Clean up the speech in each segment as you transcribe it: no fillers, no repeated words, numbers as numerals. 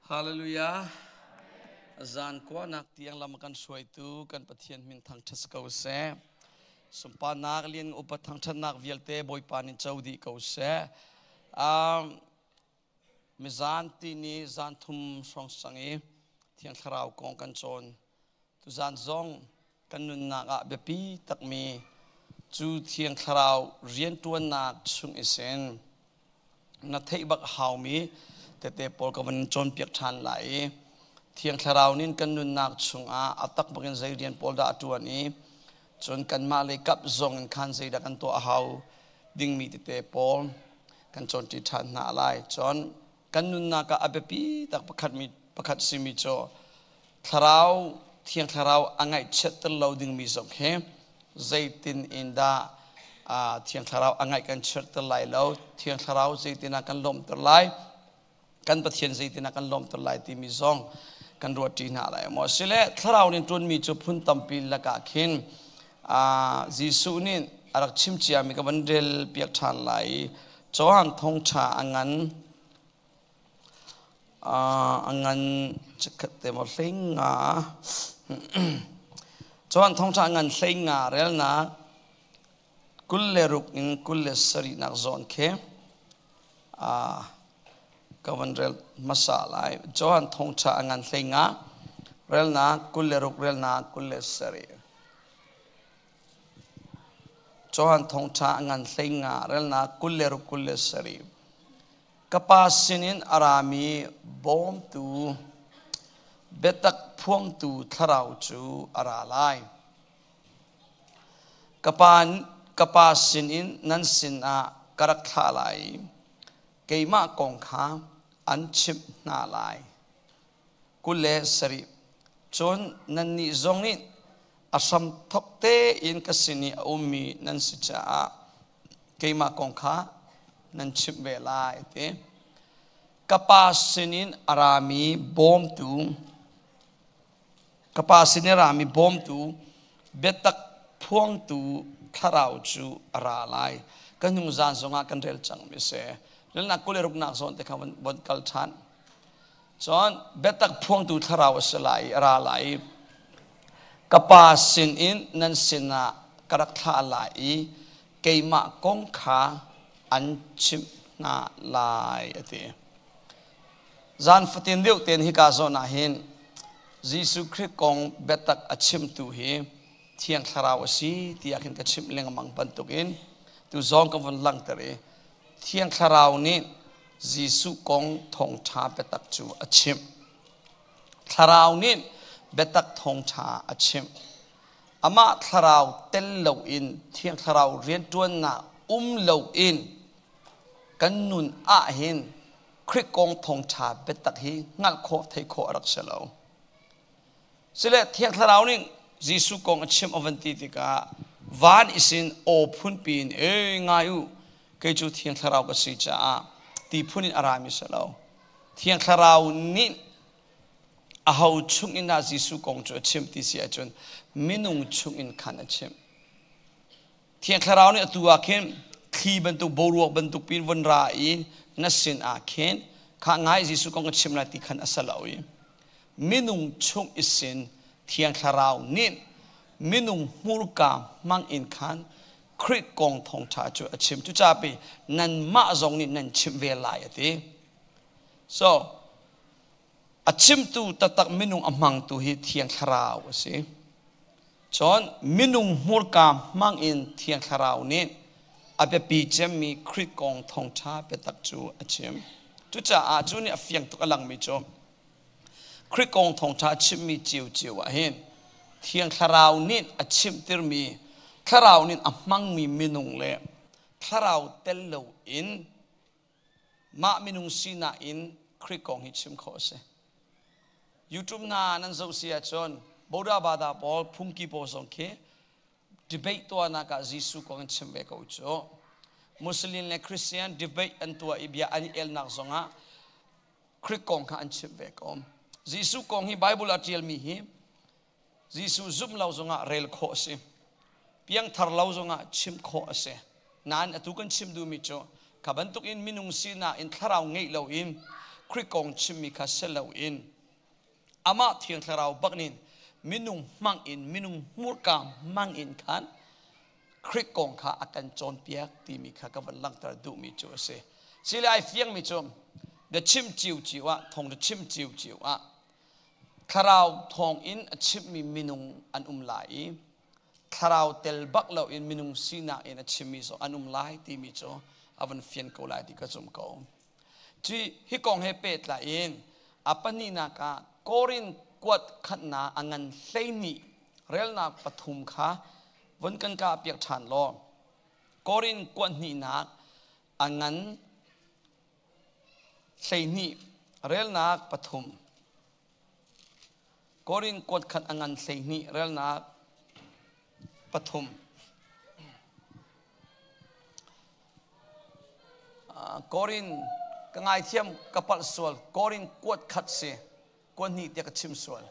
Hallelujah. Zan kuanak tiang lam kan hruaitu kan Pathian min thangṭhat ko seh. Sunparnak lian upat thangṭhatnak vialte Bawipa nih co dih ko seh. Um, mizan ti ni zan thum hrawng sang i Thiang Thlarau kong kan cawn. Tuzan zong kan nunnak ah biapi takmi cu Thiang Thlarau rianṭuannak chung isin na theih bak haumi tete pawl ka van cawnpiak ṭhan lai i Thiang Thlarau nih kan nunnak chungah a tak bakin zei rian pawl dah a ṭuan i cun kanmah lei kap zong in khan zeidah kan tuah a hau dingmi tete pawl kan cawnṭi ṭhan hna lai. Cun kan nunnak ah a biapi tak pakhat mi pakhat simi cu Thlarau Thiang Thlarau a ngaihchiatter lo dingmi zong hi zeitin in dah Thiang Thlarau a ngaih kan chiatter lai lo, Thiang Thlarau zeitin ah kan lawmhter lai, kan Pathian zeitin ah kan lawmhter lai timi zong kan ruahṭi hna lai maw. Sile Thlarau nih ṭuanmi cu phun tampi lakah khin Jesuh nih a rak chim ciami ka van rel piak ṭhan lai i Johan thawngṭha a ngan A ngan chikkhat te maw hleinga Johan thawngṭha a ngan hleinga relnak 26 in 27nak zawn khi ka van rel hmasa lai. Johan thawngṭha a ngan hleinga relnak 26 relnak 27. Johan thawngṭha a ngan hleinga relnak 26 27. Ka Pa sinin a rami bawmtu, biatak phuangtu Thlarau cu a ra lai. Ka Pa, ka Pa sinin nan sinah ka rak thlah lai i keimah kong kha an chimh hna lai. 27. Cun nannih zong nih a hramthawk tein ka sin i a ummi nan si caah keimah kong kha nan chimh ve lai ti. Ka pa sinin a rami bawmtu, ka pa sin i rami bawmtu, biatak phuangtu thlarau cu a ra lai. Kan hnung zan zongah kan rel cang mi si. Relnak 26nak zawn te kha von kal ṭhan. Cun biatak phuangtu thlarau a si lai i a ra lai i ka pa sinin nan sinah ka rak thlah lai i keimah kong kha an chimh hna lai a ti. Zan fatin deuh tein hika zawn ah hin Jesuh Khrih kong biatak a chimtu hi Thiang Thlarau a si tiah khin ka chimh lengmang bantukin tu zong ka vun langhter i Thiang Thlarau nih Jesuh kong thawngṭha biatak cu a chimh. Thlarau nih biatak thawngṭha a chimh. Amah thlarau tel loin Thiang Thlarau rianṭuannak um loin kan nun ahhin Khrih kong thawngṭha biatak hi hngalh khawh theih khawh a rak si lo. Sile Thiang Thlarau nih Jesuh kong a chim a van ti tikah van isin aw phunpi in ei ngai u kei cu Thiang Thlarau ka si caah ti phun in a rami si lo. Thiang Thlarau nih aho chung in dah Jesuh kong cu a chim ti si ahcun minung chung in khan a chim. Thiang Thlarau nih atu ah khin thli bantuk boruak bantuk pin von ra i na sin ah khin kha ngai Jesuh kong ka chim lai ti khan a si lo i minung chung i sin Thiang Thlarau nih minung hmurka hmang in khan Khrih kong thawngṭha cu a chim. Cucaah pi nanmah zong nih nan chimh ve lai a ti. So a chimtu taktak minung a hmangtu hi Thiang Thlarau a si. Cun minung hmurka hmang in Thiang Thlarau nih a biapi cemmi Khrih kong thawngṭha biatak cu a chim. Cucaah cu nih a fiang tuk a langmi cu Khrih kong thawngṭha a chimmi ciocio ah hin Thiang Thlarau nih a chimhtirmi Thlarau nih a hmangmi minung le Thlarau tel loin mah minung sinak in Khrih kong hi chim khawh a si. YouTube hna nan zoh si ahcun Boda Bada pawl phungki pawl zong khi debate tuahnak ah Jesuh kong in chim ve ko cu. Muslim le Christian debate an tuah i bia an i elnak zongah Khrih kong kha an chim ve ko. Jesuh kong hi Bible ah ṭialmi hi Jesuh zumh lo zongah rel khawh a si. Piangthar lo zongah chim khawh a si. Nain atu kan chim duhmi cu kha bantukin minung sinak in thlarau ngeih loin Khrih kong chimmi kha si loin amah Thiang Thlarau bak nin minung hmang in minung hmurka hmang in khan Khrih kong kha a kan cawnpiak timi kha ka van langhter duhmi cu a si. Sile ai fiangmi cu the chim ciu ciu ah thong the chim ciu ciu ah thlarau thawng in a chimmi minung an um lai i thlarau tel bak lo in minung sinak in a chimmi zong an um lai timi cu a van fian ko lai ti ka zum ko. Ci hi kong he pehtlai in a pahnihnak ah Korin kuat khatnak a ngan 12 relnak pathum kha vun kan kah piak ṭhan law Korin kuat hnihnak a ngan 12 relnak pathum Korin kuat khat a ngan 12 relnak pathum Korin ka ngaithiam ka palh sual Korin kuat khat si kuat hnih tiah ka chim sual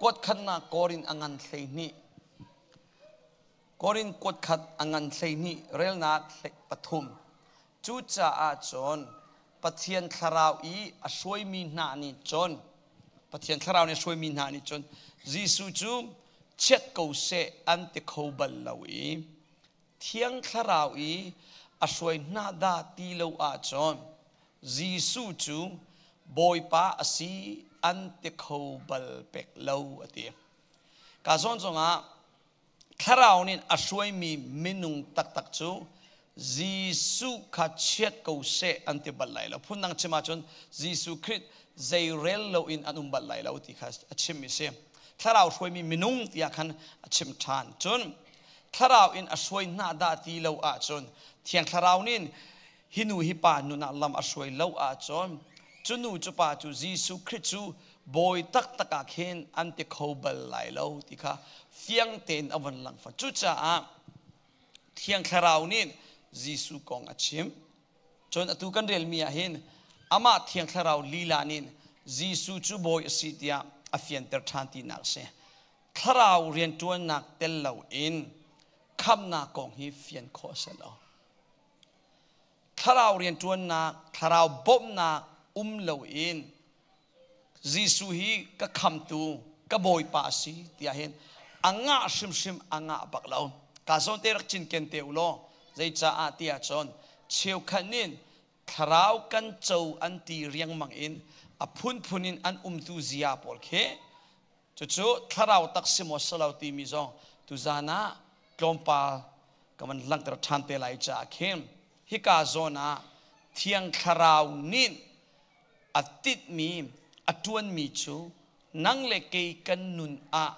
kuat khatnak Korin a ngan 12 Korin kuat khat a ngan 12 relnak pathum cucaah cun Pathian thlarau i a hruaimi hna nih cun Pathian thlarau nih a hruaimi hna nih cun Jesuh cu chiat ko seh an ti kho bal lo i Thiang Thlarau i a hruai hna dah ti lo ahcun Jesuh cu Bawipa a si an ti kho bal pek lo a ti. Ka zawn zongah Thlarau nih a hruaimi minung taktak cu Jesuh kha chiat ko seh an ti bal lai lo. Phundang chim ahcun Jesuh Khrih zeirel loin an um bal lai lo ti kha a chimmi si. Thlarau hruaimi minung tiah khan a chim ṭhan. Cun Thlarau in a hruai hna dah ti lo ahcun Thiang Thlarau nih hi nu hi pa nun ah lam a hruai lo ahcun cu nu cu pa cu Jesuh Khrih cu bawi taktak ah khin an ti kho bal lai lo ti kha fiang tein a von lang fa. Cucaah Thiang Thlarau nih Jesuh kong a chim. Cun atu kan relmi ah hin amah Thiang Thlarau lila nih Jesuh cu bawi a si tiah a fianter ṭhan tinak a si. Thlarau rianṭuannak tel loin khamnak kong hi fian khawh a si lo. Thlarau rianṭuannak, thlarau bawmhnak um loin Jesuh hi ka khamtu, ka bawipa a si tiah hin a ngah hrimhrim a ngah bak lo. Ka zawn te rak cinken te u law zeicaah tiah cun cheukhat nih thlarau kan co an ti riangmang in a phunphun in an umtu zia pawl khi cucu thlarau tak si maw si lo timi zong tuzan ah tlawmpal ka van langhter ṭhan te lai caah khin hika zawn ah Thiang Thlarau nih a titmi a ṭuanmi cu nang le kei kan nun ah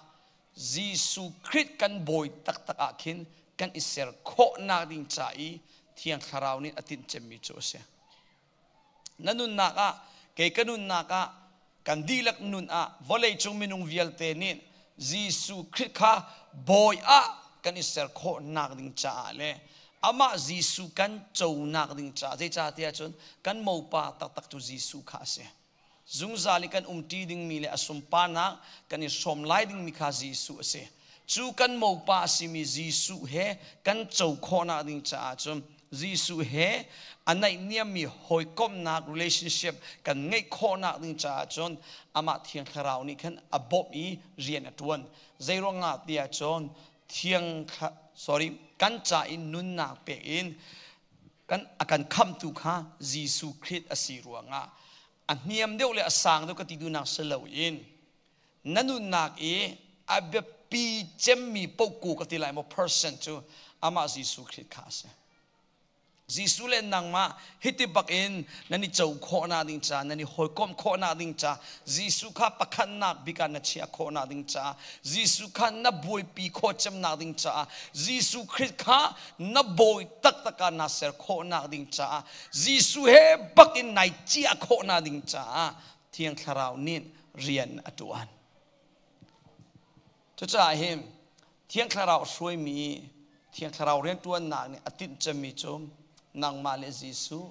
Jesuh Khrih kan bawi taktak ah khin kan i ser khawhnak ding ca i Thiang Thlarau nih a tinh cemmi cu a si. Na nunnak ah kei ka nunnak ah kan dihlak nun ah vawleicung minung vialte nih Jesuh Khrih kha bawi ah kan i ser khawhnak ding caah le amah Jesuh kan conak ding caah zeicah tiah cun kan mopa taktak cu Jesuh kha a si. Zungzal i kan umṭi dingmi le a sunparnak kan i hrawm lai dingmi kha Jesuh a si. Cu kan mopa a simi Jesuh he kan co khawhnak ding caah cun Jesuh he a naihniammi hawikomhnak relationship kan ngeih khawhnak ding caah cun amah Thiang Thlarau nih khan a bawmh i rian a ṭuan. Zeiruangah tiah cun thiang sorry kan ca i nunnak pek in kan a kan khamhtu kha Jesuh Khrih a si ruangah a hniam deuh le a sang deuh ka ti duhnak si loin na nunnak i a biapi cemmi poku ka ti lai maw person cu amah Jesuh Khrih kha a si. Jesuh le nangmah hiti bak in nan i co khawhnak ding ca nan i hawikomh khawhnak ding ca Jesuh kha pakhatnak bik ah na chiah khawhnak ding ca Jesuh kha na buaipi khawh cemnak ding caah Jesuh Khrih kha na bawi taktak ah naa ser khawhnak ding caah Jesuh he bak in nai ciah khawhnak ding caah Thiang Thlarau nih rian a ṭuan. Cucaah hin Thiang Thlarau hruaimi Thiang Thlarau rianṭuannak nih a tinh cemmi cu nangmah le Jesuh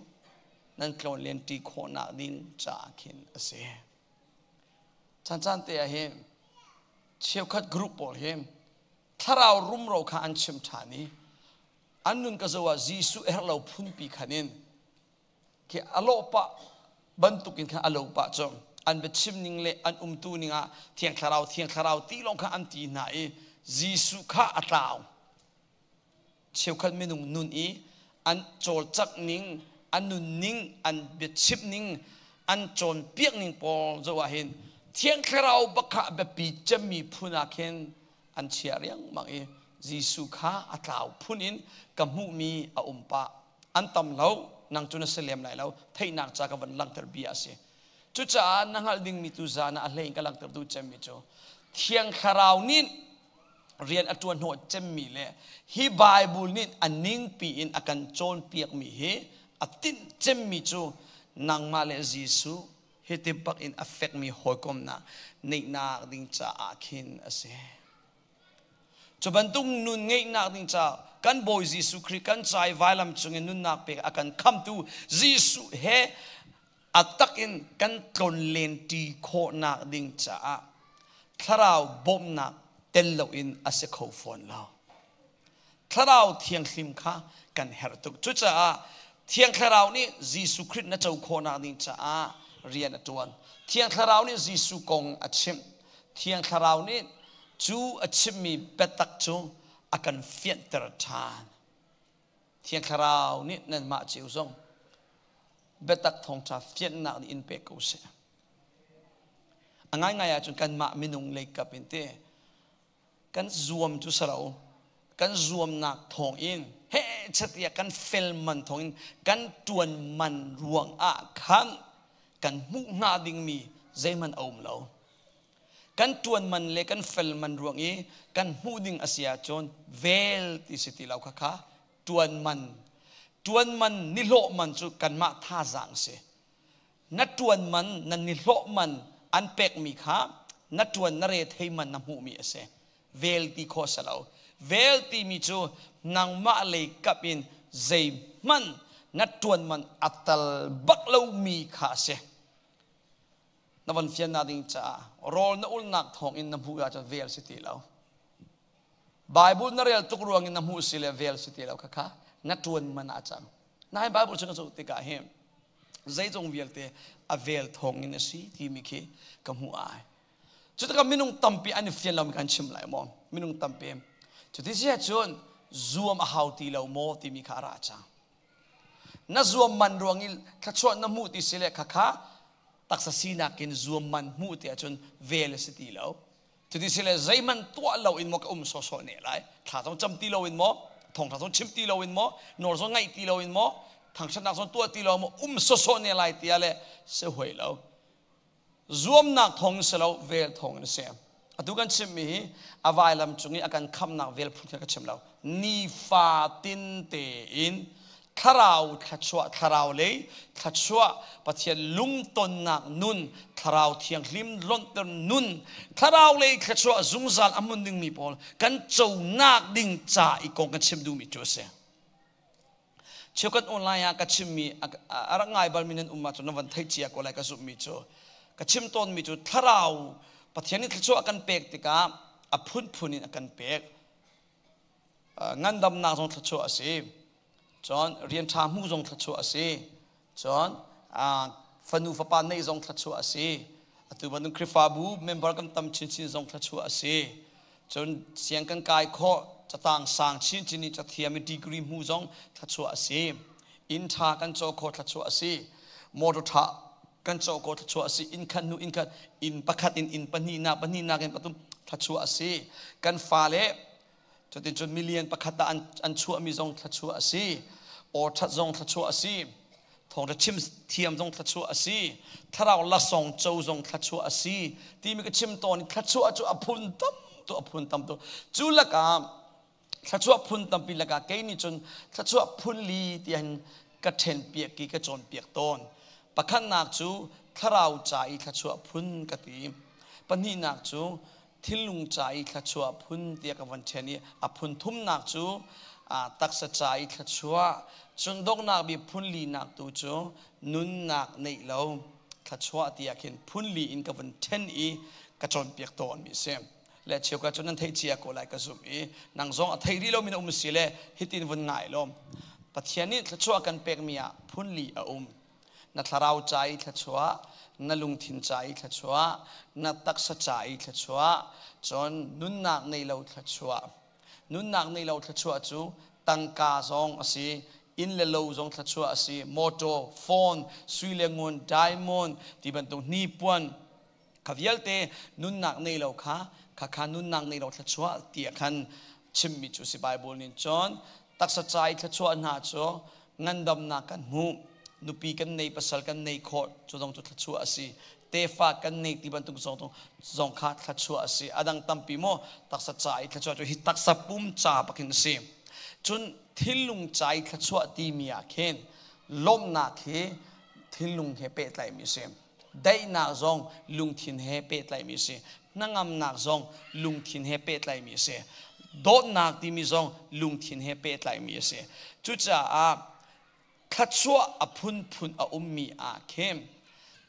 nan tlawnlen ṭi khawhnak ding caah khin a si. Caan caan te ah hin cheukhat group pawl hi thlarau rumro kha an chim ṭhan i an nun ka zoh ah Jesuh herh lo phunpi khan in khi a lawh pah. Bantukin khan a lo pah cu an biachim ning le an umtu ning ah Thiang Thlarau, Thiang Thlarau ti lawng kha an ti hna i Jesuh kha a tlau. Cheukhat minung nun i an cawlcangh ning, an nunning, an biachim ning, an cawnpiak ning pawl zoh ah hin Thiang Thlarau bak kha a biapi cemmi phun ah khin an chia riangmang i Jesuh kha a tlau phun in ka hmuhmi a um pah. An tam lo, nang cu na si lem lai lo, theihnak ca ka van langhter bia a si. Cucaah na hngalh dingmi tu zan ah a hlei in ka langhter duh cemmi cu Thiang Thlarau nih rian a ṭuan hnawh cemmi le hi Bible nih a ningpi in a kan cawnpiakmi hi a tinh cemmi cu nangmah le Jesuh hiti bak in a fekmi hawikomnak neihnak ding caah khin a si. Cu bantuk nun ngeihnak ding caah kan Bawi Jesuh Khrih kan ca i vailam cungin nunnak pek a kan khamtu Jesuh he a tak in kan tlonlen ṭi khawhnak ding caah thlarau bawmhnak tel loin a si kho fawn lo. Thlarau Thianghlim kha kan herh tuk. Cucaah Thiang Thlarau nih Jesuh Khrih na co khawhnak ding caah rian a ṭuan. Thiang Thlarau nih Jesuh kong a chimh. Thiang Thlarau nih cu a chimmi biatak cu a kan fianhter ṭhan. Thiang Thlarau nih nanmah cio zong biatak thawngṭha fianhnak nih in pek ko seh. A ngaingai ahcun kanmah minung lei kap in te kan zuam cu saro kan zuamnak thawng in he chatia kan fel man thawng in kan ṭuan man ruang ah khan kan hmuh hnga dingmi zeihmanh a um lo. Kan ṭuan man le kan fel man ruang i kan hmuh ding a si ahcun vel ti si ti lo kha kha ṭuan man ṭuan man nihlawh man cu kanmah thazaang si. Na ṭuan man na nihlawh man an pekmi kha na ṭuan na re thei man na hmuhmi a si. Vel ti khawh si lo. Vel timi cu nangmah lei kap in zeihmanh na ṭuan man a tal bak lomi kha a si. Na von fiannak ding caah rawl na ulnak thawng in na hmuh ahcun vel si ti lo. Bible na rel tuk ruang in na hmuh si le vel si ti lo kha kha na ṭuan man ah cang. Nain Bible chung ka zoh tikah hin zeizong vialte a vel thawng in a si timi khi ka hmuh ai. Cu tikah minung tampi an i fian lomi kan chim lai maw? Minung tampi. Cuti si ahcun zuam a hau ti lo maw timi kha a ra cang. Na zuam man ruang i thluachuah na hmuh ti si le khakha taksa sinak in zuam man hmuh ti ahcun vel a si ti lo. Cuti si le zeihmanh tuah lo in maw ka um sawsawh ne lai. Thla zong cam ti lo in maw, thawngtha zong chim ti lo in maw, nawl zong ngaih ti lo in maw, thangṭhatnak zong tuah ti lo maw, um sawsawh ne lai tiah le si huai lo. Zuamnak thawng in si lo, vel thawng in a si. Atu kan chimmi hi a vailam cung i a kan khamnak vel phun kha ka chim lo. Nifatin tein thlarau thluachuah, thlarau lei thluachuah, Pathian lungtonnak nun, thlarau thianghlim lonhter nun, thlarau lei thluachuah zungzal a hmun dingmi pawl kan conak ding ca i kong kan chim duhmi cu a si. Cheukhat online ah ka chimmi a rak ngai balmi nan um ahcun na van theih cia ko lai ka zumhmi cu ka chim tawnmi cu thlarau Pathian nih thluachuah a kan pek tikah a phunphun in a kan pek. Ngandamnak zong thluachuah a si. Cun rian ṭha hmuh zong thluachuah a si. Cun fanu fapa neih zong thluachuah a si. Atu bantuk Khrihfabu member kan tam chinchin zong thluachuah a si. Cun siang kan kai khawh, catang sang chinchin i cathiam i degree hmu zong thluachuah a si. Inn ṭha kan caw khawh thluachuah a si. Motor ṭha kan caw khawh thluachuah a si. Inn khat hnu inn khat, inn pakhat in inn pahnihnak, pahnihnak in pathum thluachuah a si. Kan fale cuticun million pakhat ah an chuahmi zong thluachuah a si. Aw ṭhat zong thluachuah a si. Thawngṭha chim thiam zong thluachuah a si. Thlarau lasawng co zong thluachuah a si. Timi ka chim tawn i thluachuah cu a phun tam tu a phun tam tu. Cu lakah thluachuah phun tampi lakah kei nih cun thluachuah phun li tiah ka ṭhen piak i ka cawnpiak tawn. Pakhatnak cu thlarau ca i thluachuah phun ka ti. Pahnihnak cu thinlung ca i thluachuah phun tiah ka von ṭhen i a phun thumnak cu taksa ca i thluachuah cun donghnak bik phun linak tu cu nunnak neih lo thluachuah tiah khin phun li in ka vun ṭhen i ka cawnpiak tawnmi a si. Le cheukhat cu nan theih cia ko lai ka zumh i nang zong a thei rih lomi na um si le hitin vun ngai lawm. Pathian nih thluachuah kan pekmi ah phun li a um. Na thlarau ca i thluachuah, na lungthin ca i thluachuah, na taksa ca i thluachuah, cun nunnak nei lo thluachuah. Nunnak nei lo thluachuah cu tangka zong a si, inn le lo zong thluachuah a si, motor, phone, sui le ngun, diamond ti bantuk hnipuan kha vialte nunnak nei lo kha khakha nunnak nei lo thluachuah tiah khan chimmi cu si Bible nih cun taksa ca i thluachuah hna cu ngandamnak kan hmuh, nupi kan nei, pasal kan nei khawh, cu zong cu thluachuah a si. Tefa kan nei ti bantuk zong kha thluachuah a si. Adang tampi maw taksa ca i thluachuah cu hi taksa pum ca bakin a si. Cun thinlung ca i thluachuah timi ah khin lawmhnak hi thinlung he pehtlaihmi a si. Daihnak zong lungthin he pehtlaihmi a si. Hnangamnak zong lungthin he pehtlaihmi a si. Dawtnak timi zong lungthin he pehtlaihmi a si. Cucaah thluachuah a phunphun a ummi ah khin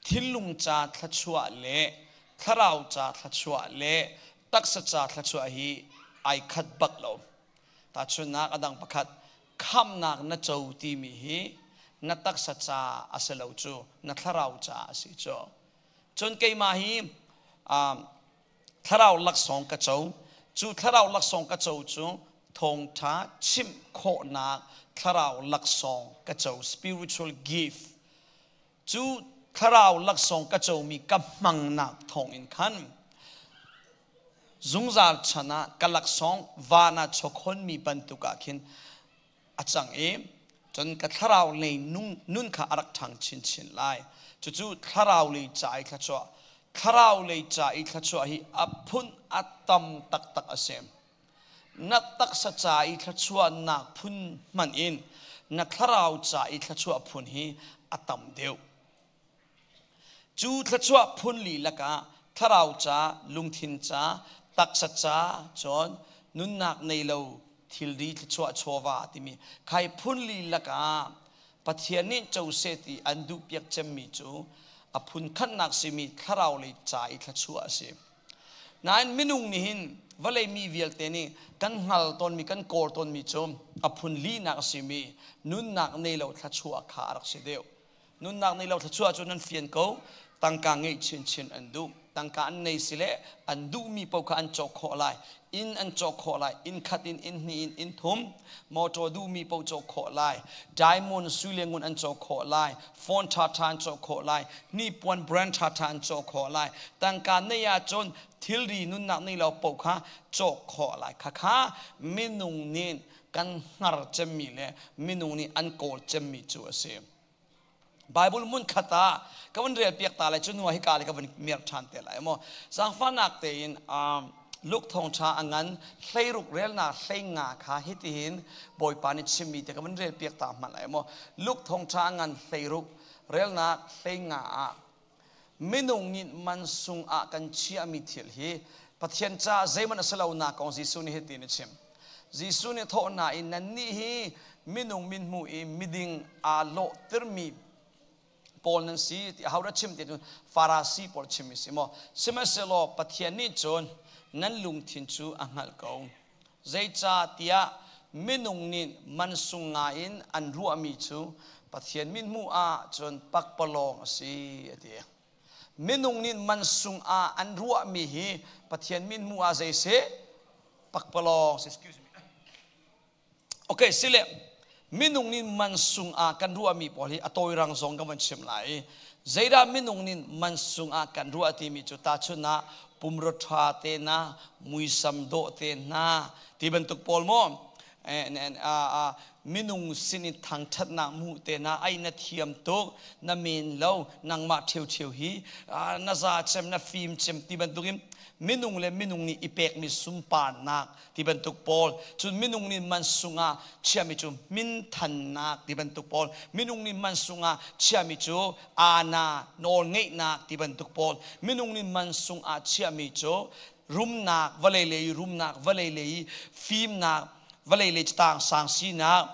thinlung ca thluachuah le thlarau ca thluachuah le taksa ca thluachuah hi ai khat bak lo. Tahchunhnak a dang pakhat, khamhnak na co timi hi na taksa ca a si lo cu, na thlarau ca a si cu. Cun keimah hi thlarau laksawng ka co. Cu thlarau laksawng ka co cu thawngṭha chimh khawhnak thlarau laksawng ka co, spiritual gift. Cu thlarau laksawng ka comi ka hmangnak thawngin khan zungzal chan ah ka laksawng van ah chawkhonmi bantuk ah khin a cang i cun ka thlarau lei nun kha a rak ṭhang chinchin lai. Cucu thlarau lei ca i thluachuah. Thlarau lei ca i thluachuah hi a phun a tam taktak a si. Na taksa ca i thluachuahnak phun hmanh in na thlarau ca i thluachuah phun hi a tam deuh. Cu thluachuah phun li lakah thlarau ca, lungthin ca, taksa ca, cun nunnak nei lo thilri thluachuah chawva timi khai phun li lakah Pathian nih co seh ti an duhpiak cemmi cu a phun khatnak simi thlarau lei ca i thluachuah a si. Nain minung nih hin vawlei mi vialte nih kan hngal tawnmi kan kawl tawnmi cu a phun linak a simi nunnak nei lo thluachuah kha a rak si deuh. Nunnak nei lo thluachuah cu nan fian ko. Tangka ngeih chinchin an duh. Tangka an nei si le an duhmi paoh kha an cawk khawh lai. Inn an cawk khawh lai. Inn khat in, inn hnih in, inn thum. Motor duhmi paoh cawk khawh lai. Diamond sui le ngun an cawk khawh lai. Phone ṭhaṭha an cawk khawh lai. Hnipuan brand ṭhaṭha an cawk khawh lai. Tangka nei ahcun thilri nunnak nei lo paoh kha cawk khawh lai. Khakha minung nih kan hngar cemmi le minung nih an kawl cemmi cu a si. Bible mun khat ah ka van rel piak ta lai cu hnu ah hika le ka van mer ṭhan te lai maw. Zaangfahnak tein Luke thawngṭha a ngan 16 relnak 15 kha hitihin Bawipa nih chimmi te ka van rel piak ta hmanh lai maw. Luke thawngṭha a ngan 16 relnak 15 ah minung nih mansung ah kan chiahmi thil hi Pathian caah zeihmanh a si lonak kong Jesuh nih hitin a chim. Jesuh nih thawh hna i nannih hi minung min hmu i miding aa lawhtermi pawl nan si ti ahodah chim ti cun Farasi pawl chimmi si maw? Sihmanhsehlaw Pathian nih cun nan lungthin cu a hngalh ko. Zeicahtiah minung nih mansung ngai in an ruahmi cu Pathian mithmuh ah cun pakpalawng a si a ti. Minung nih mansung ah an ruahmi hi Pathian mithmuh ah zei si? Pakpalawng si. Excuse me. Okay, sile minung nih mansung ah kan ruahmi pawl hi a tawirang zong kan van chim lai. Zeidah minung nih mansung ah kan ruah timi cu tahchun ah pumrua ṭha te na, muisam dawh te hna ti bantuk pawl maw minung sin in thangṭhatnak hmuh te na ai na thiam tuk na men lo nangmah ṭheuṭheu hi na za cem na fim cem ti bantukin minung le minung nih i pekmi sunparnak ti bantuk pawl cun minung nih mansung ah chiami cu minthannak ti bantuk pawl minung nih mansung ah chiami cu ana nawlngeihnak ti bantuk pawl minung nih mansung ah chiami cu rumnak vawlei lei rumnak vawlei lei fimnak vawlei lei tang sang sinak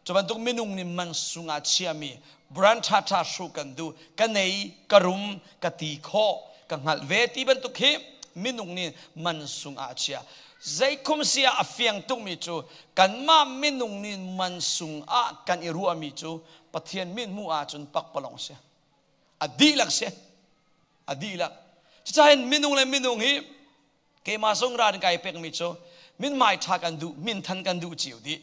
cu bantuk minung nih mansung ah chiami brand ṭha ṭha hru kan duh ka nei ka rum ka ti khawh ka hngalh ve ti bantuk hi minung nih mansung ah chia zeikhum sia a fiang tukmi cu kanmah minung nih mansung ah kan i ruahmi cu Pathian mithmuh ahcun pakpalawng si. A dihlak si. A dihlak. Cucahin minung le minung hi keimah zong ran kai pekmi cu min mai ṭha kan duh, min than kan duh cio dih.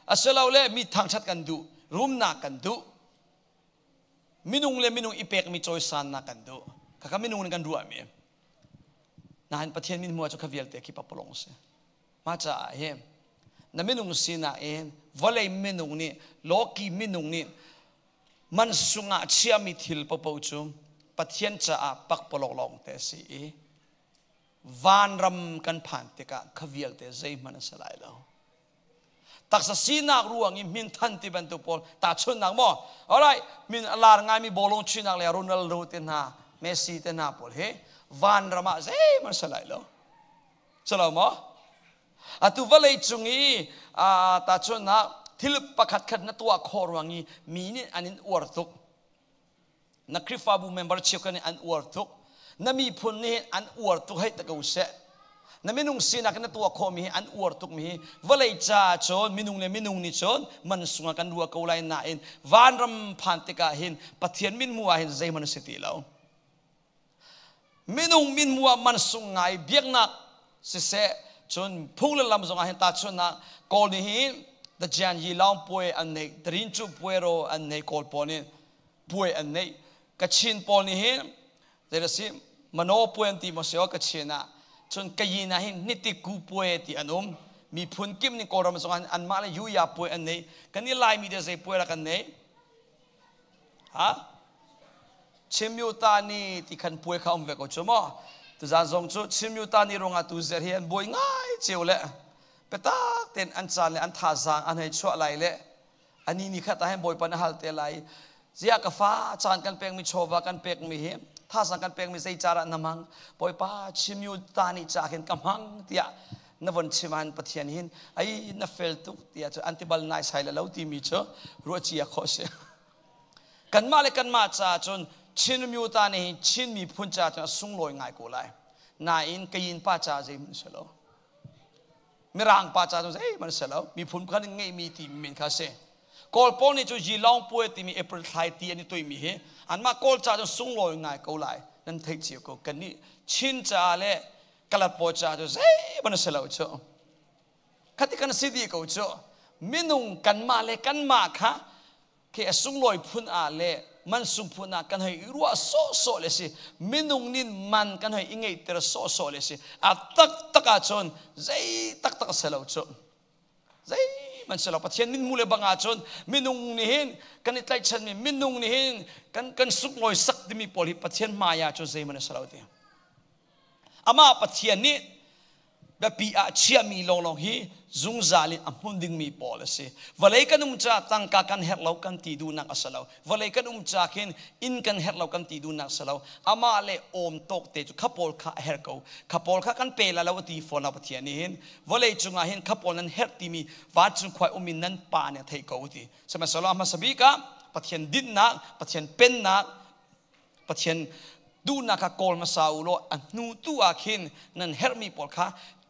Asilole mi thangṭhat kan duh, rumnak kan duh. Minung le minung i pekmi cawisannak kan duh. Khakha minung nih kan ruahmi. Nain Pathian min hmuh ah cu kha vialte khi pakpalawng a si. Mah caah hi na minung sinak in vawlei minung nih lawki minung nih man sungah chiami thil paohpaoh cu Pathian caah pakpalawng lawng te a si i vanram kan phan tikah kha vialte zeihmanh a si lai lo. Taksa sinak ruang i minthan ti bantuk pawl tahchunhnak maw? Alright, min a lar ngaimi bawlung chuihnak le Ronaldo te hna, Messi te hna pawl hi vanram ah zeihmanh a si lai lo. Calo maw? Atu vawlei cung i tahchunhnak thil pakhat khat na tuah khawh ruang i mi nih an in uar tuk. Na Khrihfabu member cheukhat nih an uar tuk. Na miphun nih an uar tuk hei ta ko seh. Na minung sinak na tuah khawhmi hi an uar tukmi hi vawlei ca cun minung le minung nih cun man sungah kan ruah ko lai nain vanram phan tikah hin Pathian min hmuh ah hin zeihmanh a si ti lo. Minung min hmuh ah man sung ngai biaknak siseh cun phung le lam zongah hin tahchunhnak Kawl nih hin the Jian Yi Laung puai an neih Tarin Cu puai ro an nei Kawl pawl nih puai an neih Kachin pawl nih hin zei si Mano puai an ti maw si aw Kachin ah cun Kayin ah hin Nitiku puai ti an um miphun kim nih Kawlram zongah anmah le Yuya puai an nei kan i Laimi de zei puai rak an nei Ha? Chimyuta ni ti khan puai kha um ve ko chu maw? Tuzan zong cu Chimyuta ni ruangah tu zer hi an buai ngai cio le petak ten an caan le an thazaang an hei chuah lai le ani ni khat ah hin Bawipa na hal te lai. Zia ka fa caan kan pekmi chawva kan pekmi hi thazaang kan pekmi zei cara na hmang Bawipa Chimyuta ni ca khin ka hmang tiah na von chim an Pathian hin ai na fel tuk tiah cu antibal nai sai le lo timi cu ruah cia khawh si kanmah le kanmah ca cun Chin myuta nih hin Chin miphun ca cun a sunglawi ngai ko lai nain kayin pa ca zeihmanh si lo mirang pa ca cun zeihmanh si lo miphun pakhat in ngeihmi ti men kha si Kawl pawl nih cu Yilong puai timi April thlai ti an i tuimi hi anmah Kawl ca cun sunglawi ngai ko lai nan theih cio ko kannih Chin ca le kalat pawl ca cu zeihmanh a si lo cu khati kan si dih ko cu minung kanmah le kanmah kha khi a sunglawi phun ah le man sung phun ah kan hei i ruah sawhsawh le si minung nin man kan hei i ngeihter sawhsawh le si a taktak ah cun zei taktak a si lo cu zeihmanh si lo Pathian min mu le bang ahcun minung nih hin kan i tlaihchanmi minung nih hin kan kan sunglawi sak timi pawl hi Pathian hmai ah cun zeihmanh a si lo ti Amah Pathian nih biapi ah chiahmi lawnglawng hi zungzal in a hmun dingmi pawl a si. Vawlei kan um caah tangka kan herh lo kan ti duhnak a si lo. Vawlei kan um ca khin inn kan herh lo kan ti duhnak a si lo. Amah le awm tawk te cu kha pawl kha a herh ko. Kha pawl kha kan pe la lo a ti fawn lo Pathian nih hin. Vawlei cungah hin kha pawl nan herh timi vancung khua um in nan pa nih a theih ko ti. Sihmanhsehlaw a hmasa bik ah Pathian dinnak, Pathian pennak, Pathian duhnak kha kawl hmasa u law a hnu tu ah khin nan herhmi pawl kha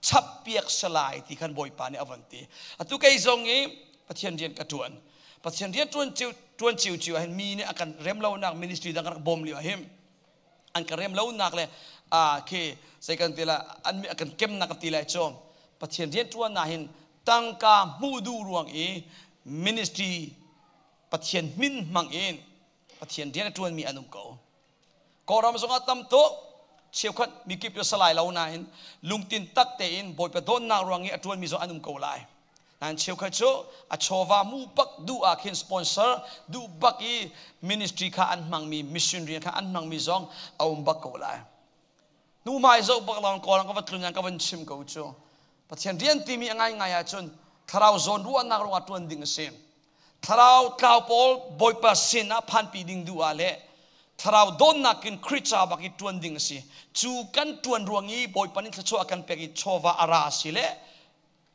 chappiak salai ti khan Bawipa nih a von ti. Atu kei zong i Pathian rian ka ṭuan. Pathian rian ṭuan cio ṭuan cio cio ah hin mi nih a kan rem lonak ministry dang ka rak bawm lio ah hin an ka rem lonak le a khi zei kan ti la an a kan kemnak ka ti lai cu Pathian rian ṭuan ah hin tangka hmuh duh ruang i ministry Pathian min hmang in Pathian rian a ṭuanmi an um ko. Kawlram zongah tam tuk cheukhat mikip cu salai lo nain lungtin tak tein Bawipa dawtnak ruang i a ṭuanmi zong an um ko lai. Nain cheukhat cu a chawva mu bak duh ah khin sponsor duh bak i ministry kha an hmangmi mission rian kha an hmangmi zong a um bak ko lai. Nu hmai zoh bak lawng Kawlram ka va tlun ka van chim ko cu. Pathian rian timi a ngaingai ahcun thlarau zawn ruahnak ruangah ṭuan ding a si. Thlarau tlau pawl Bawipa sin ah phanpi ding duh ah le thlarau dawnnak in Khrih ca bak i ṭuan ding a si. Cu kan ṭuan ruang i Bawipa nih thluachuah a kan pek i chawva a ra a si le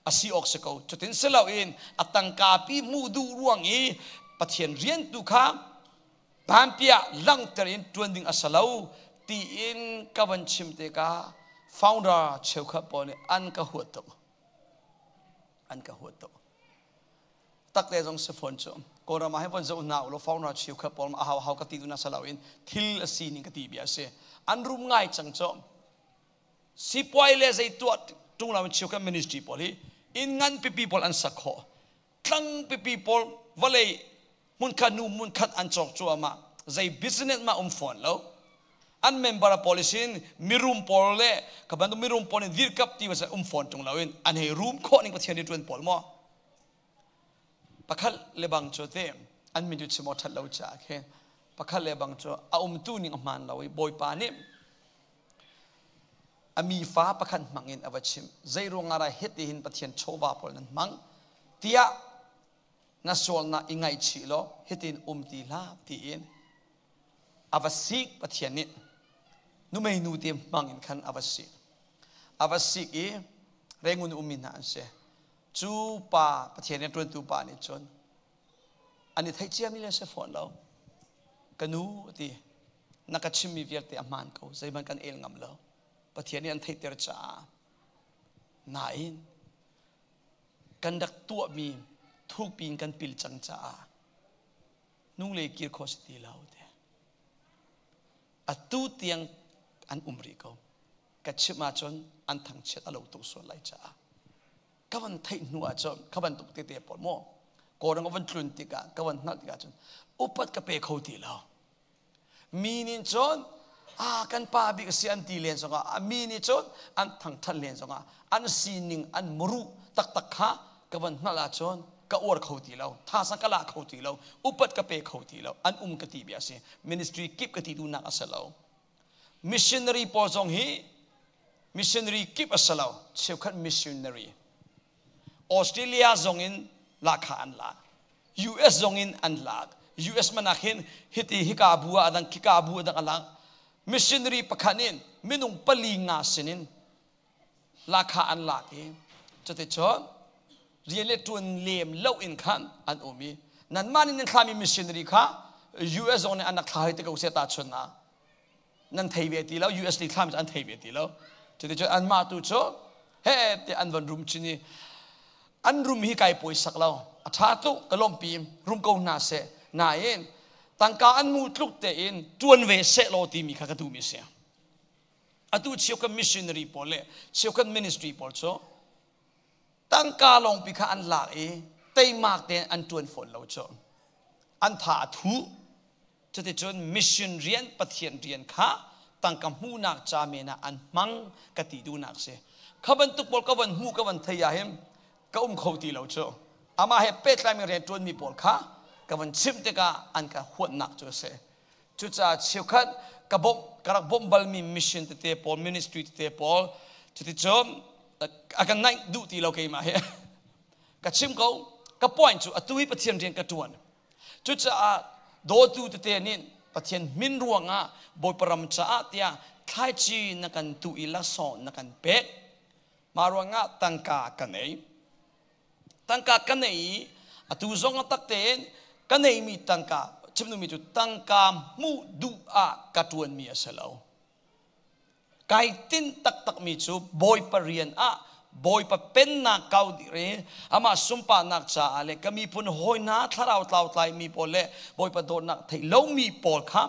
a si awk si ko. Cutin si loin a tangka pi hmuh duh ruang i Pathian rian tu kha vanpiah langhter in ṭuan ding a si lo tiin ka van chim tikah founder cheukhat pawl nih an ka huat tuk. An ka huat tuk. Tak te zong si fawn cu. Kawlram ah hin von zoh hna ulaw foreigner cheukhat pawl a hau hau ka ti tu na salo in thil a sining ka ti bia a si. An rum ngai cang cu. Sipuai le zei tuah tung lo in cheukhat ministry pawl hi inn ngan pipi pawl an sak khawh. Tlang pipi pawl vawlei hmunkhat nu hmunkhat an cawk cuahmah. Zei business ma um fawn lo. An member pawl sin mirum pawl le ka bantuk mirum pawl nih dirkap ti um fawn tung lo in an hei rum khawh ning Pathian nih tuan pawl maw? Pakhat le bang cu te an min cu chim awk ṭhat lo caah khin pakhat le bang cu a umtu ning a hmaan lo i Bawipa nih a mi fa pakhat hmang in a va chimh. Zei ruangah dah hiti hin Pathian chawva pawl nan hmang tiah na sualnak i ngaihchih law hitin um ti hlah tiin a va sik. Pathian nih numei nu te hmang in khan a va sik. A va sik i Rangoon ummi hna an si. Cu pa Pathian rianṭuantu pa nih cun an i theih ciami le si fawn lo. Ka nu a ti, na ka chimmi vialte a hmaan ko, zeihmanh kan el ngam lo. Pathian nih an theihter caah. Nain kan rak tuahmi thukpi in kan pil cang caah hnulei kir khawh si ti lo te. Atu tiang an um rih ko. Ka chimh ahcun an thangchiat a lo tuk sual lai caah ka van theih hnu ahcun ka bantuk tete pawl maw Kawlram ka van tlun tikah ka van hngalh tikah cun upat ka pe kho ti lo. Mi nih cun ah kan pa bik a si an ti len zongah, mi nih cun an thangthat len zongah, an sining an muru taktak kha ka van hngalh ahcun ka uar kho ti lo, thasa ka la kho ti lo, upat ka pe kho ti lo. An um ka ti bia a si. Ministry kip ka ti duhnak a si lo. Missionary pawl zong hi missionary kip a si lo. Cheukhat missionary Australia zong in lahkhah an lak, US zong in an lak. US manak hin hiti hika bu ah adang, khika bu adang alak. Missionary pakhat in minung pali nga sinin lahkhah an lak i cuticun rian le ṭuan lem lo in khan an um i nanmah nih nan thlami missionary kha US zong nih an rak thla hoi te ko seh. Tahchun ah nan thei ve ti lo, US li thlam cu an thei ve ti lo. Cuticun anmah tu cu he te an van rum chin i an rum hi kai pawisak lo, a ṭha tuk, ka lawmpi, rum ko hna seh. Nain tangka an mu tluk tein ṭuan ve seh law timi kha ka duhmi a si. Atu cheukhat missionary pawl le cheukhat ministry pawl cu tangka lawngpi kha an lak i teimak tein an ṭuan fawn lo cu an tha a thu. Cuticun mission rian, Pathian rian kha tangka hmuhnak ca men ah an hmang ka ti duhnak si. Kha bantuk pawl ka van hmuh, ka van thei ah hin ka um kho ti lo cu. Amah he pehtlaimi rian ṭuanmi pawl kha ka van chimh tikah an ka huatnak cu a si. Cucaah cheukhat ka bawmh, ka rak bawmh balmi mission tete pawl, ministry tete pawl, cuticun a kan naih duh ti lo keimah hi. Ka chim ko, ka point cu atu hi Pathian rian ka ṭuan. Cucaah dawtu tete nih Pathian min ruangah Bawipa ram caah tiah thlaici na kan tuh i laksawng na kan pek. Mah ruangah tangka ka nei. Tangka ka nei i atu zong a tak tein ka neimi tangka chim duhmi cu tangka hmuh duh ah ka ṭuanmi a si lo. Kai tinh taktakmi cu Bawipa rian ah, Bawipa pennak kau dih re amah sunparnak caah le ka miphun hawi hna thlarau tlautlaimi pawl le Bawipa dawtnak thei lomi pawl kha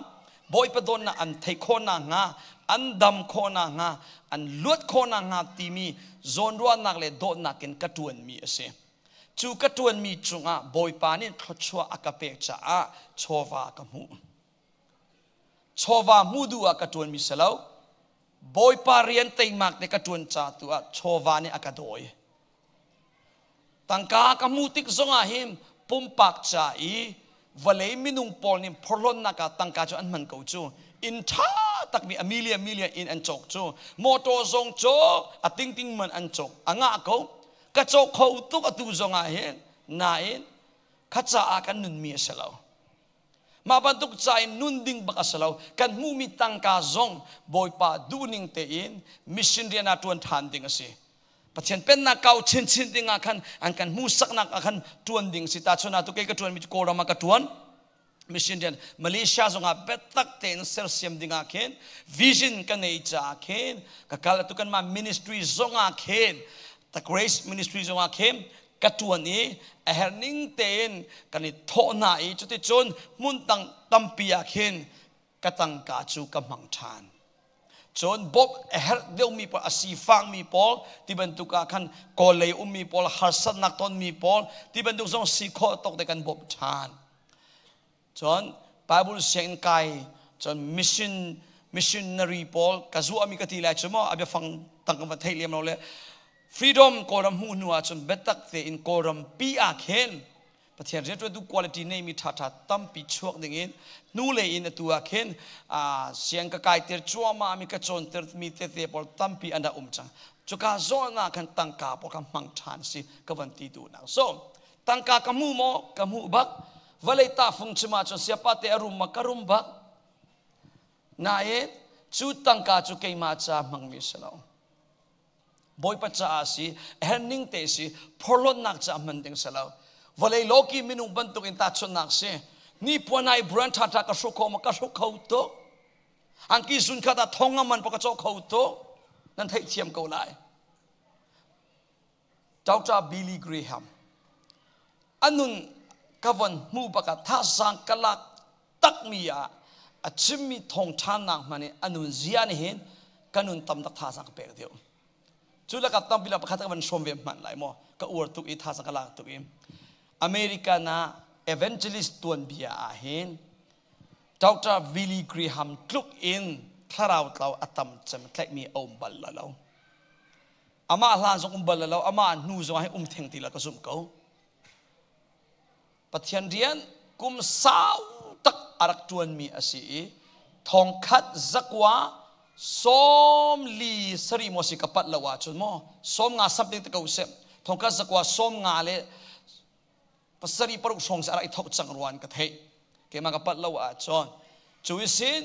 Bawipa dawtnak an theih khawh nakhnga, an dam khawh nakhnga, an luat khawh nakhnga timi zawnruahnak le dawtnak in ka ṭuanmi a si. Cu ka ṭuanmi cungah Bawipa nih thluachuah a ka pek caah chawva ka hmuh. Chawva hmuh duh ah ka ṭuanmi si lo. Bawipa rian teimak te ka ṭuan ca tu ah chawva nih a ka dawi. Tangka ka hmuh tik zongah hin pumpak ca i vawlei minung pawl nih phorhlawnnak ah tangka cu an hman ko cu. Inn ṭha takmi a million million inn an cawk cu. Motor zong cu a tingting man an cawk. A ngah ko. Ka cawk kho tuk atu zongah hin. Nain kha caah kan nunmi a si lo. Mah bantuk ca in nun ding bak a si lo. Kan hmuhmi tangka zong Bawipa duhning tein mission rian ah ṭuan ṭhan ding a si. Pathian pennak kau chinchin ding ah khan an kan hmuhsaknak ah khan ṭuan ding si. Tahchun ah tu kei ka ṭuanmi cu Kawlram ah ka ṭuan. Mission rian Malaysia zongah biatak tein sersiam ding ah khin vision ka nei caah khin ka kal. Atu kanmah ministry zongah khin, The Grace Ministry zongah khin. Ka ṭuan i a herh ning tein kan i thawh hna i cuticun hmun tang tampi ah khin ka tangka cu ka hmang ṭhan. Cun bawmh a herh deuhmi pawl, a sifakmi pawl ti bantuk ah khan Kawl lei ummi pawl, harsatnak tonmi pawl ti bantuk zong si khawh tawk te kan bawmh ṭhan. Cun Bible sianginn kai, cun mission missionary pawl ka zuahmi ka ti lai cu maw, a biafang tang kan va theih lem lo le freedom Kawlram hmuh hnu ah cun biatak tein Kawlram pi ah khin Pathian rianṭuantu quality neimi ṭhaṭha tampi chuak dingin hnulei in atu ah khin siang ka kaiter cuahmah mi ka cawnter mi tete pawl tampi an rak um cang. Cuka zawn ah khan tangka pawl kha hmang ṭhan si ka van ti duhnak. So tangka ka hmu maw? Ka hmuh bak. Vawlei tahfung chim ahcun siapa te a rum ma ka rum bak. Nain cu tangka cu keimah ca hmangmi si lo. Bawipa caah si, herning te si, phorhlawtnak caah hman ding si lo. Vawlei lawki minung bantuk in tahchunhnak si. Ni puan ai brand ṭha ṭha ka hruk kho ma ka hruk kho tuk. Angki zun khat ah thong man pa ka cawk kho tuk. Nan theih thiam ko lai. Dr. Billy Graham anun ka von hmu baka thazang ka lak takmi ah a chimmi thawngṭhanak hmanh i a nun zia nih hin ka nun tam tak thazang ka pek deuh. Cu lakah tampi la pakhat ka van hrawm ve hmanh lai maw, ka uar tuk i thazang ka lak tuk i American ah evangelist tuanbia ah hin Dr. Billy Graham tluk in thlarau tlau a tam cem tlaihmi a um bal lo. Amah hlan zong um bal lo, amah hnu zong ah hin um theng ti la ka zumh ko. Pathian rian kum sau tak a rak ṭuanmi a si i 1447 maw si ka pat lo ahcun maw 50 something te ko seh, 1957 6 hrawng si a rak i thok cang ruan ka theih, keimah ka pat lo ahcun. Cu isin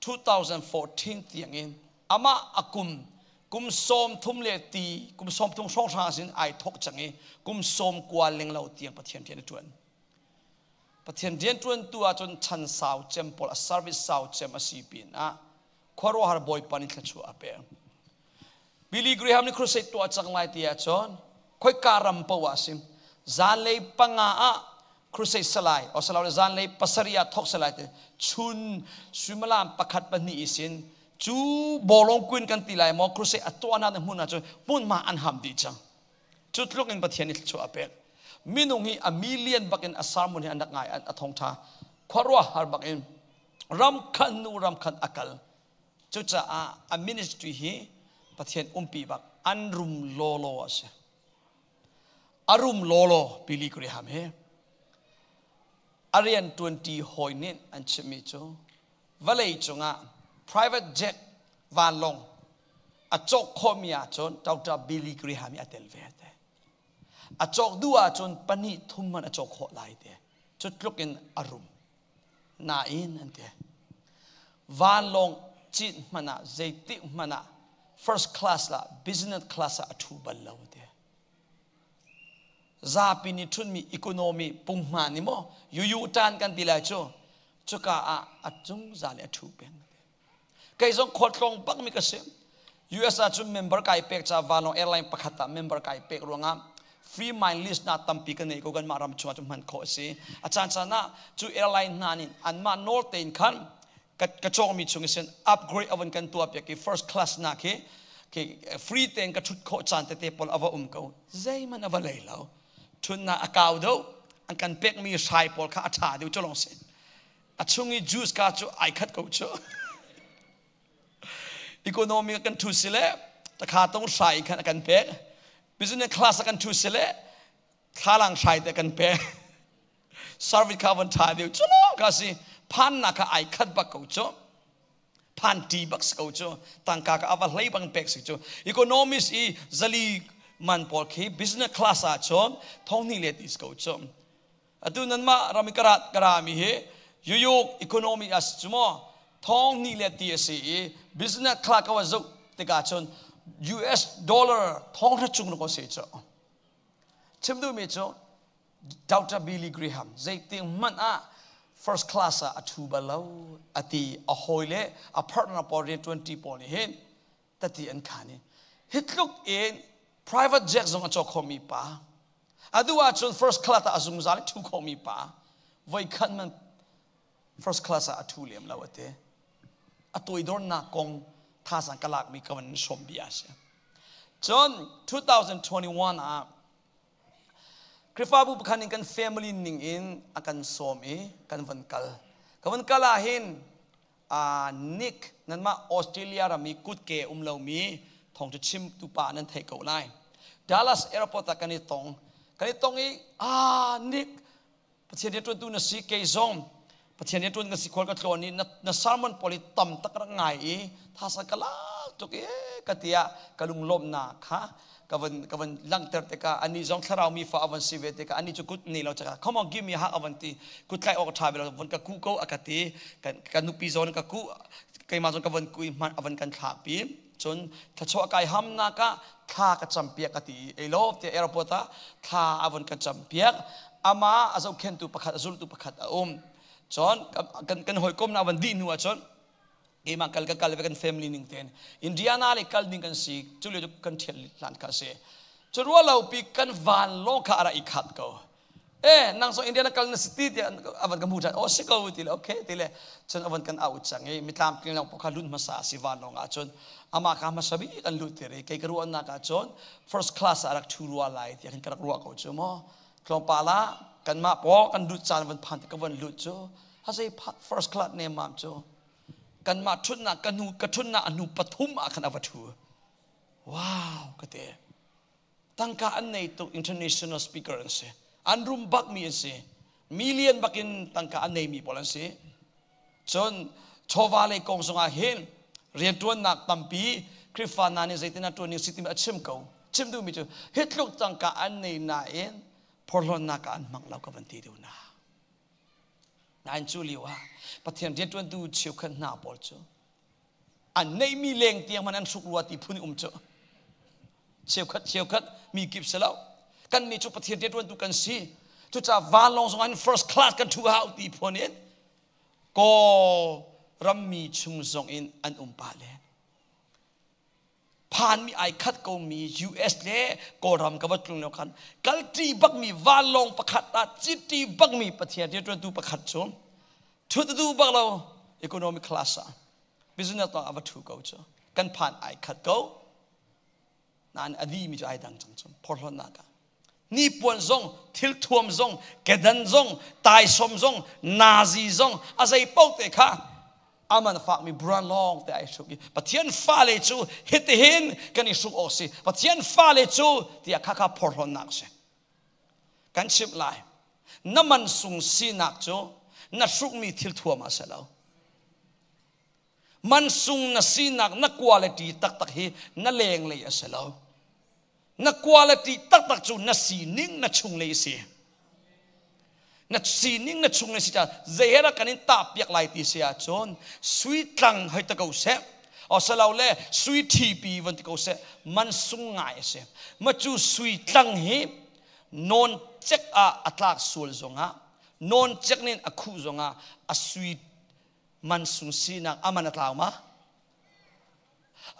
2014 tiang in amah a kum kum 30 le ti kum 30 hrawnghrang sin ai thok cang i kum 90 leng lo tiang Pathian rian a ṭuan. Pathian rian ṭuantu ahcun chan sau cem pawl, a service sau cem a si pin ah khuaruahhar Bawipa nih thluachuah a pek. Billy Graham nih crusade tuah cang lai ti ahcun khoika ram poah ah sim zanlei 5 ah crusade salai o salai, zanlei 7 ah thok salai te, chun suimilam 1 2 isin cu bawlong kuin kan ti lai maw, crusade a tuah nak hmun ah cun hmunhma an ham dih cang. Cu tluk in Pathian nih thluachuah a pek. Minung hi a million bak in a sermon hi an rak ngai, a thawngtha khuaruahhar bak in ram khan nu ram khan a kal. Cucaah a ministry hi Pathian umpi bak, an rum lawlaw a si, a rum lawlaw. Billy Graham he a rian ṭuanṭi hawi nih an chimmi cu vawlei cungah private jet vanlawng a cawk khawhmi ahcun Dr. Billy Graham hi a tel ve te. A cawk duh ahcun pahnih thum man a cawk khawh lai te. Cu tluk in a rum. Nain an ti, vanlawng cit hmanh ah, zeitik hmanh ah first class la business class ah a ṭhu bal lo te. Zapi nih ṭhutmi economy punghman ni maw yuyu tan kan ti lai cu, cuka ah a zungzal i a ṭhu peng. Kei zong khualtlawng bak mi ka si. US ah cun member kai pek ca vanlawng airline pakhat ah member kai pek ruangah free mind list na tampi ka nei ko. Kan mah ram chungah cu hman khawh a si. A caan caan ah cu airline hna nih anmah nawl tein khan ka cawkmi chung sin upgrade avon kan tuah piak i first class na khi free tein ka thut khawh caan tete pawl ava um ko. Zeihmanh ava lei lo. Thunna a kau deuh, an kan pekmi hrai pawl kha a ṭha deuh cu lawng si. A chung i juice ka cu ai khat ko cu. Economy kan thu si le takha tong hrai khan a kan pek, business class kan thu si le thlalang hrai te kan pek, service kha von tha deuh cu lawng ka si. Phan na kha ai khat bak ko cu, phan ti bak si ko cu. Tangka ka ava hlei bang pek si cu. Economist i zali man pawl khi business class ah cun thong hnih le ti si ko cu. Atu nanmah ram i karat karami hi yuyuk economy as cu maw thong hnih le ti a si i business class ka wa zoh tikah cun US dollar 500 cung ko si cu. Chim duhmi cu Dr. Billy Graham zeitik hmanh ah first class ah a ṭhu bal lo ati. A hawi le a partner pawl, rian ṭuanṭi pawl nih hin tati an khan i hitluk in private jet zong a cawk khomi pa. Atu ahcun first class ah a zungzal i ṭhu khomi pa voikhat man first class ah a ṭhu lem lo ate. A toidornak kong thazang ka lakmi ka van hrawm bia a si. Cun 2021 ah Khrihfabu pakhat in kan family ning in a kan sawm i kan van kal. Ka van kal ah hin Nick nanmah Australia ram i kutke um lomi thawng cu chimtu pa nan theih ko lai. Dallas airport ah kan i tong. Kan i tong i ah Nick Pathian rianṭuantu na si kei zong Pathian rianṭuan ka si khual ka tlawn i na sermon pawl i tam tak rak ngai i thasa ka lak tuk i ka tiah ka lunglawmhnak kha ka van ka van langhter tikah ani zong thlarau mi fa a van si ve tikah ani cu kut nei lo cakah come on give me a hug a van ti kut tlai awk ṭha ve lo von ka ku ko a ka ti ka nupi zawn ka ku keimah zong ka van ku i hman a van kan thlak pi cun thlachuah kai hamnak ah thla ka campiak ka ti ei lo te airport ah thla a von ka campiak ama a zohkhentu pakhat a zultu pakhat a um cun kan kan hawikom na van dih hnu ah cun keimah kal ka kal ve kan family ning ten Indiana le kal ding kan si cu le kan thial hlan kha si cu rua lo pi kan van lawng kha ara i khat ko e nang so Indiana kal na si ti ti avan ka mu than o si ko ti le okay ti le cun avan kan au chang i mitlam tling lang pokha lut hmasa si van lawng ah cun ama ka hmasa bi kan lut ti ri kei ka ruah nak ah cun first class ah rak thu rua lai ti kan rak ruah ko chu mo tlawmpal ah kanmah paw kan lut caan van phan ti ka van lut cu ha sei first class ne mam cu kanmah thutnak ka hnu ka thutnak a hnu pathum ah khan a va thu wow ka te tangka an nei tuk international speaker an si an rum bak mi an si million bakin tangka an nei mi pawl an si cun chawva lei kong zongah hin riantuannak tampi Khrihfa hna nih zeitin an tuan ning si timi a chim ko chim duhmi cu hi tluk tangka an nei nain phorhlawnnak ah an hmang lo ka van ti duh na nain cu lio ah Pathian riantuantu cheukhat hna pawl cu an neihmi leng tiang man an hruk rua ti phun um cu cheukhat cheukhat mi kip si lo kan nih cu Pathian riantuantu kan si cucaah vanlawng zong in first class kan thu hau ti phun in kaw rammi chung zong in an um pah len phanmi ai khat ko mi US le Kawlram ka va tlung lio khan kalṭi bakmi vanlawng pakhat ah citi bakmi Pathian rianṭuantu pakhat cu ṭhut a duh bak lo economic class ah business ah a va ṭhu ko cu kan phan ai khat ko nain a dihmi cu ai dang cang cu phorhlawtnak ah nipuan zong thilthuam zong kedan zong taisawm zong nazi zong a zei paoh te kha aman fakmi brand lawng te ai hruk i Pathian fale cu hitihin kan i hruk awk si Pathian fale cu tiah kha kha phorhlawnnak si kan chimh lai na man sung sinak cu na hrukmi thilthuam ah si lo man sung na sinak na quality taktak hi na lenglei a si lo na quality taktak cu na sining na chunglei a si na sining na chunglei si caah zei he dah kan in tah piak lai ti si ahcun sui tlang hoi ta ko seh osalo le sui ṭhipi van ti ko seh man sung ngai a si ma cu sui tlang hi non cek ah a tlak sual zongah non cek nin a khuh zongah a sui man sung sinak aman a tlau ma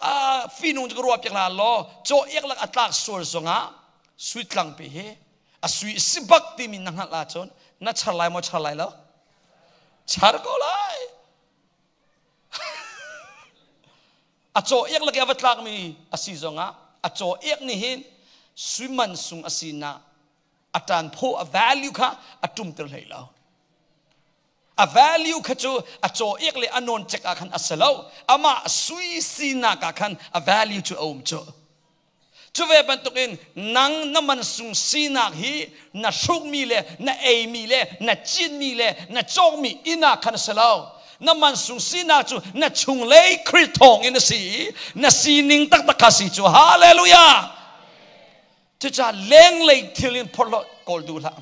a finung cu ka ruah piak la law caw ek lak a tlak sual zongah sui tlang pi hi a sui si bak timi na hngalh ahcun na char lai maw char lai lo char ko lai a caw ek lak i a va tlakmi a si zongah a caw ek nih hin sui man sung a sinak a tan phaw a value kha a ṭumter hlei lo A value kha cu a caw ek le a nawn cek ah khan a si lo. Amah sui sinak ah khan a value cu a um cu. Cu ve bantukin nang na man sung sinak hi na hrukmi le na eimi le na cinmi le na cawkmi inn ah khan a si lo. Na man sung sinak cu na chunglei Khrih thawng in a si i na sining taktak kha si cu. Hallelujah! Cucaah lenglei thil in phorhlawt kawl duh hlah.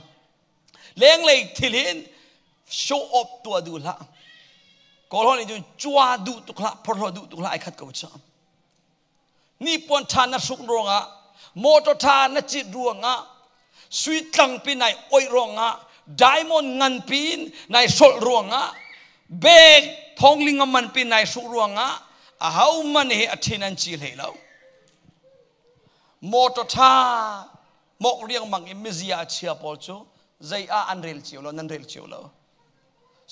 Lenglei thil hin show off tuah duh hlah. Kawlhawl nih cun cua duh tuk hlah, phorhlawh duh tuk hlah ai khat ko cu. Nipuan ṭha na hruk ruangah, motor ṭha na cit ruangah, sui tlangpi nai oih ruangah, diamond nganpi in nai hrolh ruangah, bag thongling a manpi nai hruk ruangah, aho man hi a ṭhin an ci hlei lo. Motor ṭha Mok riangmang in mizia a chia pawl cu zei ah an rel cio lo, nan rel cio lo.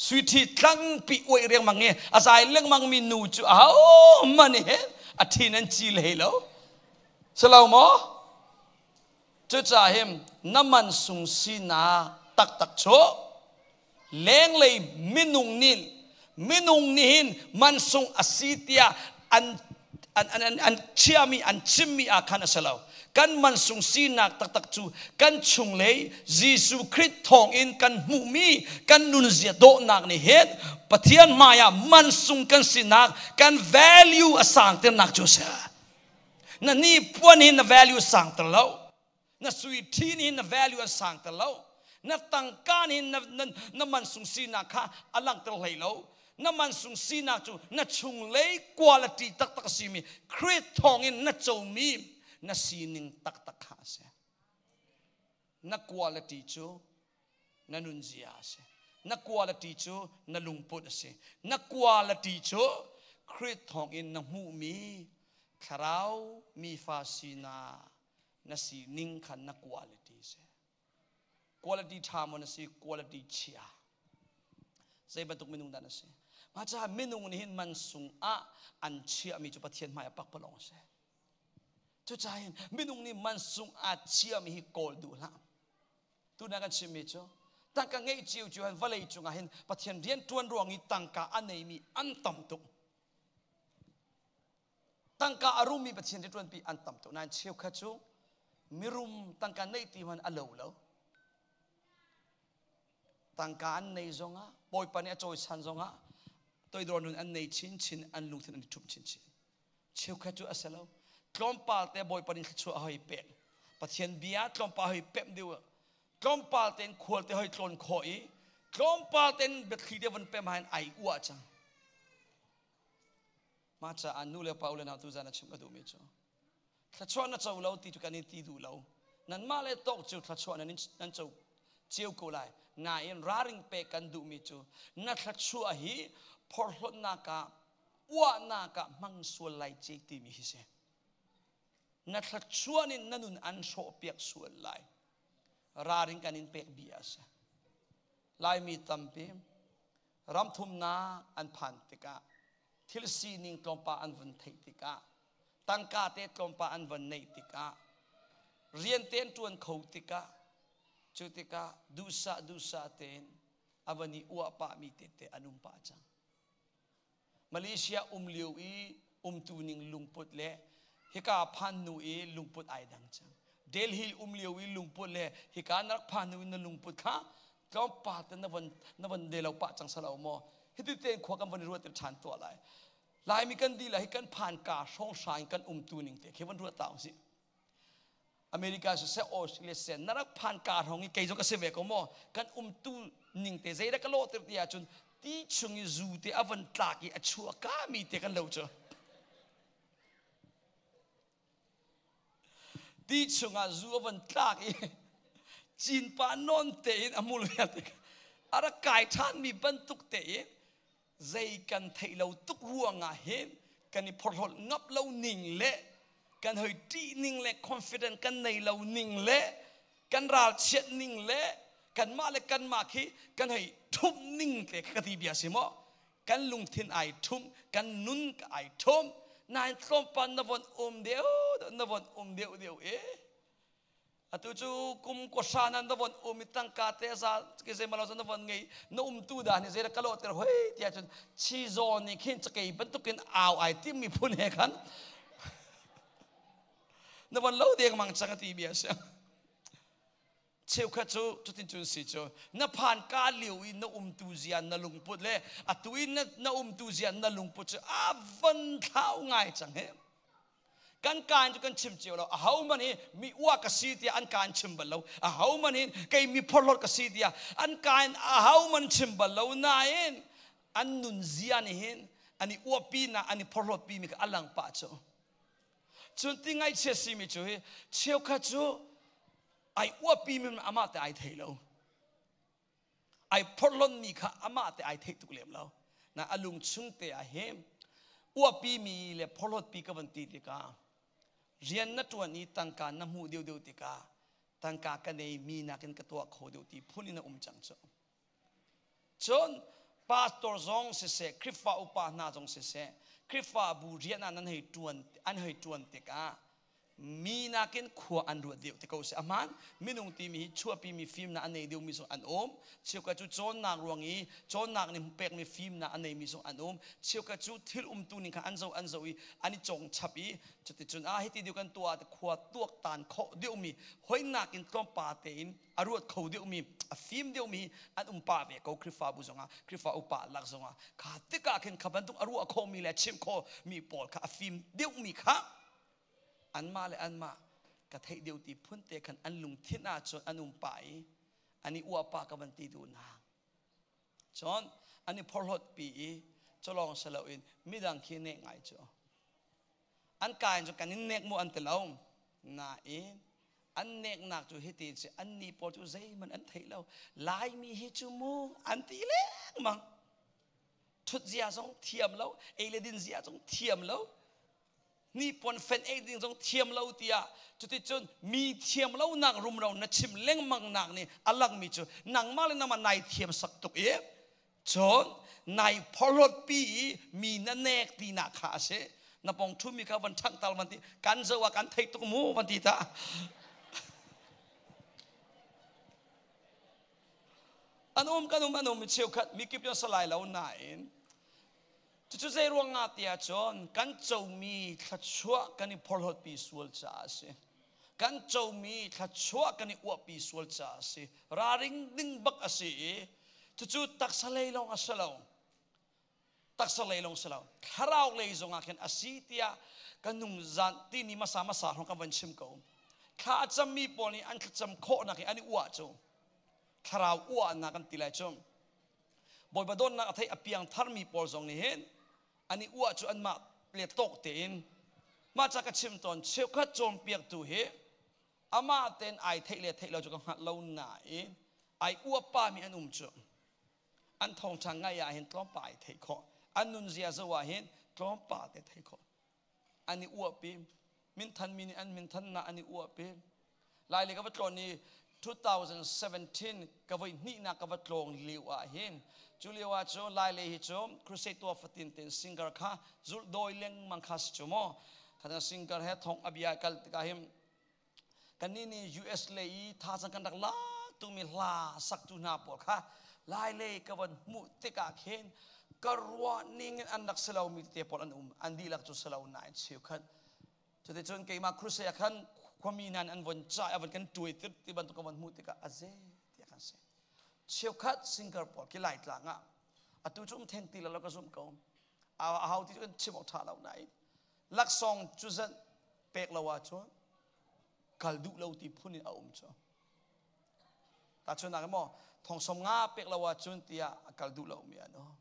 Suithi tlangpi uai riangmang i a zai lengmang mi nu cu aho man he a thin an ci hlei lo. Silo maw? Cucaah him na man sung sinak taktak cu lenglei minung nih minung nih hin mansung a si tiah an an an an chiami an chimmi ah khan a si lo. Kan mansung sinak taktak cu kan chunglei Jesuh Khrih thawngin kan hmuhmi kan nunzia dawhnak nih hin Pathian hmaiah mansung kan sinak kan value a sangternak cu a si. Na ni puan hi na value sang ter lo. Na sui ṭhin hi na value a sang ter lo. Na tangka nih na, na, na mansung sinak kha a langhter hlei lo. Na mansung sinak cu na chunglei quality taktak a simi Khrih thawngin na comi na sining taktak kha a si. Na quality cu na nunzia a si. Na quality cu na lungput a si. Na quality cu Khrih thawngin na hmuhmi thlarau mifa sinak na sining kha na quality si. Quality ṭha maw na si, quality chia. Zei bantuk minung dah na si? Mah caah minung nih hin mansung ah an chiahmi cu Pathian hmai ah pakpalawng a si. Cucaah hin minung nih mansung ah chiahmi hi kawl duh hlah. Tuna kan chimmi cu tangka ngeih cio cio hin vawlei cungah hin Pathian rian ṭuan ruang i tangka a neimi an tam tuk. Tangka a rummi Pathian rian ṭuanpi an tam tuk. Nain cheukhat cu mirum tangka neih ti hmanh a lo lo. Tangka an nei zongah Bawipa nih a cawisan zongah toidor nun an nei chinchin, an lungthin an i ṭhumh chinchin. Cheukhat cu a si lo. Tlawmpal te Bawipa nih thluachuah a hoi pek. Pathian bia tlawmpal hoi pemh deuh. Tlawmpal tein khual te hoi tlawn khawh i tlawmpal tein biathli te von pem hain ai uah cang. Mah caah nu le pa u le nau tuzan a chim ka duhmi cu thluachuah na co lo ti cu kan in ti duh lo. Nanmah le tawk cu thluachuah nan, nan co cio ko lai. Nain raring pek kan duhmi cu na thluachuah hi phorhlawtnak ah uahnak ah hmang sual lai ci timi hi si. Na thluachuah in na nun an hrawhpiak sual lai. Raring kan in pek bia a si. Laimi tampi ramthumnak an phan tikah thil sining tlawmpal an vun theih tikah tangka te tlawmpal an von neih tikah rian te an ṭuan kho tikah cu tikah duhsah duhsah tein a van i uah pahmi tete an um pah cang. Malaysia um lio i umtu ning lungput le hika phan nu i lungput ai dang cang. Delhi um lio i lungput le hika na rak phan nu i na lungput kha tlawmpal te na von na von de lo pah cang salo maw? Hiti tein khua kan von i ruat ṭhan tuah lai. Laimi kan di la hi kan phan ka hrawng hraing kan umtu ning te khi von ruat ta usih. America siseh Australia siseh na rak phan ka hrawng i kei zong ka si ve ko maw kan umtu ning te zei dah ka lawh tir ti ahcun ti chung i zu te a von tlak i a chuah ka mi te kan lo cu ti chungah zu a von tlak i cin pa nawn te in a mul vialte a rak kai ṭhan mi bantuk te i zei kan theih lo tuk ruangah hin kan i phorhlawt ngap lo ning le kan hoi ṭih ning le confident kan nei lo ning le kan ralchiat ning le kanmah le kanmah khi kan hei ṭhumh ning te ka ti bia si maw kan lungthin ai ṭhumh kan nun ai ṭhum nain tlawmpal na von um deuh na von um deuh deuh e Atu cu kum kuahra nan na von um i tangka te za ke zei malo na von ngei na um tu da ni zei ka lo ter hoi tiah cun chi zaw nih khin cakei bantukin au ai tim mi phun he khan na von lo deng mang chang ti bia sia cheukhat cu cutin cun si cu na phan ka liu i na um tu zia na lungput le atu i na um tu zia na lungput cu a von thlau ngai chang he Kan kaan cu kan chim cio lo. Ahohmanh hi mi ua ka si tiah an kaan chim bal lo. Ahohmanh hi kei mi phorhlawt ka si tiah an kaan ahohmanh chim bal lo. Nain an nunzia nih hin an i uapi na an i phorhlawtpi mi kha a lang pah cu. Cun ti ngaihchia simi cu hi cheukhat cu ai uapi mi amah te ai thei lo. Ai phorhlonmi kha amah te ai theih tuk lem lo. Na a lung chung te ah hin uapi mi le phorhlawtpi ka van ti tikah rian na ṭuan i tangka na hmuh deuhdeuh tikah Tangka ka nei mi nakin ka tuah kho deuh ti phun in a um cang cu. Cun pastor zong siseh, Khrihfa upa hna zong siseh, Khrihfabu rian ah nan hei ṭuan an hei ṭuan tikah mi nakin khua an ruat deuh ti ko seh. Ahmaan minung timi hi chuahpimi fimnak a nei deuhmi zong an um. Cheukhat cu cawnnak ruang i cawnnak nih pekmi fimnak a neimi zong an um. Cheukhat cu thil umtu ning kha an zoh an zoh i an i cawng chap i cuticun ah hiti deuh kan tuah khua tuaktan khawh deuhmi hoinak in tlawmpal tein a ruat kho deuhmi a fim deuhmi an um pah ve ko. Khrihfabu zongah, Khrihfa upa lak zongah kha tikah khin kha bantuk a ruah khawhmi le chimh khawhmi pawl kha, a fim deuhmi kha, anmah le anmah ka theih deuh ti phun te khan an lungthin ahcun an um pah i an i uah pah ka van ti duh hna. Cun an i phorhlawt pi i culawng si loin midang khi nek ngai cu an ka in cu kan in nek mu an ti lo nain an neknak cu hiti si, an ni pawl cu zeihmanh an theih lo, Laimi hi cu mu an ti lengmang, thut zia zong thiam lo, ei le din zia zong thiam lo, hnipuan fen ei ding zong thiam lo tiah. Cuticun mi thiam lo nak rumro na chim lengmang nak nih a langmi cu nangmah le nangmah nai thiam sak tuk i cun nai phorhlawt pi i mi na nek tinak kha a si. Na pong ṭhumi kha van ṭhangh tal van ti, kan zo ah kan theih tuk mu van ti ta. An um kan um an um cheukhat mi kip cu salai lo nain cucu zei ruangah tiah cun kan comi thluachuah kan i phorhlawtpi sual caah a si, kan comi thluachuah kan i uahpi sual caah a si. Raring ding bak a si i cucu taksa lei lawng a si lo, taksa lei lawng si lo, thlarau lei zongah khin a si tiah kan nung zan ti ni masa masa hrong kan van chim ko. Thla a cammi pawl nih an thlacam khawhnak hi an i uah cu thlarau uahnak kan ti lai cu. Bawipa dawtnak a theih a piang tharmi pawl zong nih hin an i uah cu anmah le tawk tein. Mah ca ka chim tawn, cheukhat cawnpiaktu hi amah tein ai theih le theih lo cu ka hngalh lo nain ai uah pami an um cu. An thawngṭha ngaih ah hin tlawmpal ai theih khawh, an nunzia zoh ah hin tlawmpal te theih khawh. An i uahpi, minthanmi nih an minthannak an i uahpi. Lai le ka va tlawn i 2017 ka voi hnihnak ka va tlawng lio ah hin, cu lio ah cu Lai le hi cu crusade tuah fatin ten singer kha zulh dawi lengmang kha si cu maw. Kha singer he thong abia kal tikah hin kannih nih US lei i thazang kan rak la tumi hla saktu hna pawl kha Lai lei ka van hmuh tikah khin ka ruah ning in an rak si lomi tete pawl an um. An dihlak cu si lo nain cheukhat. Cuticun keimah crusade ah khan khuami nan an von cah a von kan tuai tir ti bantuk ka von hmuh tikah a ze tiah kan si. Cheukhat singer pawl khi Laitlang ah atu cu um theng ti lo ka zumh ko, a hau ti cu kan chim awk ṭha lo nain laksawng cu zan pek lo ahcun kal duh lo ti phun in a um cu. Tahchunhnak maw thong som nga pek lo ahcun tiah a kal duh lo mi an um.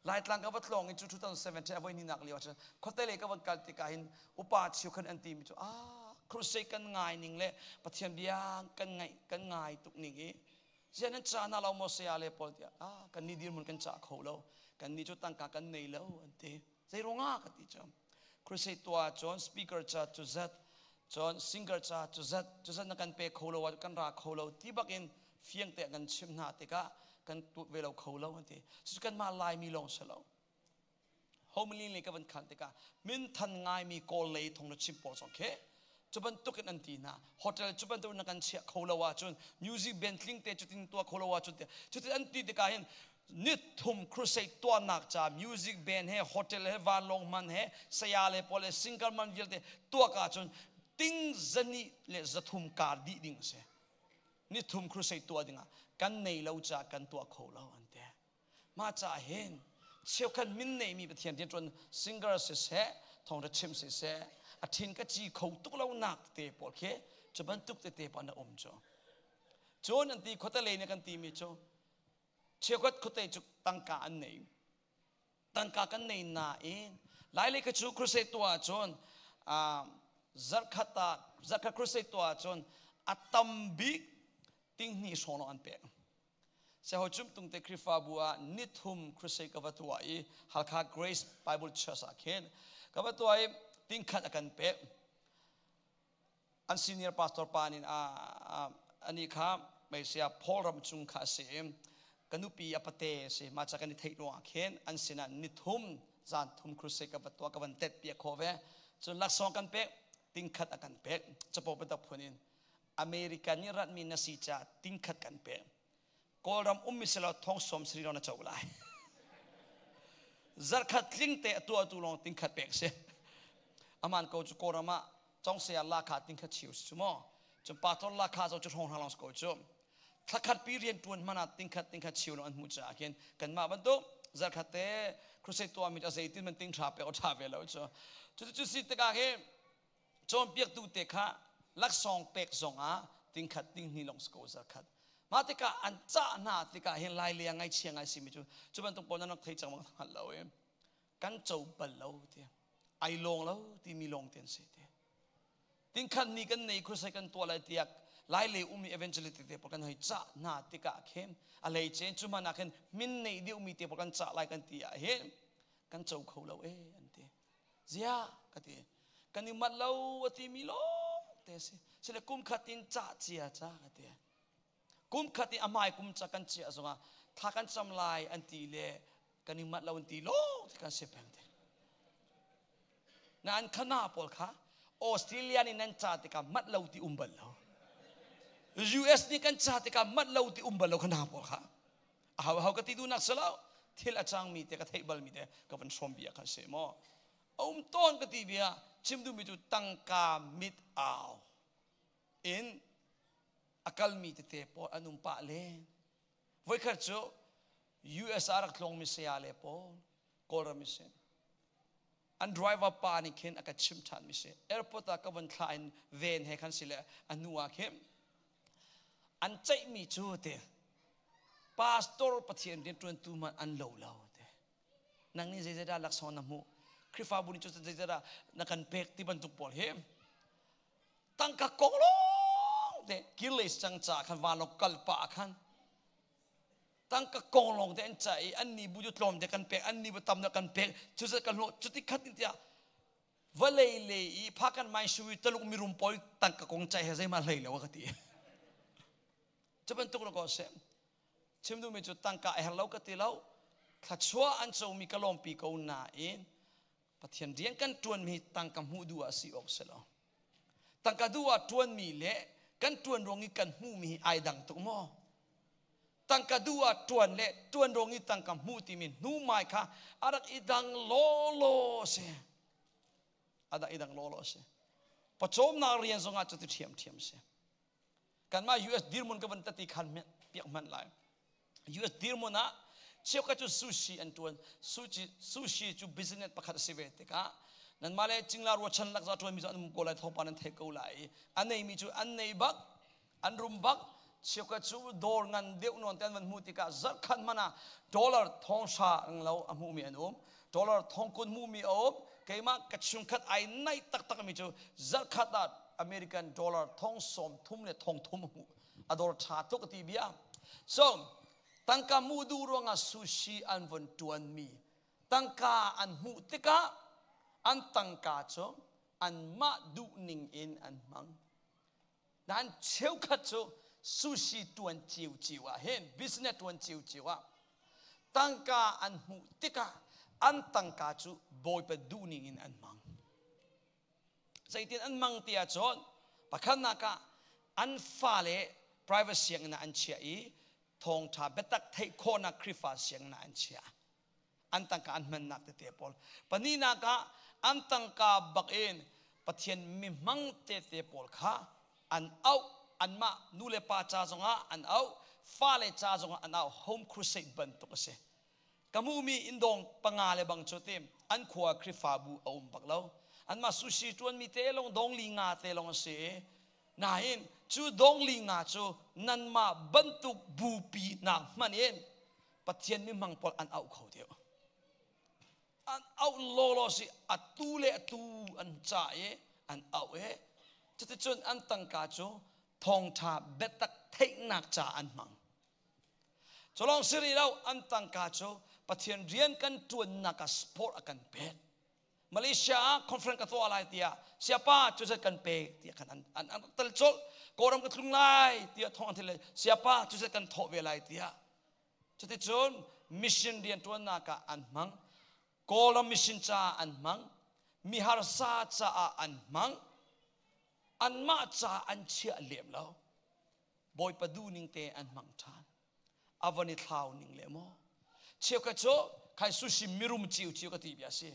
Laitlang ka va tlawng i cu 2017 a voi ni nak lio ahcun khuate lei ka van kal tikah hin upa chiu khan an ti mi cu, ah, crusade kan ngai ning le Pathian bia kan ngaih kan ngai tuk ning i zian nan ca na lo maw saya le pawl tiah, ah, kan ni dirhmun kan cah kho lo, kan ni cu tangka kan nei lo an ti. Zei ruangah ka ti cu, crusade tua cun speaker ca cu zat, cun singer ca cu zat, cu zat na kan pe kho lo ah kan ra kho lo ti bak in fiang te kan chim hna tikah kan tu ve lo kho lo an ti. Cu kanmah Laimi lawng si lo, homily le ka van khan tikah min than ngaimi Kawl lei thong na chim pawl zong khi cu bantuk in an ti hna. Hotel cu bantuk na kan chiah kho lo ahcun, music band tling te cutin tuah kho lo ahcun, cutin an ti tikah hin nithum crusade tuahnak ca music band he, hotel he, vanlawng man he, saya le pawl le singer man vialte tuah ka ahcun ting zani le zathum kar dih ding a si. Nithum crusade tuah dingah kan nei lo ca kan tuah kho lo an ti. Mah ca hin cheukhat min neimi Pathian rianṭuan singer siseh, thawngṭha chim siseh, a thin ka ci kho tuk lo nak te pawl khi cu bantuk tete pawl na um cu. Cun an ti khuate lei nih kan timi cu cheukhat khuate cu tangka an nei, tangka kan nei nain Lailei kha cu crusade tuah ahcun zarkhat ah zarkhat crusade tuah ahcun a tam bik tinghnih hrawng lawng an pek. Seho cum tungte Khrihfabu ah nithum crusade ka va tuah i Halkha Grace Bible Church ah khin ka va tuah i tingkhat a kan pek. An senior pastor pa nih ani kha Malaysia Paul ram chung kha a si. Ka nupi a pate a si. Mah ca kan i theih ruangah khin an sinah nithum zan thum crusade ka va tuah ka van tet piak khawh ve. Cun laksawng kan pek tingkhat a kan pek. Capo biatak phun in America nih ratmi na si caah tingkhat kan pek. Kawlram ummi selaw thong som sari na co lai. Zarkhat tling te a tuah tu lawng tingkhat pek si. Aman ko cu Kawlram ah cong saya la kha tingkhat chiu si cu mo. Cun pastor la kha zo cu hrong hna long ko cu. Thlakhat pi rian tuan hmana tingkhat tingkhat chiu long an hmu cha khin kanmah bantuk zarkhat te crusade tuah mi a zeitin man ting tha pe o tha ve lo cu. Cu cu si tikah hi Cawnpiaktu te kha laksawng pek zongah tingkhat tinghnih lawng si ko zarkhat. Mah tikah an cah hna tikah hin lai le ngaihchia ngai simi cu cu bantuk pawl nan rak thei cang bang hngal lo i kan co bal lo ti ai lawng lo timi lawng te an si ti. Tingkhat ni kan nei crusade kan tuah lai tiah lai le umi evangelist te pawl kan hei cah hna tikah khin a lei chen cu hmanh ah khin min nei deuhmi te pawl kan cah lai kan ti ah hin kan co kho lo e an ti. Ziah ka ti. Kan i manh lo a timi lawng te a si. Sile kum khat in cah cia ca ka ti. Kum khat in a hmai kum ca kan ciah zongah thla kan cam lai an ti le kan i manh lo an ti lawng te kan si peng te. Na an khana pawl kha Australia nih nan ca tikah manh lo ti um bal lo. US nih kan ca tikah manh lo ti um bal lo khana pawl kha. Aho aho ka ti duhnak si lo thil a cangmi te ka theih balmi te ka van hrawm bia kha si maw a um tawn ka ti bia chim duhmi cu tangka mit au in a kalmi tete pawl an um pah len voikhat cu US ah rak tlawngmi saya le pawl Kawlram i sin an driver pa nih khin a ka chimh ṭhan mi si airport ah ka von thlah in ven he khan si le a hnu ah khin an ceihmi cu te pastor Pathian rianṭuantu hmanh an lo lo te nang nih zeizeidah laksawng na hmuh Khrihfabu nih cu zeizeidah na kan pek ti bantuk pawl hi tangka kong lawng te kirles cang ca khan vanlawng kal pah khan tangka kong lawng te an ca i an ni bu cu tlawm te kan pek an ni bu tam kan pek cu kan hlawh cuti khat in tiah vawlei le i phakan mai sui taluk mirum pawl tangka kong cai he zeima hlei lo ka ti cu bantuk lo ko se chim duhmi cu tangka a her lo ka ti lo thlachuah an comi ka lawmpi ko nain Pathian rian kan ṭuanmi tangka hmuh duh ah si awk si lo tangka duh ah ṭuanmi le kan ṭuan ruang i kan hmuhmi hi ai dang tuk maw tangka duh ah ṭuan le ṭuan ruang i tangka hmuh timi hnumai kha a rak i dang lawlaw si a rak i dang lawlaw si pawcawmnak rian zongah cu ti ṭhiamṭhiam si kanmah US dirhmun ka van tati khan piak hmanh lai US dirhmun ah cheukhat cu sushi an tuan sushi sushi cu business pakhat a si ve tikah nanmah le cingla ruachan lak za tuan mi cu an um ko lai thawngpang nan theih ko lai a nei mi cu an nei bak an rum bak cheukhat cu dawr ngan deuh nawn te an van hmuh tikah zarhkhat hmanh ah dollar thong hra ang lo a hmuh mi an um dollar thong kun hmuh mi a um keimah ka chungkhat ai naih taktak mi cu zarhkhat ah American dollar thong sawm thum le thong thum hmuh a dawr ṭha tuk ti bia so tangka hmuh duh ruangah sushi an von ṭuan mi tangka an hmuh tikah an tangka cu anmah duh ning in an hmang nan cheukhat cu sushi ṭuan cio cio ah hin business ṭuan cio cio ah tangka an hmuh tikah an tangka cu Bawipa duh ning in an hmang Zeitin an mang ti ahcun pakhatnak ah an fale private sianginn ah an chiah i thawngṭha biatak theih khawhnak Khrihfa sianginn ah an chiah. An tangka an hmannak tete pawl. Pahnihnak ah an tangka bak in Pathian mihmang tete pawl kha an auh anmah nu le pa ca zongah an auh fale ca zongah an auh home crusade bantuk a si. Ka hmuhmi inndawng panga le bang cu tim an khua Khrihfabu a um bak lo. Anmah sushi ṭuanmi te lawng dong li nga te lawng a si i nain cu dong li nga cu nanmah bantuk bupi nak hmanh in Pathian mihmang pawl an auh kho deuh. An auh lawlaw si atu le atu an ca i an auh i cuticun an tangka cu thawngṭha biatak theihnak ca an hmang. Culawng si rih lo, an tangka cu Pathian rian kan ṭuannak ah sport a kan pek. Malaysia ah conference ka tuah lai tiah siapa cu zat kan pek tiah khan an an tel colh. Kawlram ka tlung lai tiah thawng an thil siapa cu zat kan thawh ve lai tiah. Cuticun mission riantuannak ah an hmang. Kawlram mission caah an hmang. Miharsa caah an hmang. Anmah ca an chiah lem lo. Bawipa duhning te an hmang ṭhan. A von i thlau ning le maw. Cheukhat cu khai sushi mirum ciu ciu ka ti bia si.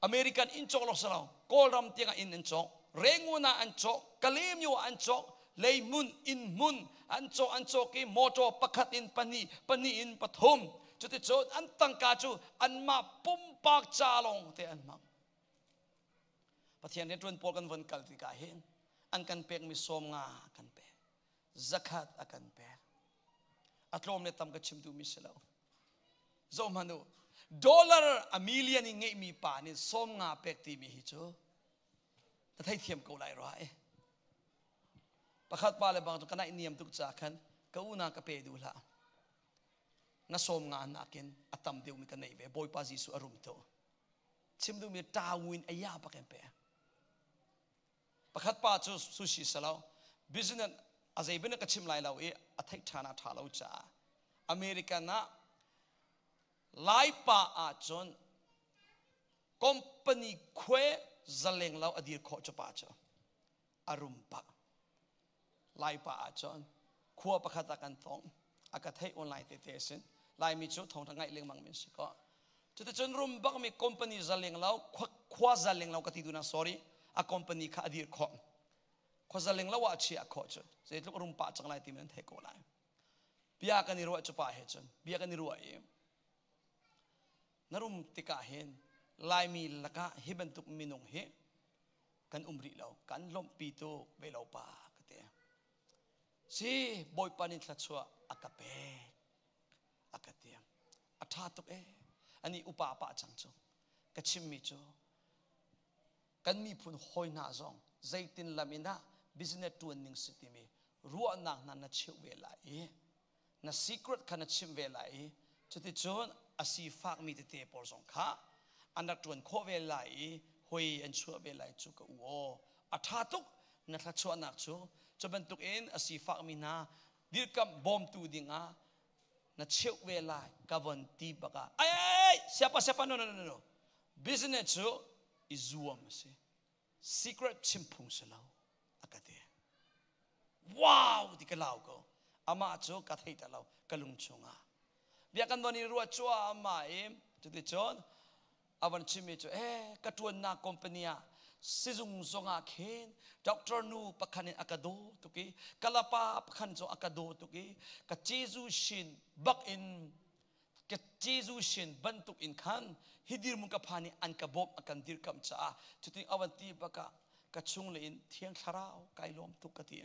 American inn cawk lo salo Kawlram tiangah inn an cawk, Rangoon ah an cawk, Kalaymyo ah an cawk, leihmun inn hmun an cawk an cawk i motor pakhat in pahnih, pahnih in pathum. Cuticun an tangka cu anmah pumpak ca lawng te an hmang. Pathian rianṭuan pawl kan von kal tikah hin an kan pekmi 50 a kan pek, 100 a kan pek. A tlawm le tam ka chim duhmi si lo. Zoh hmanh u, dollar a million in ngeihmi pa nih 50 pek timi hi cu na theithiam ko lai rua eh. Pakhat pa le bang cu ka naih niam tuk ca khan ka una ka pe duh hlah. Na 50 nakin a tam deuhmi ka neih ve. Bawipa Jesuh a rum tu. Chim duhmi tawin a ya bak in pe. Pakhat pa cu sushi salo business a zei bin ka chim lai lo i a theih ṭhan a ṭha lo caah American ah Lai pa ah cun company khue zaleng lo a dir khawh cu pa cu a rum pah. Lai pa ah cun khua pakhat ah kan tong a ka theih online tete sin Laimi cu thawngṭha ngaih lengmang min si ko. Cuticun rum bakmi company zaleng lo khua zaleng lo ka ti duhnak, sorry, a company kha a dir khawh, khua zaleng lo ah chiah khawh cu zeitluk rum pah cang lai timi nan theih ko lai. Bia kan i ruah cu pa he cun bia kan i ruah i na rum tikah hin Laimi lakah hi bantuk minung hi kan um rih lo, kan lawmhpi tuk ve lo pa ka ti. Si Bawipa nih thluachuah a ka pek a ka ti. A ṭha tuk e. Ani upa pah cang cu ka chimmi cu kan miphun hawi hna zong zeitin lam in dah business ṭuan ning si timi ruahnak hna na cheuh ve lai i na secret kha na chimh ve lai i cuticun a sifakmi tete pawl zong kha an rak ṭuan khawh ve lai i hoi an chuah ve lai cu ka u aw. A ṭha tuk na thluachuahnak cu. Cu bantuk in a sifakmi hna dirkamh bawmtu dingah na cheuh ve lai ka von ti bak ah, ai ai siapa siapa, no, no, no, no, business cu i zuam a si, secret chim phung si lo a ka ti. Wow ti ka lau ko. Amah cu ka thei ta lo. Ka lung chungah bia kan von i ruah cuahmah i cuticun a von chimmi cu ka ṭuannak company ah sizung zongah khin doctor nu pakhat in a ka daw tuk i kalapa pakhat cu a ka daw tuk i ka Jesuh shin bak in ka Jesuh shin bantuk in khan hi dirhmun ka phan i an ka bawmh, a kan dirkamh caah cutin a van ti bakah ka chung le in Thiang Thlarau kai lawm tuk ka ti.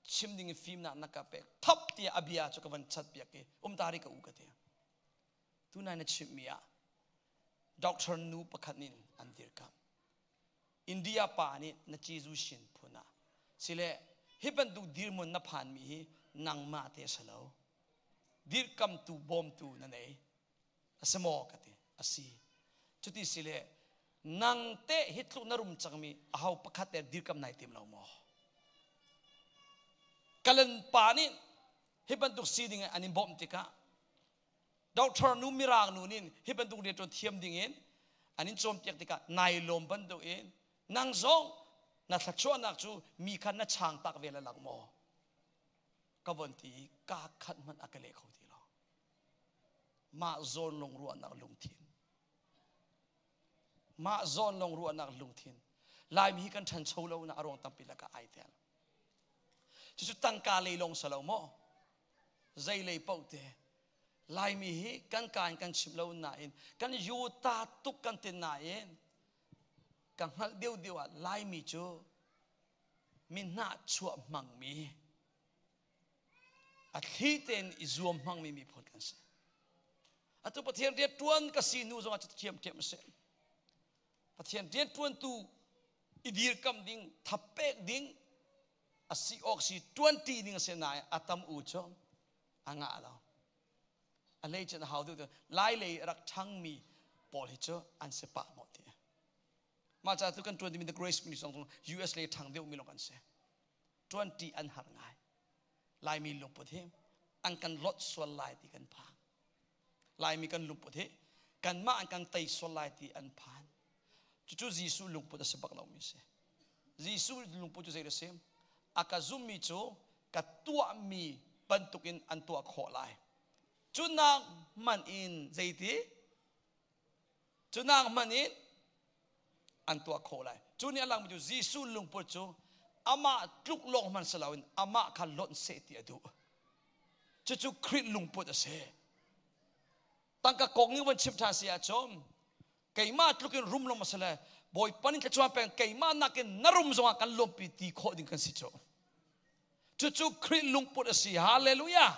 Chim ding in fimnak na ka pek thap tiah a bia cu ka van chat piak i um ta ri ka u ka ti. Tunai na chimhmi ah doctor nu pakhat nin an dirkamh, India pa nih na Jesuh shin phun ah sile hi bantuk dirhmun na phanmi hi nangmah te si lo, dirkamtu bawmtu na nei a si maw ka ti. A si. Cuti si le nang te hi tluk na rum cangmi aho pakhat te dirkam nai tim lo maw? Kalan pa nih hi bantuk sining an in bawmh tikah, doctor nu mirang nu nin hi bantuk rianṭuan thiam ding in an in cawnpiak tikah nai lawm bantuk in nang zong na thluachuahnak cu mi kha na chang tak ve le lang maw ka von ti i ka khat hmanh a ka leh kho ti lo. Mah zawn lung ruahnak lungthin, mah zawn lung ruahnak lungthin. Laimi hi kan ṭhancho lo na a ruang tampi lakah ai tel. Cucu tangka lei lawng si lo maw, zei lei paoh te Laimi hi kan ka in kan chim lo nain kan yuta tuk kan tin nain ka hngalh deuh deuh ah Laimi cu mi hnahchuah hmangmi, a thli tein i zuam hmangmi miphun kan si. Atu Pathian rian ṭuan ka si hnu zongah cu thiamthiam a si. Pathian rian ṭuantu i dirkamh ding, thapek ding a si awk si, ṭuanṭi ding a si nain a tam u cu a ngah lo. A lei cun a hau deuh. Lai lei rak ṭhangmi Pawl hi cu an si pah maw ti. Mah ca tu kan tuan dimi The Grace Ministry zong US le thang deuh mi lawng an si. Tuan ti an har ngai. Laimi lungput hi an kan lot sual lai ti kan phang. Laimi kan lungput hi kanmah an kan tei sual lai ti an phan. Cucu Jesuh lungput a si bak lomi si. Jesuh lungput cu zei a si? A ka zummi cu ka tuahmi bantukin an tuah khawh lai. Cu nak hmanh in zeiti? Cu nak hmanh in an tuah khawh lai. Cu nih a langmi cu Jesuh lungput cu amah tluk lawng hmanh si loin amah kha lonh seh ti a duh. Cucu Khrih lungput a si. Tangka kong in van chim ṭhan si ahcun keimah tluk in rum lawng a si le Bawipa nih thluachuah peng keimah nakin na rum zongah kan lawmpi ti khawh ding kan si cu. Cucu Khrih lungput a si. Hallelujah.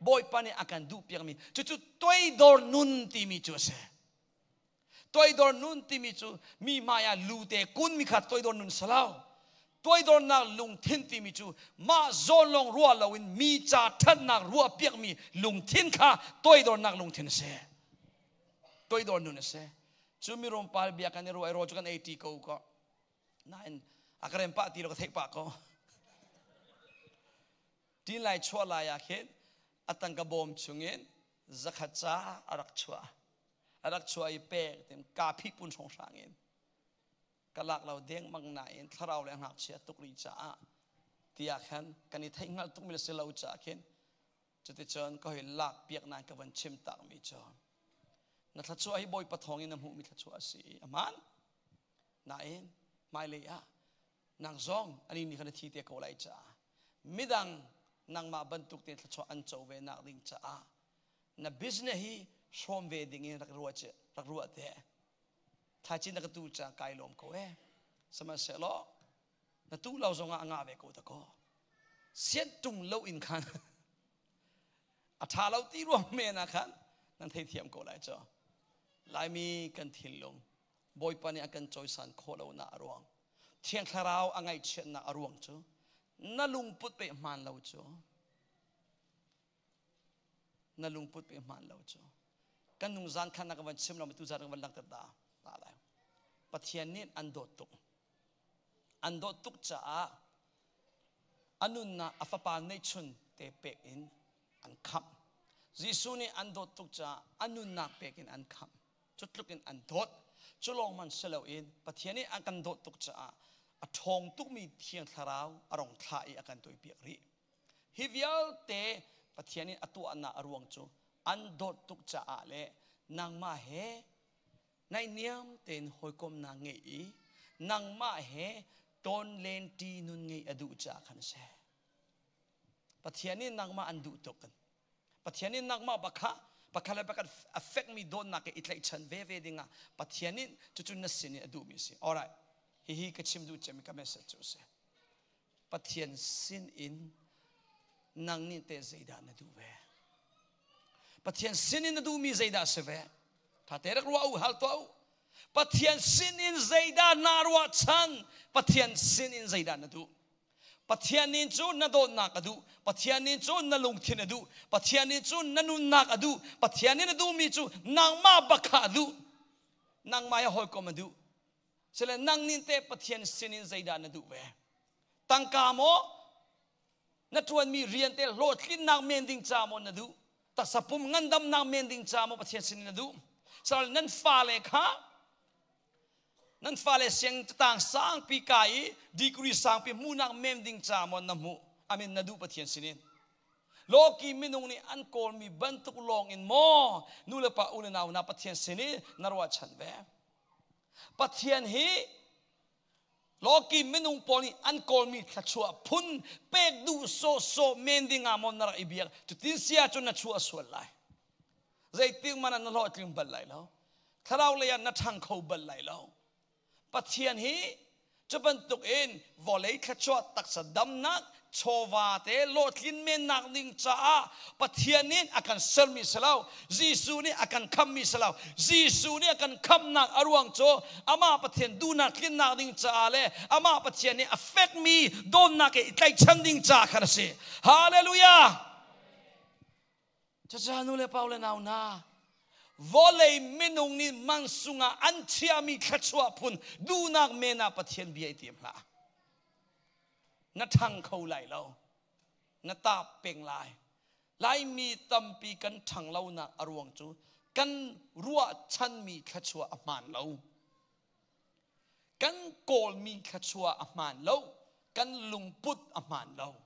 Bawipa nih a kan duh piakmi cucu toidor nun timi cu a si. Toidor nun timi cu mi hmai ah lu te kun mi kha toidor nun si lo. Toidornak lungthin timi cu mah zawn lawng ruah loin mi ca ṭhatnak ruah piakmi lungthin kha toidornak lungthin a si. Toidor nun a si. Cu mirum pa bia kan i ruah i rawl cu kan ei ṭi ko ko. Nain a ka rem pah ti lo ka theih pah ko. Ṭin lai chuah lai ah khin a tangka bawm chungin zakhat ca a rak chuah. A rak chuah i pek tim ka phih pun hrawng hrang in ka lak lo dengmang nain thlarau le ngakchia tuk rih caah tiah khan kan i theih hngalh tukmi le si lo caah khin cuticun ka hoi lak piak nain ka van chim takmi cu na thluachuah hi Bawipa thawng in na hmuhmi thluachuah a si i a hmaan nain hmailei ah nang zong ani nih khan na thi te ko lai caah midang nangmah bantuk te thluachuah an co ve nak ding caah na business hi hrawm ve ding in rak ruah rak ruah te. Thaicin na ka tu ca kai lawm ko e. Sihmanhsehlaw na tu lo zongah a ngah ve ko ta ko. Sian tung lo in khan a tha lo ti ruang men ah khan nan theithiam ko lai cu. Laimi kan thinlung Bawipa nih a kan cawisan khawh lo nak a ruang Thiang Thlarau a ngaihchiatnak a ruang cu na lungput pe hmaan lo cu na lungput pe hmaan lo cu kan nung zan khan na ka van chim lo tu zan ka van langhter ta ta lai. Pathian nih an dawt tuk, an dawt tuk caah a nunnak a fapa neihchun te pek in an khamh. Jesuh nih an dawt tuk caah a nunnak pek in an khamh. Cu tluk in an dawt. Cu lawng man si loin Pathian nih an kan dawt tuk caah a ṭhawng tukmi Thiang Thlarau a rong thlah i a kan tuaipiak rih. Hi vialte Pathian nih a tuahnak a ruang cu an dawt tuk caah le nangmah he naihniam tein hawikomnak ngeih i nangmah he tonlen ṭi nun ngeih a duh caah khan a si. Pathian nih nangmah an duh tuk. Pathian nih nangmah bakha pakhat le pakhat a fekmi dawtnak i tlaihchan veve dingah Pathian nih cucu na sin i a duhmi a si. Alright. Hihi ka chim duh cemmi ka message cu a si. Pathian sin in nang nih teh zeidah na duh ve? Pathian sin in na duhmi zeidah a si ve? Tha te rak ruah u, hal tuah u. Pathian sin in zeidah naa ruahchan? Pathian sin in zeidah na duh? Pathian nih cu na dawtnak a duh. Pathian nih cu na lungthin a duh. Pathian nih cu na nunnak a duh. Pathian nih na duhmi cu nangmah bak kha a duh. Nangmah he hawikom a duh. Sile nang nih teh Pathian sinin zeidah na duh ve? Tangka maw? Na ṭuanmi rian te hlawhtlinnak men ding ca maw na duh? Taksa pum ngandamnak men ding ca maw Pathian sinin na duh? Sal nan fale kha nan fale siang tang sangpi kai i degree sangpi hmuhnak men ding ca maw na hmuh? Amin na duh Pathian sinin. Lawki minung nih an kawlmi bantuk lawng in maw nu le pa u le nau na Pathian sinin na ruahchan ve? Pathian hi lawki minung pawl nih an kawlmi thluachuah phun pek duh sawhsawh men ding ah maw na rak i biak? Cutin si ahcun na chuah sual lai. Zeitik hmanh ah na hlawhtling bal lai lo. Thlarau lei ah na ṭhang kho bal lai lo. Pathian hi cu bantuk in vawlei thluachuah, taksa damnak, chawva te hlawhtlin mennak ding caah Pathian nih a kan sermi si lo. Jesuh nih a kan khammi si lo. Jesuh nih a kan khamnak a ruang cu amah Pathian duhnak tlinnak ding caah le amah Pathian nih a fekmi dawtnak i tlaihchan ding caah khan a si. Hallelujah! Cucaah nu le pa le nau hna, Vawlei minung nih mansung ah an chiahmi thluachuah phun duhnak men ah Pathian bia i tim hlah. Na ṭhang kho lai lo. Na tap peng lai. Laimi tampi kan ṭhang lonak a ruang cu kan ruahchanmi thluachuah a hmaan lo. Kan kawlmi thluachuah a hmaan lo. Kan lungput a hmaan lo.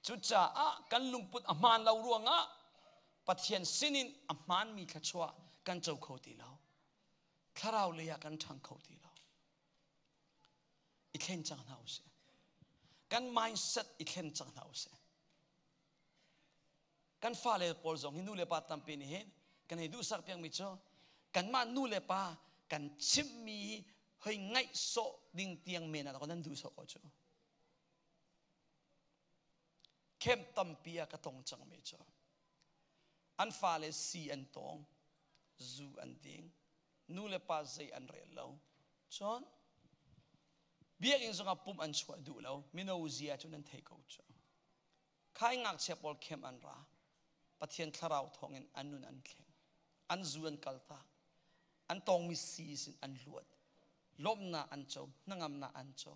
Cucaah kan lungput a hmaan lo ruangah Pathian sinin a hmaanmi thluachuah kan co kho ti lo. Thlarau lei ah kan ṭhang kho ti lo. I thlen cang hna usih. Kan mindset i thlen cang hna usih. Kan fale pawl zong hi nu le pa tampi nih hin kan hei duhsak piakmi cu kanmah nu le pa kan chimhmi hi hei ngaih sawh ding tiang men ah nan duh sawh ko cu. Camp tampi ah ka tong cangmi cu an fale si an tawng, zu an ding, nu le pa zei an rel lo. Cun biakinn zongah pumh an chuah duh lo. Mino zia cu nan thei ko cu. Khai ngakchia pawl camp an ra. Pathian thlarau thawngin an nun an thleng. An zu an kaltak. An tawngmi si sin an luat. Lawmhnak an co, hnangamnak an co.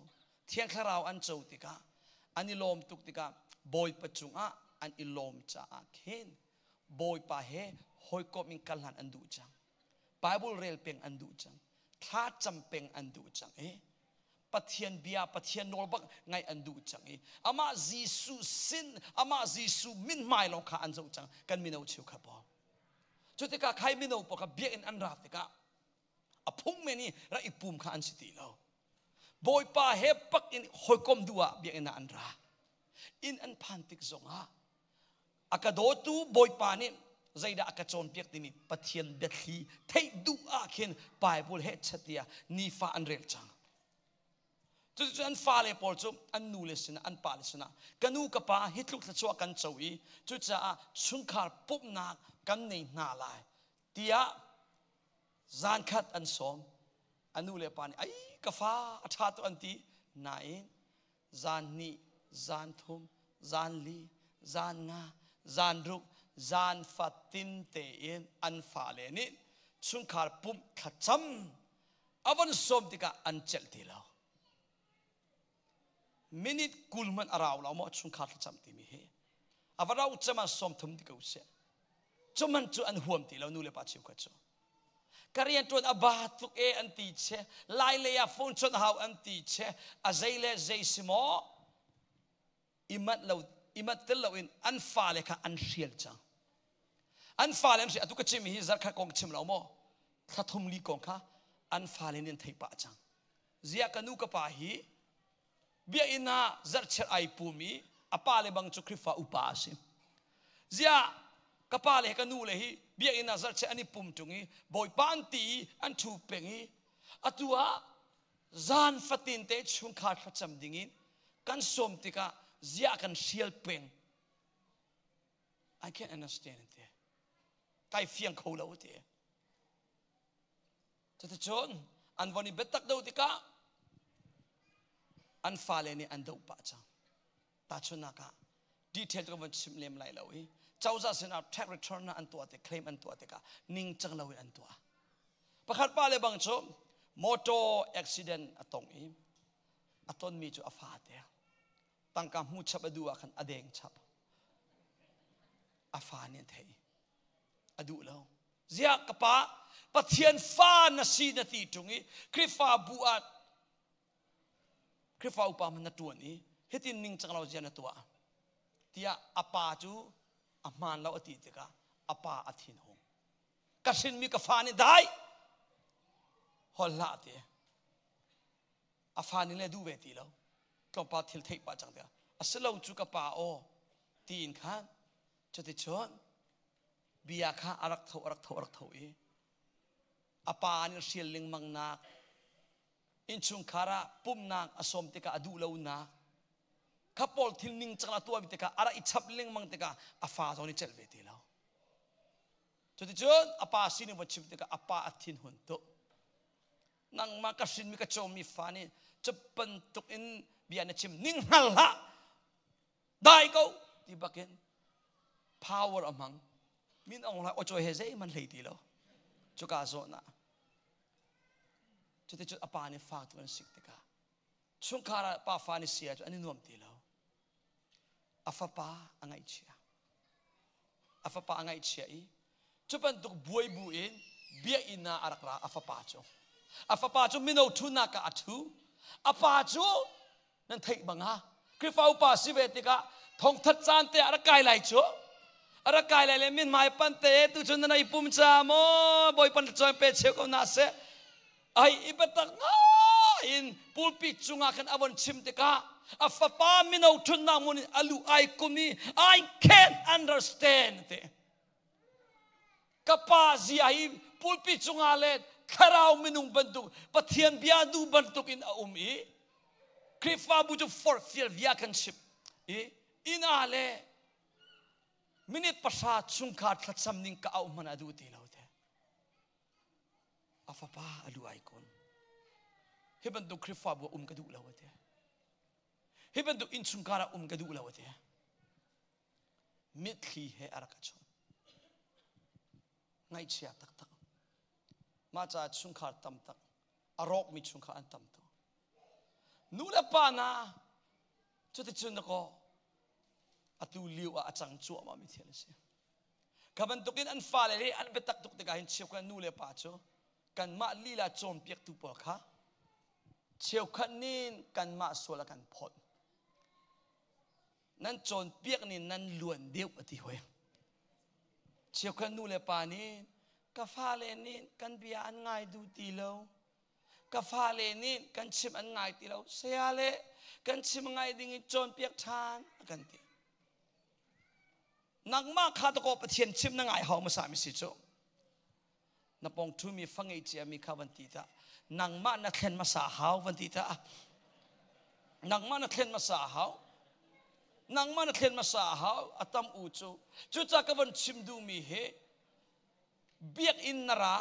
Thiang thlarau an co tikah an i lawm tuk tikah Bawipa cungah an i lawm caah khin Bawipa he hawikom in kal hlan an duh cang. Bible rel peng an duh cang. Thla cam peng an duh cang i Pathian bia Pathian nawl bak ngaih an duh cang i amah Jesuh sin amah Jesuh min hmai lawng kha an zoh cang kan mino cheukhat pawl. Cu tikah khai mino pawl kha biakinn an ra tikah a phung men i rak i pum kha an si ti lo. Bawipa he pak in hawikom duh ah biakinn ah an ra. Inn an phan tik zongah a ka dawtu Bawipa nih zeidah a ka cawnpiak timi Pathian biathli theih duh ah khin Bible he chatia nifa an rel cang. Cuticun an fale pawl cu an nu le sinah an pale sinah ka nu ka pa hi tluk thluachuah kan co i cucaah chungkhar pumhnak kan nei hna lai tiah zan khat an sawm. A nu le pa nih ai ka fa a ṭha tuk an ti nain zan hnih zan thum zan li zan nga zan ruk zan fatin tein an fale nih chungkhar pumh thlacam a von sawm tikah an celh ti lo minute 20 hmanh a rau lo maw chungkhar thlacam timi hi a va rau cem ah 30 ti ko seh cu man cu an huam ti lo nu le pa cheukhat cu ka rian ṭuan a ba tuk e an ti che lai lei ah phone chawnh hau an ti che a zei le zei si maw i manh lo i manh tel lo in an fale kha an hrial cang an fale an hrial atu ka chim hi zarkhat kong chim lo maw thla thum li kong kha an fale nih an thei pah cang zia ka nu ka pa hi biakinn ah zarhchiar ai pum i a pa le bang cu Khrihfa upa a si. Ziah ka pa le ka nu le hi biakinn ah zarhchiar an i pum ṭung i Bawipa an ti i an ṭhu peng i atu ah zan fatin te chungkhar thlacam dingin kan sawm tikah ziah kan hrial peng. I can't understand it. Kai fiang kho lo ti. Cuticun an von i biatak deuh tikah an fale nih an doh pah cang. Tahchunhnak ah detail cu ka von chim lem lai lo i cozah sinah tax return an tuah tik claim an tuah tikah ningcang loin an tuah. Pakhat pa le bang cu motor accident a tong i a tonmi cu a fate tangka hmu chap a duh ah khan a deng chap. A fa nih an theih. A duh lo. Ziah ka pa Pathian fa na si na ti ṭung i Khrihfabu ah Khrihfa upa hmanh na ṭuan i hitin ningcang lo zia na tuah tiah a pa cu a hmaan lo a ti tikah a pa a thinhung. Ka hrinmi ka fa nih dai hol hlah ti. A fa nih le duh ve ti lo. Tlawmpal thil theih pah cang tiah a si lo cu ka pa aw tiin khan cuticun bia kha a rak tho a rak tho a rak tho i a pa nih hrial lengmang nak innchungkhar ah pumnak a sawm tikah a duh lonak kha pawl thil ning cang a tuah tikah a rak i chap lengmang tikah a fa zong nih celh ve ti lo cuticun a pa sining va chim tikah a pa a thinhun tuk nangmah ka hrinmi ka cawmmi fa nih cu bantuk in bia na chim ning hngal hlah dai ko ti bakin power a hmang. Min Aung Hlaing awcawi he zeihmanh hlei ti lo. Cuka zawn ah. Cuticun a pa nih fak tu an sik tikah chungkhar ah pa fa nih si ahcun an i nuam ti lo. A fapa a ngaihchia. A fapa a ngaihchia i cu bantuk buai bu in biakinn ah a rak ra a fapa cu. A fapa cu mino ṭhunak ah a ṭhu. A pa cu nan theih bang ah Khrihfa upa si ve tikah thongthat caan te a rak kai lai cu a rak kai lai le min hmai pan te tu cun nan ei pum ca maw bawipan cawn pe cheu ko na seh ai i biatak in pulpit cungah khan a von chim tikah a fapa mino ṭhutnak mun in a lu ai kum i I can't understand te ka pa zia hi pulpit cungah le thlarau minung bantuk Pathian bia du bantuk in a um i Khrihfabu cu forhfial bia kan chim i inn ah le minute pahra chungkhar thlacam ning ka auh hmanh a duh ti lo te a fapa a lu ai kun hi bantuk Khrihfabu um ka duh lo ate hi bantuk innchungkhar ah um ka duh lo ate mitthli he a rak ka chawnh ngaihchia taktak mah caah chungkhar tam tak a rawkmi chungkhar an tam tuk nu le pa na cuticun dakaw atu lio ah a cang cuahmah mi thil a si kha bantukin an fale hi an biatak tuk tikah hin cheukhat nu le pa cu kanmah lila cawnpiaktu pawl kha cheukhat nih kanmah sual a kan phawt Nan cawnpiak nih nan luan deuh a ti hoi. Cheukhat nu le pa nih ka fale nih kan bia an ngai duh ti lo. Ka fale nih kan chim an ngai ti lo. Saya le kan chim ngai ding in cawnpiak ṭhan a kan ti. Nangmah kha dakaw Pathian chim na ngai hau hmasa mi si cu. Na pong ṭhumi fa ngei ciami kha van ti ta nangmah na thlen hmasa hau van ti ta nangmah na thlen hmasa hau nangmah na thlen hmasa hau a tam u cu cuca ka van chim duhmi hi biakinn na ra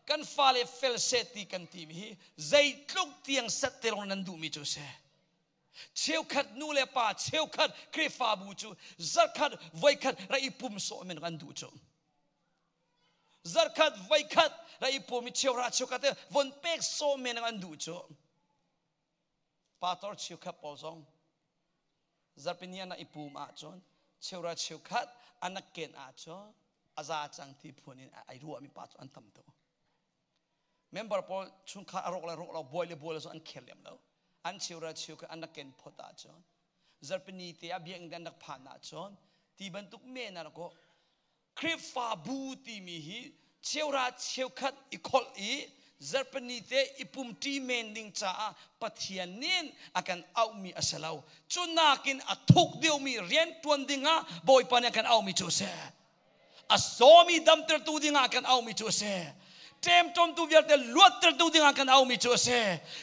kan fale fel se ti kan timi hi zeitluk tiang set te lawng nan duhmi cu si cheukhat nu le pa cheukhat Khrihfabu cu zarkhat voikhat ra i pum sawh men kan duh cu Zarkhat voikhat ra i pum i cheuhra cheukhat te von pek sawh men an duh cu. Pastor cheukhat pawl zong zarpini an i pum ahcun cheuhra cheukhat an ken ahcun a za cang ti phun in ai ruahmi pa cu an tam tuk. Member pawl chungkhar a rawk le rawk lo buai le buai lo an khel lem lo. An cheuhra cheukhat an ken phot ahcun zarpini te ah biakinn an rak phan ahcun ti bantuk men ah ko Khrihfabu timi hi cheuhra cheukhat i kholh i zarhpini te i pumṭi men ding caah Pathian nih a kan auhmi a si lo. Cu nakin a thuk deuhmi rian ṭuan dingah Bawipa nih a kan auhmi cu a si. A sawmi damtertu dingah a kan auhmi cu a si. Ṭemṭawmtu vialte luattertu dingah kan aumi cu a si.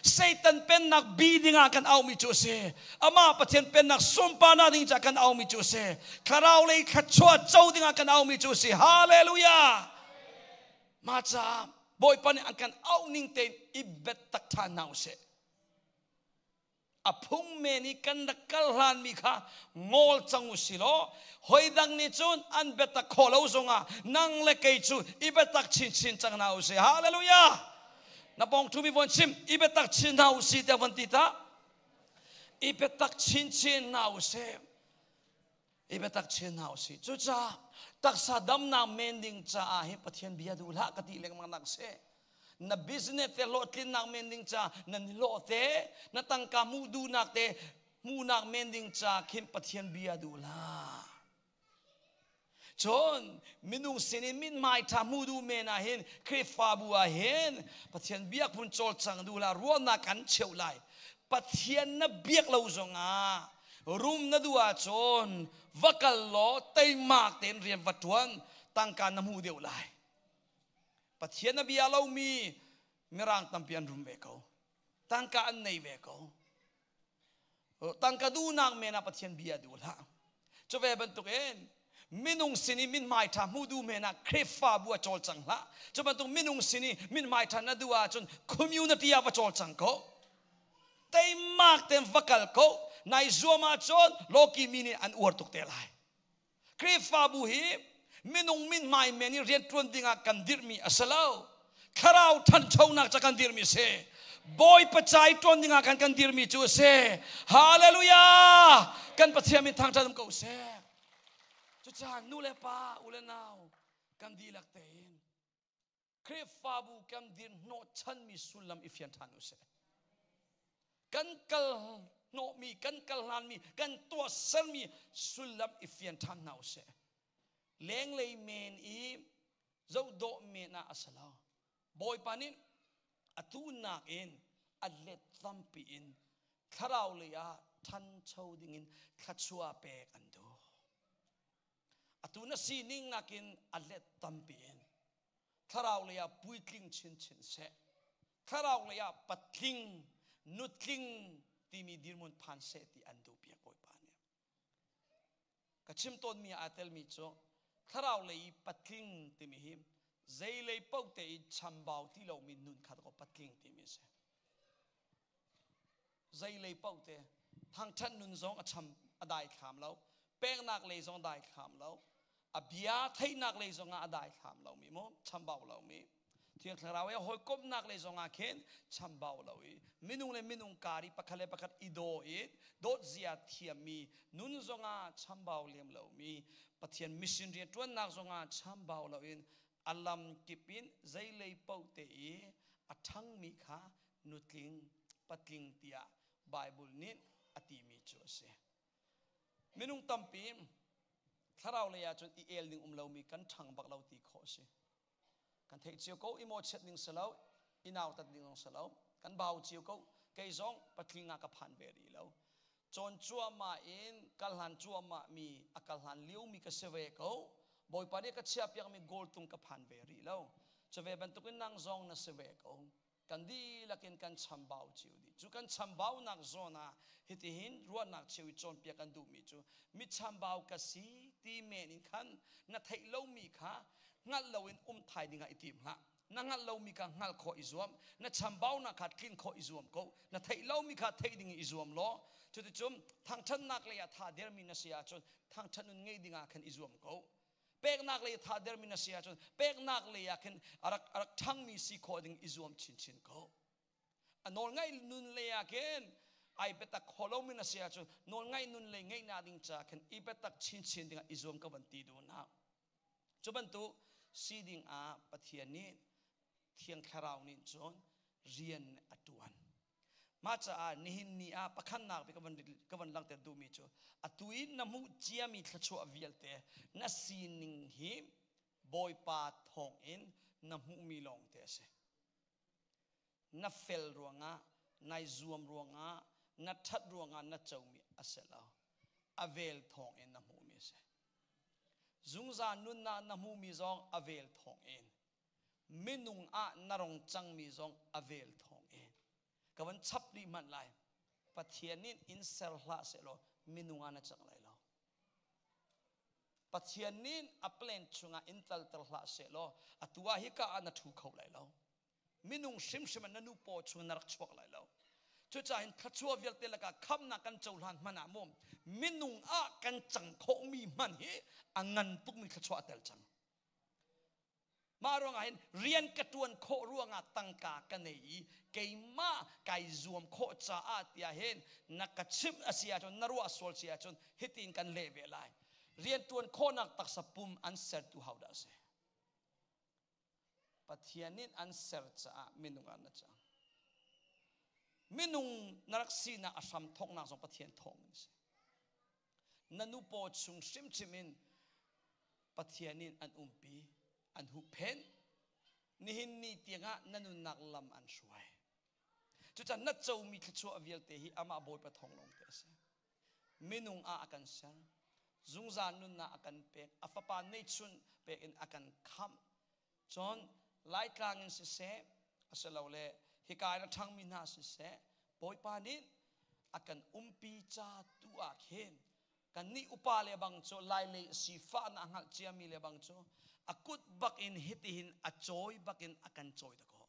Satan pennak bi dingah kan aumi cu a si. Amah Pathian pennak sunparnak ding caah kan aumi cu a si. Thlarau lei thluachuah co dingah kan aumi cu a si. Hallelujah! Mah caah Bawipa nih an kan auh ning tein i biatak ṭhan hna usih. A phung men i kan rak kal hlanmi kha ngol cang u si law hoi dang nih cun an biatak khawh lo zongah nang le kei cu i biatak chinchin cang hna u si. Hallelujah! Na pawng ṭhumi von chim i biatak chin hna u si tiah von ti ta. I biatak chinchin hna u si. I biatak chin hna u si. Cucaah taksa damnak men ding caah hi Pathian bia duh hlah ka ti lengmang nak si. Na business te hlawhtlinnak men ding ca na hlawh te na tangka hmuh duhnak te hmuhnak men ding ca khin Pathian bia duh hlah. Cun minung sin in mithmai ṭha hmuh duh men ah hin Khrihfabu ah hin Pathian biak phun cawlcang duh hlah ruahnak kan cheuh lai. Pathian na biak lo zongah rum na duh ahcun va kal law teimak tein rian va ṭuan tangka na hmuh deuh lai. Pathian a bia lomi mirang tampi an rum ve ko. Tangka an nei ve ko. Tangka duhnak men ah Pathian bia duh hlah. Cu ve bantukin minung sin i mithmai ṭha hmuh duh men ah Khrihfabu a cawlcang hlah. Cu bantuk minung sin i mithmai ṭha na duh ahcun community ah va cawlcang ko. Teimak tein va kal ko. Nai zuam ahcun lawki mi nih an uar tuk te lai. Khrihfabu hi Minung min hmai men i rianṭuan dingah kan dirhmi a si lo. Thlarau ṭhanchonak ca kan dirhmi a si. Bawipa ca i ṭuan dingah kan kan dirhmi cu a si. Hallelujah! Kan Pathian min thangṭhat um ko seh. Cucaah nu le pa, u le nau, kan dihlak tein Khrihfabu kan dir hnawhchanmi sullam i fian ṭhan u sih. Kan kal hnawhmi, kan kal hlanmi, kan tuahsermi sullam i fian ṭhan hna u sih. Lenglei men i zohdawh men ah a si lo. Bawipa nih atu nakin a let tampi in thlarau lei ah ṭhancho dingin thluachuah pek an duh. Atu na sining nakin a let tampi in thlarau lei ah puitling chinchin seh. Thlarau lei ah patling, nutling timi dirhmun phan seh ti an duh piak Bawipa nih. Ka chim tawnmi ah aa telmi cu thlarau lei i patling timi hi zeilei paoh te i chambau ti lomi nun kha ko patling timi a si. Zeilei paoh te thangṭhat nun zong a cham a daithlam lo, peknak lei zong daithlam lo, a bia theihnak lei zongah a daithlam lomi mu chambau lomi Thiang Thlarau he hawikomhnak lei zongah khin chambau lo i minung le minung kar i pakhat le pakhat i daw i dawt zia thiammi nun zongah chambau lem lomi Pathian mission rian ṭuannak zongah chambau loin a lam kip in zeilei paoh te i a ṭhangmi kha nutling patling tiah Bible nih a timi cu a si. Minung tampi thlarau lei ahcun i el ding um lomi kan ṭhang bak lo ti khawh a si. Kan theih cio ko i mawchiat ning si lo, i nautat ding zong si lo. Kan bau cio ko. Kei zong patling ah ka phan ve rih lo. Cawn cuahmah in kal hlan cuahmah mi a kal hlan lio mi ka si ve ko. Bawipa nih ka chiah piakmi goal tung ka phan ve rih lo. Cu ve bantukin nang zong na si ve ko. Kan dihlak in kan chambau cio dih. Cu kan chambaunak zawn ah hitihin ruahnak cheu i cawnpiak kan duhmi cu mi chambau ka si ti men in khan na theih lomi kha hngalh loin um thai dingah i tim hlah. Na hngalh lomi kha hngalh khawh i zuam. Na chambaunak kha tlinh khawh i zuam ko. Na theih lomi kha theih ding i zuam law cuticun thangṭhatnak lei ah tha dermi na si ahcun thangṭhat nun ngei dingah khan i zuam ko. Peknak lei tha dermi na si ahcun peknak lei ah khin a rak a rak ṭhangmi si khawh ding i zuam chinchin ko. A nawl ngaih nun lei ah khin ai biatak kho lomi na si ahcun nawl ngaih nun lei ngeihnak ding ca khin i biatak chinchin dingah i zuam ka van ti duh na. Cu bantuk si ding ah Pathian nih Thiang Thlarau nih cun rian a ṭuan. Mah caah nihin ni ah pakhatnak bik ka van langhter duhmi cu atu i na hmuh ciami thluachuah vialte na sining hi Bawipa thawngin na hmuhmi lawngte a si. Na fel ruangah, nai zuam ruangah, na ṭhat ruangah na comi a si lo. A vel thawngin na hmuhmi a si. Zungzal nunnak na hmuhmi zong a vel thawngin. Minung ah na rong cangmi zong a vel thawng in ka van chap rih hmanh lai. Pathian nih in ser hlah sehlaw minung ah na cang lai lo. Pathian nih a plan chungah in talter hlah sehlaw atu ah hika ah na ṭhu kho lai lo. Minung hrimhrim ah na nu paw chung na rak chuak lai lo. Cucaah hin thluachuah vialte lakah khamnak kan cohlan hmanh ah maw minung ah kan cang khawhmi hmanh hi a ngan tukmi thluachuah a tel cang. Mah ruangah hin rian ka ṭuan khawh ruangah tangka ka nei i keimah kai zuam khawh caah tiah hin na ka chimh a si ahcun na ruah sual si ahcun hitin kan leh ve lai. Rian ṭuan khawhnak taksa pum an sertu ho dah a si? Pathian nih an ser caah minung ah na cang. Minung na rak sinak a hram thawknak zong Pathian thawng in a si. Na nu paw chung hrimhrim in Pathian in an umpi, an huhphenh. Nihin ni tiangah na nunnak lam an hruai. Cucaah na comi thluachuah vialte hi amah Bawipa thawng lawngte a si. Minung ah a kan ser. Zungzal nunnak a kan pek. A fapa neihchun pek in a kan khamh. Cun Laitlang in siseh, asilole hika in a ṭhangmi hna siseh, Bawipa nih a kan umpi ca tu ah khin kannih upa le bang cu lailei sifahnak a hngalh ciami le bang cu a kut bak in hitihin a cawi bak in a kan cawi dakaw.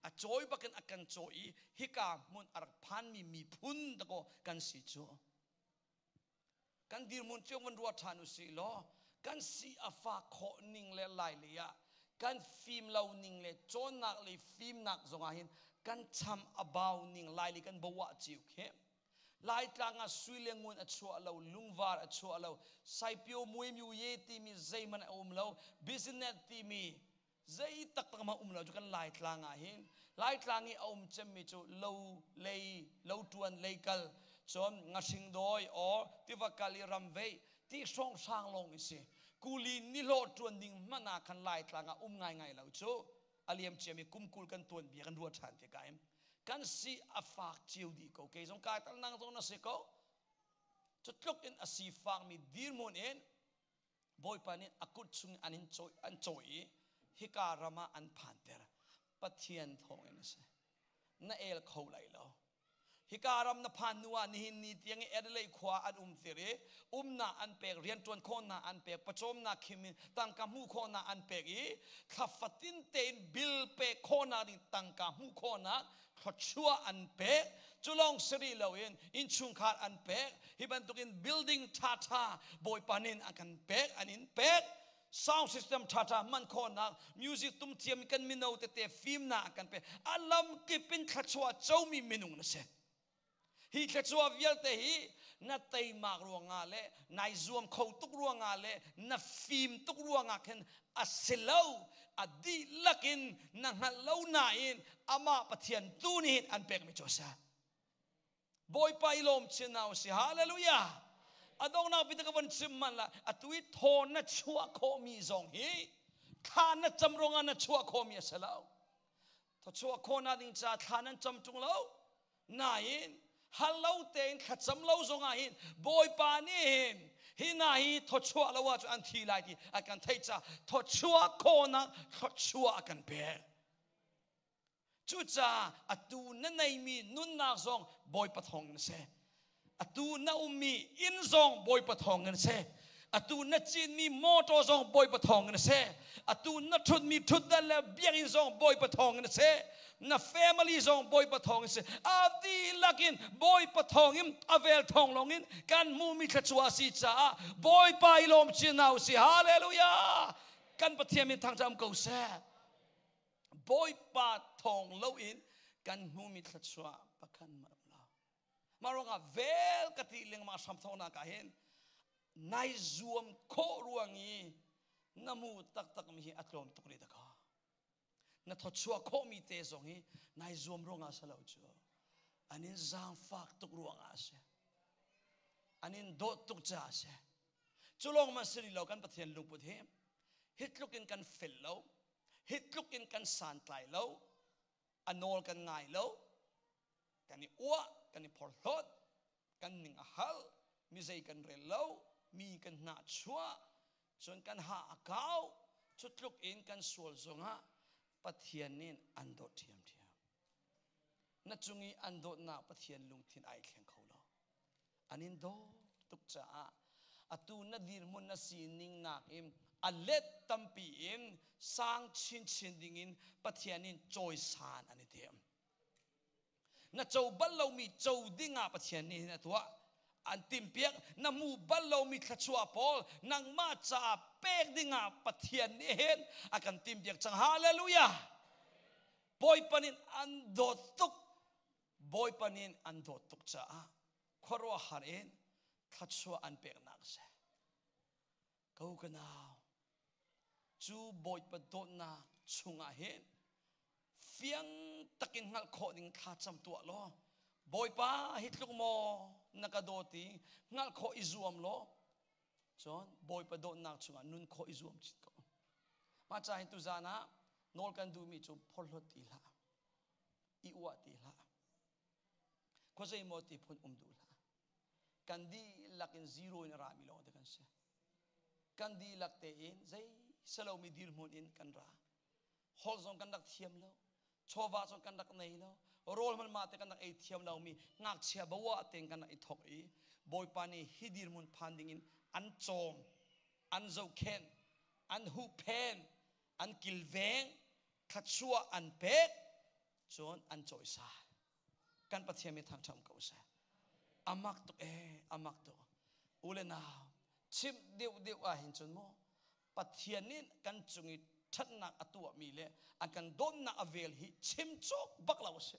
A cawi bak in a kan cawi i hika hmun a rak phanmi miphun dakaw kan si cu. Kan dirhmun cio van ruah ṭhan u sih law. Kan si a fak khawh ning le lai lei ah kan fim lo ning le cawnnak le fimnak zongah hin kan cham a bau ning lai li kan bawah ciu khi. Laitlang ah sui le ngun a chuah lo, lungvar a chuah lo, saipio muimiu ye timi zeihmanh a um lo, business timi zei taktak ma um lo cu kan Laitlang ah hin. Laitlang i a um cemmi cu lo lei, lo tuan lei kal, cun ngahring dawi or tiva kal i ram veih ti hrawnghrang lawng i si. Kuli nihlawh tuan ding hmanh ah khan Laitlang ah um ngaingai lo cu. A liam ciami kum 20 kan tuan bia kan ruat ṭhan tikah in kan si a fak cio dih ko. Kei zong kai tal, nang zong na si ko. Cu tluk in a si fakmi dirhmun in Bawipa nih a kut chung an in cawi, an cawi i hika ram ah an phanter. Pathian thawng in a si. Na el kho lai lo. Hika ram na phan hnu ah nihin ni tiang i Adelaide khua an um tir i umnak an pek, rianṭuan khawhnak an pek, pawcawmnak khim in tangka hmuh khawhnak an pek i thla fatin tein bill pek khawhnak ding tangka hmuh khawhnak thluachuah an pek. Cu lawng si rih loin innchungkhar an pek. Hi bantukin building ṭhaṭha Bawipa nih a kan pek, an in pek. Sound system ṭhaṭha hman khawhnak, music tum thiam kan mino tete fimnak a kan pek. A lam kip in thluachuah comi minung na si. Hi thluachuah vialte hi na teimak ruangah le nai zuam kho tuk ruangah le na fim tuk ruangah khin a si lo. A dihlak in na hngalh lo nain amah Pathian tu nih hin an pekmi cu a si. Bawipa i lawm chin hna usih. Hallelujah. A donghnak bik ka von chim man la, atu i thaw na chuah khawhmi zong hi thla na cam ruangah na chuah khawhmi a si lo. Thawchuah khawhnak ding ca thla nan cam ṭung lo. Nain hal lo tein thlacam lo zongah hin Bawipa nih hin hi hna hi thawchuah lo ahcun an thi lai ti a kan theih caah thawchuah khawhnak thluachuah a kan pek. Cucaah atu na neimi nunnak zong Bawipa thawng in a si. Atu na ummi inn zong Bawipa thawng in a si. Atu na cinmi motor zong Bawipa thawng in a si. Atu na ṭhutmi ṭhutdan le biakinn zong Bawipa thawng in a si. Na family zong Bawipa thawng in a si. A dihlak in Bawipa thawng in, a vel thawng lawng in kan hmuhmi thluachuah a si caah Bawipa i lawm chin hna usih. Hallelujah! Kan Pathian min thangṭhat um ko seh. Bawipa thawng loin kan hmumi thluachuah pakhat ma um lo. Mah ruangah vel ka ti lengmang hram thawknak ah hin nai zuam khawh ruang i na mu taktak mi hi a tlawm tuk rih dakaw. Na thawchuah khawhmi te zong hi nai zuam ruangah sa lo cu. An in zaangfak tuk ruangah a si. An in dawt tuk caah a si. Cu lawng ma si lo, kan Pathian lungput hi hi tluk in kan fel lo, hi tluk in kan santlai lo, a nawl kan ngai lo, kan i uah, kan i phorhlawt, kan ning a hal, mi zei kan rel lo, mi kan hnah chuah, cun kan ha a kau. Cu tluk in kan sual zongah Pathian nih an dawt ṭhiamṭhiam. Na cung i an dawtnak Pathian lungthin ai thleng kho lo. An in dawt tuk caah atu na dirhmun na sining nakin a let tampi in sang chinchin dingin Pathian in cawisan an i tim. Na co bal lomi co dingah Pathian nih hin a tuah. An timpiak. Na hmu bal lomi thluachuah pawl nangmah caah pek dingah Pathian nih hin a kan timpiak cang. Hallelujah! Bawipa nih an dawt tuk. Bawipa nih an dawt tuk caah khuaruahhar in thluachuah an peknak a si. Ko ka nau, cu Bawipa dawtnak chungah hin fiang takin hngalh khawh ding thlacam tuah law, Bawipa, hi tluk maw na ka dawt i hngalh khawh i zuam law, cun Bawipa dawtnak chungah nun khawh i zuam chin ko. Mah ca hin tuzaan ah nawl kan duhmi cu phorhlawt ti hlah, i uah ti hlah, khuazei maw ti phun um duh hlah. Kan dihlak in zero in a rami lawng te kan si. Kan dihlak tein zei salomi dirhmun in kan ra. Holh zong kan rak thiam lo, chawva zong kan rak nei lo, rawl hmanh mah te kan rak ei thiam lomi ngakchia bawa tein kan rak i thok i Bawipa nih hi dirhmun phan ding in an cawm, an zohkhenh, an huhphen, an kilveng, thluachuah an pek, cun an cawisa. Kan Pathian mi thangṭhat ko seh. Amak tuk ee, amak tuk. U le nau. Chimh deuhdeuh ahhin cun maw Pathian nih kan cung i ṭhatnak a tuahmi le a kan dawtnak a vel hi chim cawk bak lo a si.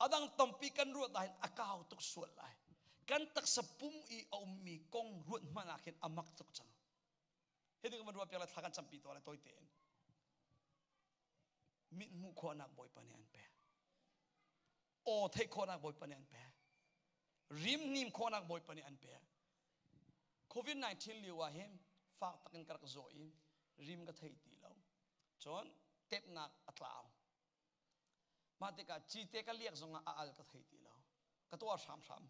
A dang tampi kan ruat ahhin a kau tuk sual lai. Kan taksa pum i a ummi kong ruat hmanh ah khin a mak tuk cang. Hi ti kan van ruah piak le thla kan campi tuah le tawi tein. Mit hmuh khawhnak Bawipa nih an pek. Aw theih khawhnak Bawipa nih an pek. Rim hnim khawhnak Bawipa nih an pek. COVID-19 lio ah hin fak takin ka rak zaw i rim ka thei ti lo. Cun tepnak a tlau. Mah tikah cite ka liak zongah a al ka thei ti lo. Ka tuah hramhram.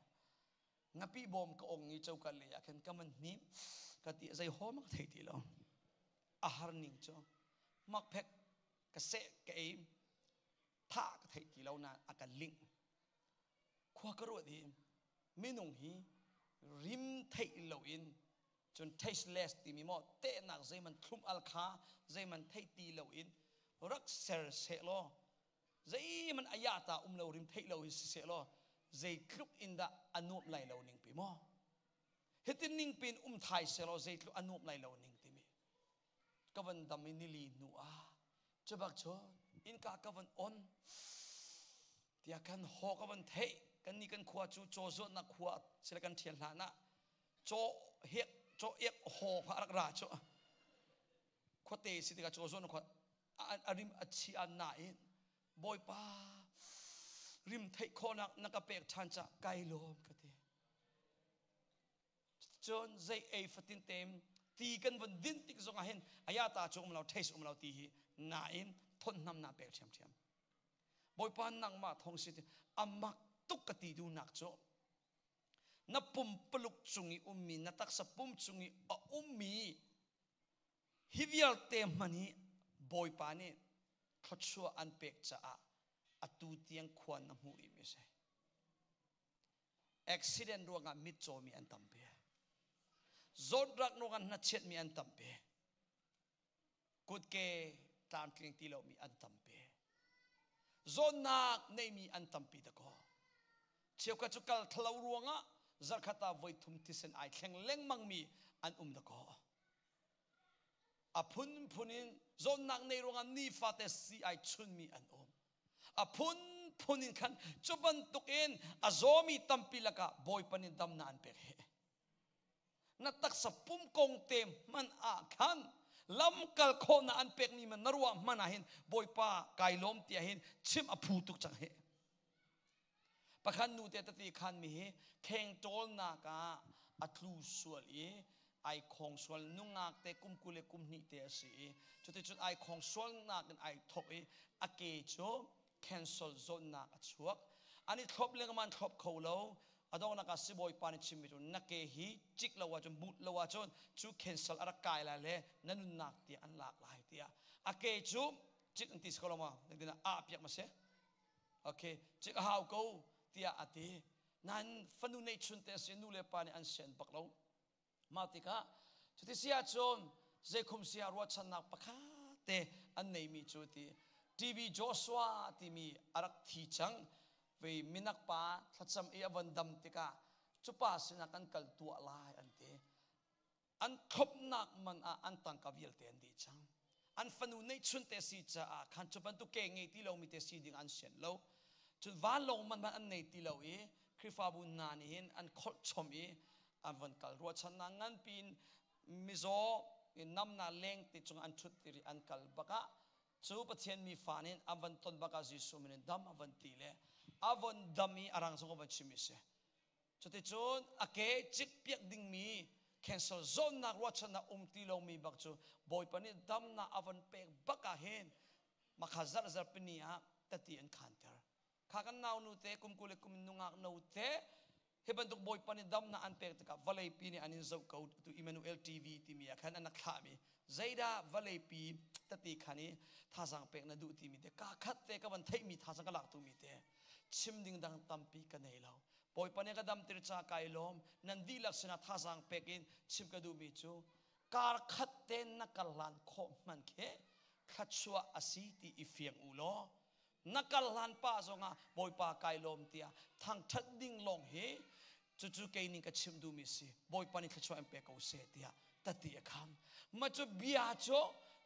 Ngapi bawm ka ong i coka lei ah khan ka man hnim ka ti zei hom ka thei ti lo. A har ning cu makphek ka seh ka ei tha ka theih ti lo nain a ka lingh. Khua ka ruat i minung hi rim theih loin cun tasteless timi maw tehnak zeiman thlum al kha zeiman theih ti loin rak ser seh law zeiman a ya ta um lo rim theih lo hi si seh law zeitluk in dah a nuam lai lo ning pi maw hitin ning pin um thai seh law zeitluk a nuam lai lo ning timi ka van dam i nili hnu ah cubak cun innka ka van on tiah kan haw ka van theih kan ni kan khua cu caw zuatnak khua sila kan ṭhial hlan ah caw hek caw ek haw kha a rak ra cu khuate si tikah caw zuatnak khua a rim a chi a na in Bawipa rim theih khawhnak na ka pek ṭhan ca kai lawm ka ti. Cun zei ei fatin tem ti kan von din tik zong ah hin aya ta cu um lo taste um lo ti hi nain thon nam na pek ṭhiamṭhiam. Bawipa nangmah thong si ti amak tuk ka ti du nak cu na pumpaluk cung i ummi na taksa pum cung i a ummi hi vialte hman hi Bawipa nih thluachuah an pek caah atu tiang khua na hmuh rih mi si. Accident ruangah mitcawmi an tampi. Zawtrak ruangah hnachiatmi an tampi. Kutke tlamtling ti lomi an tampi. Zawtnak neimi an tampi dakaw. Cheukhat cu kal thalo ruangah zarkhat ah voithum thisen ai thleng lengmangmi an um dakaw. A phunphun in zawtnak nei ruangah nifate si ai chunmi an um. A phunphun in khan cu bantukin a zawmi tampi lakah Bawipa nih damnak an pek he. Na taksa pum kong te hmanh ah khan lamkal khawhnak an pekmi man na ruah hmanh ah hin Bawipa kai lawm tiah hin chim a phu tuk cang he. Pakhat nu te tati khan mi hi kheng ṭawlnak ah a tlu sual i ai khong sual nungak te kum 20 le kum 2 te a si i cuticun ai khong sualnak in ai thok i a ke cu cancel zawnnak a chuak. An i thlop lengmang thlop kho lo. A donghnak ah sibawipa nih chimmi cu na ke hi cik lo ahcun but lo ahcun cu cancel a rak kai lai le na nunnak tiah an lak lai tiah a ke cu cik an ti si ko lo ma ah piak ma si. Okay, cik a hau ko tiah a ti. Nain fanu neihchun te a si, nu le pa nih an sian bak lo. Mah tikah cuti si ahcun zeikhum si ah ruahchannak pakhat te an neimi cu ti TB Joshua timi a rak thi cang vei minak pa thlacam i a von dam tikah cu pa sinah kan kal tuah lai an ti. An thlopnak man ah an tangka vialte an dih cang. An fanu neihchun te si caah khan cu bantuk ke ngei ti lomi te si ding an sian lo. Cun vanlawng man hmanh an nei ti lo i Khrihfabu hna nih hin an kholh chom i an von kal. Ruahchannak nganpi in mizaw namnak leng te cung an ṭhut tir i an kal bak ah cu Pathian mi fa nih an van ton bak ah Jesuh min in dam a van ti le a von dam i a rang zong a van chim i si. Cuticun a ke cikpiak dingmi cancer zawnnak ruahchannak um ti lomi bak cu Bawipa nih damnak a von pek bak ah hin makha zarh zarhpini ah tati an khanter. Kha kan nau nu te kum 20 le kum nungak no te hi bantuk Bawipa nih damnak an pek tikah vawleipi nih an in zoh ko tu Emmanuel TV timi ah khan an rak thlahmi zeidah vawleipi tati khan i thazang pek na duh timi te ka khat te ka van theihmi thazang ka lak tumi te chim ding dang tampi ka nei lo. Bawipa nih ka damter ca kai lawm. Nan dihlak sinah thazaang pek in chim ka duhmi cu kar khat te na kal hlan khawh hman khi thluachuah a si ti i fiang u law na kal hlan pa zongah Bawipa kai lawm tiah thangṭhat ding lawng hi. Cucu kei ning ka chim duhmi si. Bawipa nih thluachuah in pe ko seh tiah tati a kham. Ma cu bia cu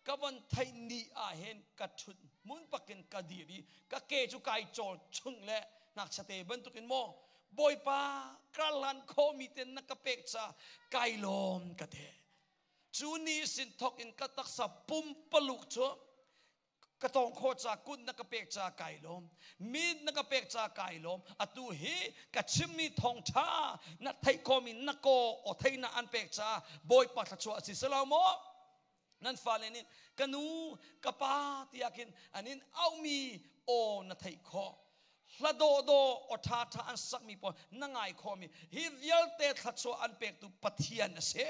ka von theih ni ah hin ka ṭhut hmun pakin ka dir i ka ke cu kai cawl chung le ngakchia te bantukin maw Bawipa karhlan khawhmi ten na ka pek ca kai lawm ka te. Cu ni sin thok in ka taksa pumpaluk cu ka tong kho ca kut na ka pek ca kai lawm mit na ka pek ca kai lawm atu hi ka chimmi thawngtha na theih khomi na ko o thei na an pek ca Bawipa thluachuah si selo maw nan fale nih ka nu ka pa tiah khin an in aumi aw na theih khawh hla dawhdawh aw ṭha ṭha an sakmi pawl na ngai khawhmi hi vialte thluachuah an pektu Pathian a si.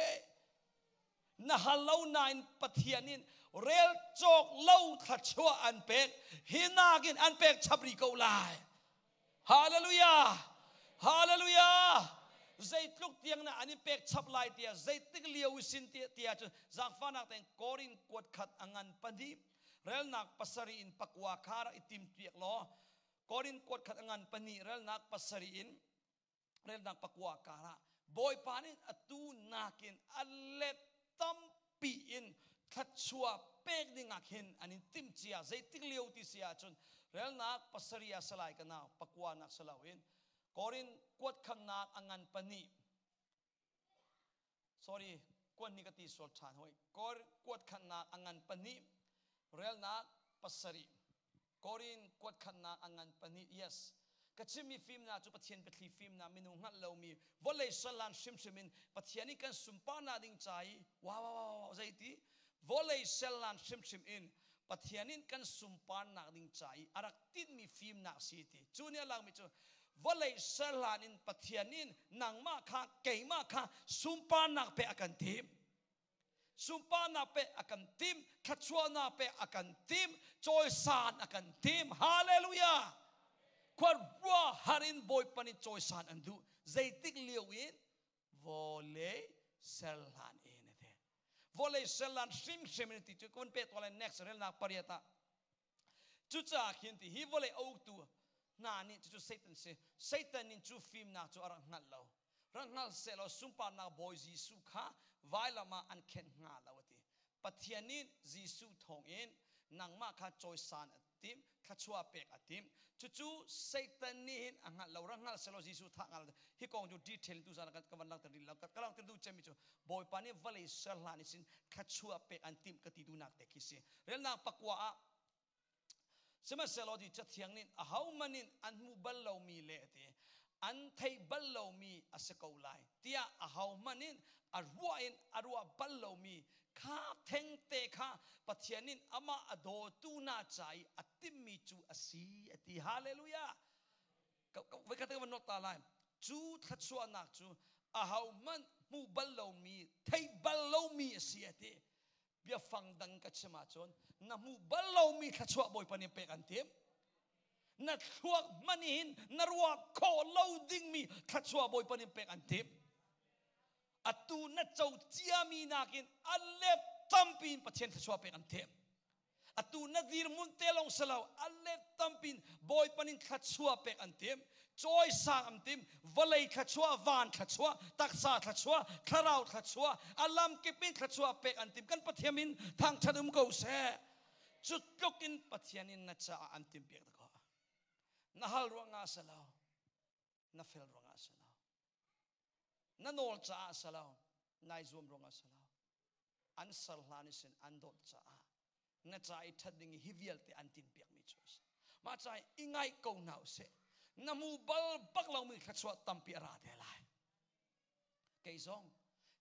Na hal lo nain Pathian in rel cawk lo thluachuah an pek hi nakin an pek chap rih ko lai. Hallelujah! Hallelujah! Zeitluk tiang na an in pek chap lai tiah zeitik lio sin tiah cun zaangfahnak tein Korin kuat khat a ngan pahnih relnak pasarih in pakua kha rak i tim piak law Korin kuat khat a ngan pahnih relnak pasarih in relnak pakua karah Bawipa nih atu nakin a let tampi in thluachuah pek ding ah khin an in timh cia zeitik lio ti si ahcun relnak pasarih ah salai ka nau pakua nak si loin Korin kuat khamnak a ngan pahnih sorry kuat ni ka ti sual ṭhan hoi Kor kuat khatnak a ngan pahnih relnak pasarih Korin kuat khatnak a ngan pahnih yes ka chimmi fimnak cu Pathian biathli fimnak minung hngalh lomi vawlei salan hrimhrim in Pathian i kan sunparnak ding ca i wow wow wow zeiti vawlei sellan hrimhrim in Pathian in kan sunparnak ding ca i a rak tinhmi fimnak si ti cu nih a langmi cu vawlei serhlan in Pathian in nangmah kha keimah kha sunparnak pe a kan tim sunparnak pe a kan tim thluachuahnak pe a kan tim cawisan a kan tim hallelujah khua rua har in Bawipa nih cawisan an duh zeitik lio in vawlei serhlan in a ti vawlei serhlan hrimhrim in ti cu kun pe to lai next relnak pariat ah Cucaah khin ti hi vawlei a uktu hna nih cucu Satan si. Satan nih cu fimnak cu a rak hngalh lo. Rak hngal sehlaw sunparnak Bawi Jesuh kha vailam ah an khenh hnga lo a ti. Pathian nih Jesuh thawngin nangmah kha cawisan a timh, thluachuah pek a timh. Cucu Satan nih hin a hngalh lo. Rak hngal sehlaw Jesuh thah hnga lo. Hi kong cu detail tu zan ka van langhter rih lo. Ka langhter duh cemmi cu Bawipa nih vawlei ser hlan in thluachuah pek an timh ka ti duhnak te khi si. Relnak pakua ah sihmanhsehlaw ti cathiang nih ahohmanh in an hmu bal lomi le ti an theih bal lomi a si ko lai tiah ahohmanh in a ruah in a ruah bal lomi kha thengte kha Pathian in amah a dawtu hna ca i a timhmi cu a si a ti. Hallelujah! Voikhat ka van not ta lai. Cu thluachuahnak cu ahohmanh hmuh bal lomi, theih bal lomi a si a ti. Biafang dang ka chim ahcun na hmuh bal lomi thluachuah Bawipa nih pek an tim. Na thluak hmanh hin na ruah khawh lo dingmi thluachuah Bawipa nih pek an tim. Atu na co ciami nakin a let tampi in Pathian thluachuah pek an tim. Atu na dirhmun te lawng si lo, a let tampin Bawipa nih thluachuah pek an tim, cawisang an tim, vawlei thluachuah, van thluachuah, taksa thluachuah, thlarau thluachuah, a lamkip in thluachuah pek an tim. Kan Pathian min thangṭhat um ko seh. Cu tluk in Pathian in na caah an tim piak ko. Na hal ruangah si lo, na fel ruangah si lo, na nawl caah si lo, nai zuam ruangah si lo. An ser hlan i sin an dawt caah na ca i ṭhat ding hi vialte an tinpiakmi cu a si. Mah ca i ngaih ko hna usih. Na hmu bal bak lomi thluachuah tampi a ra te lai. Kei zong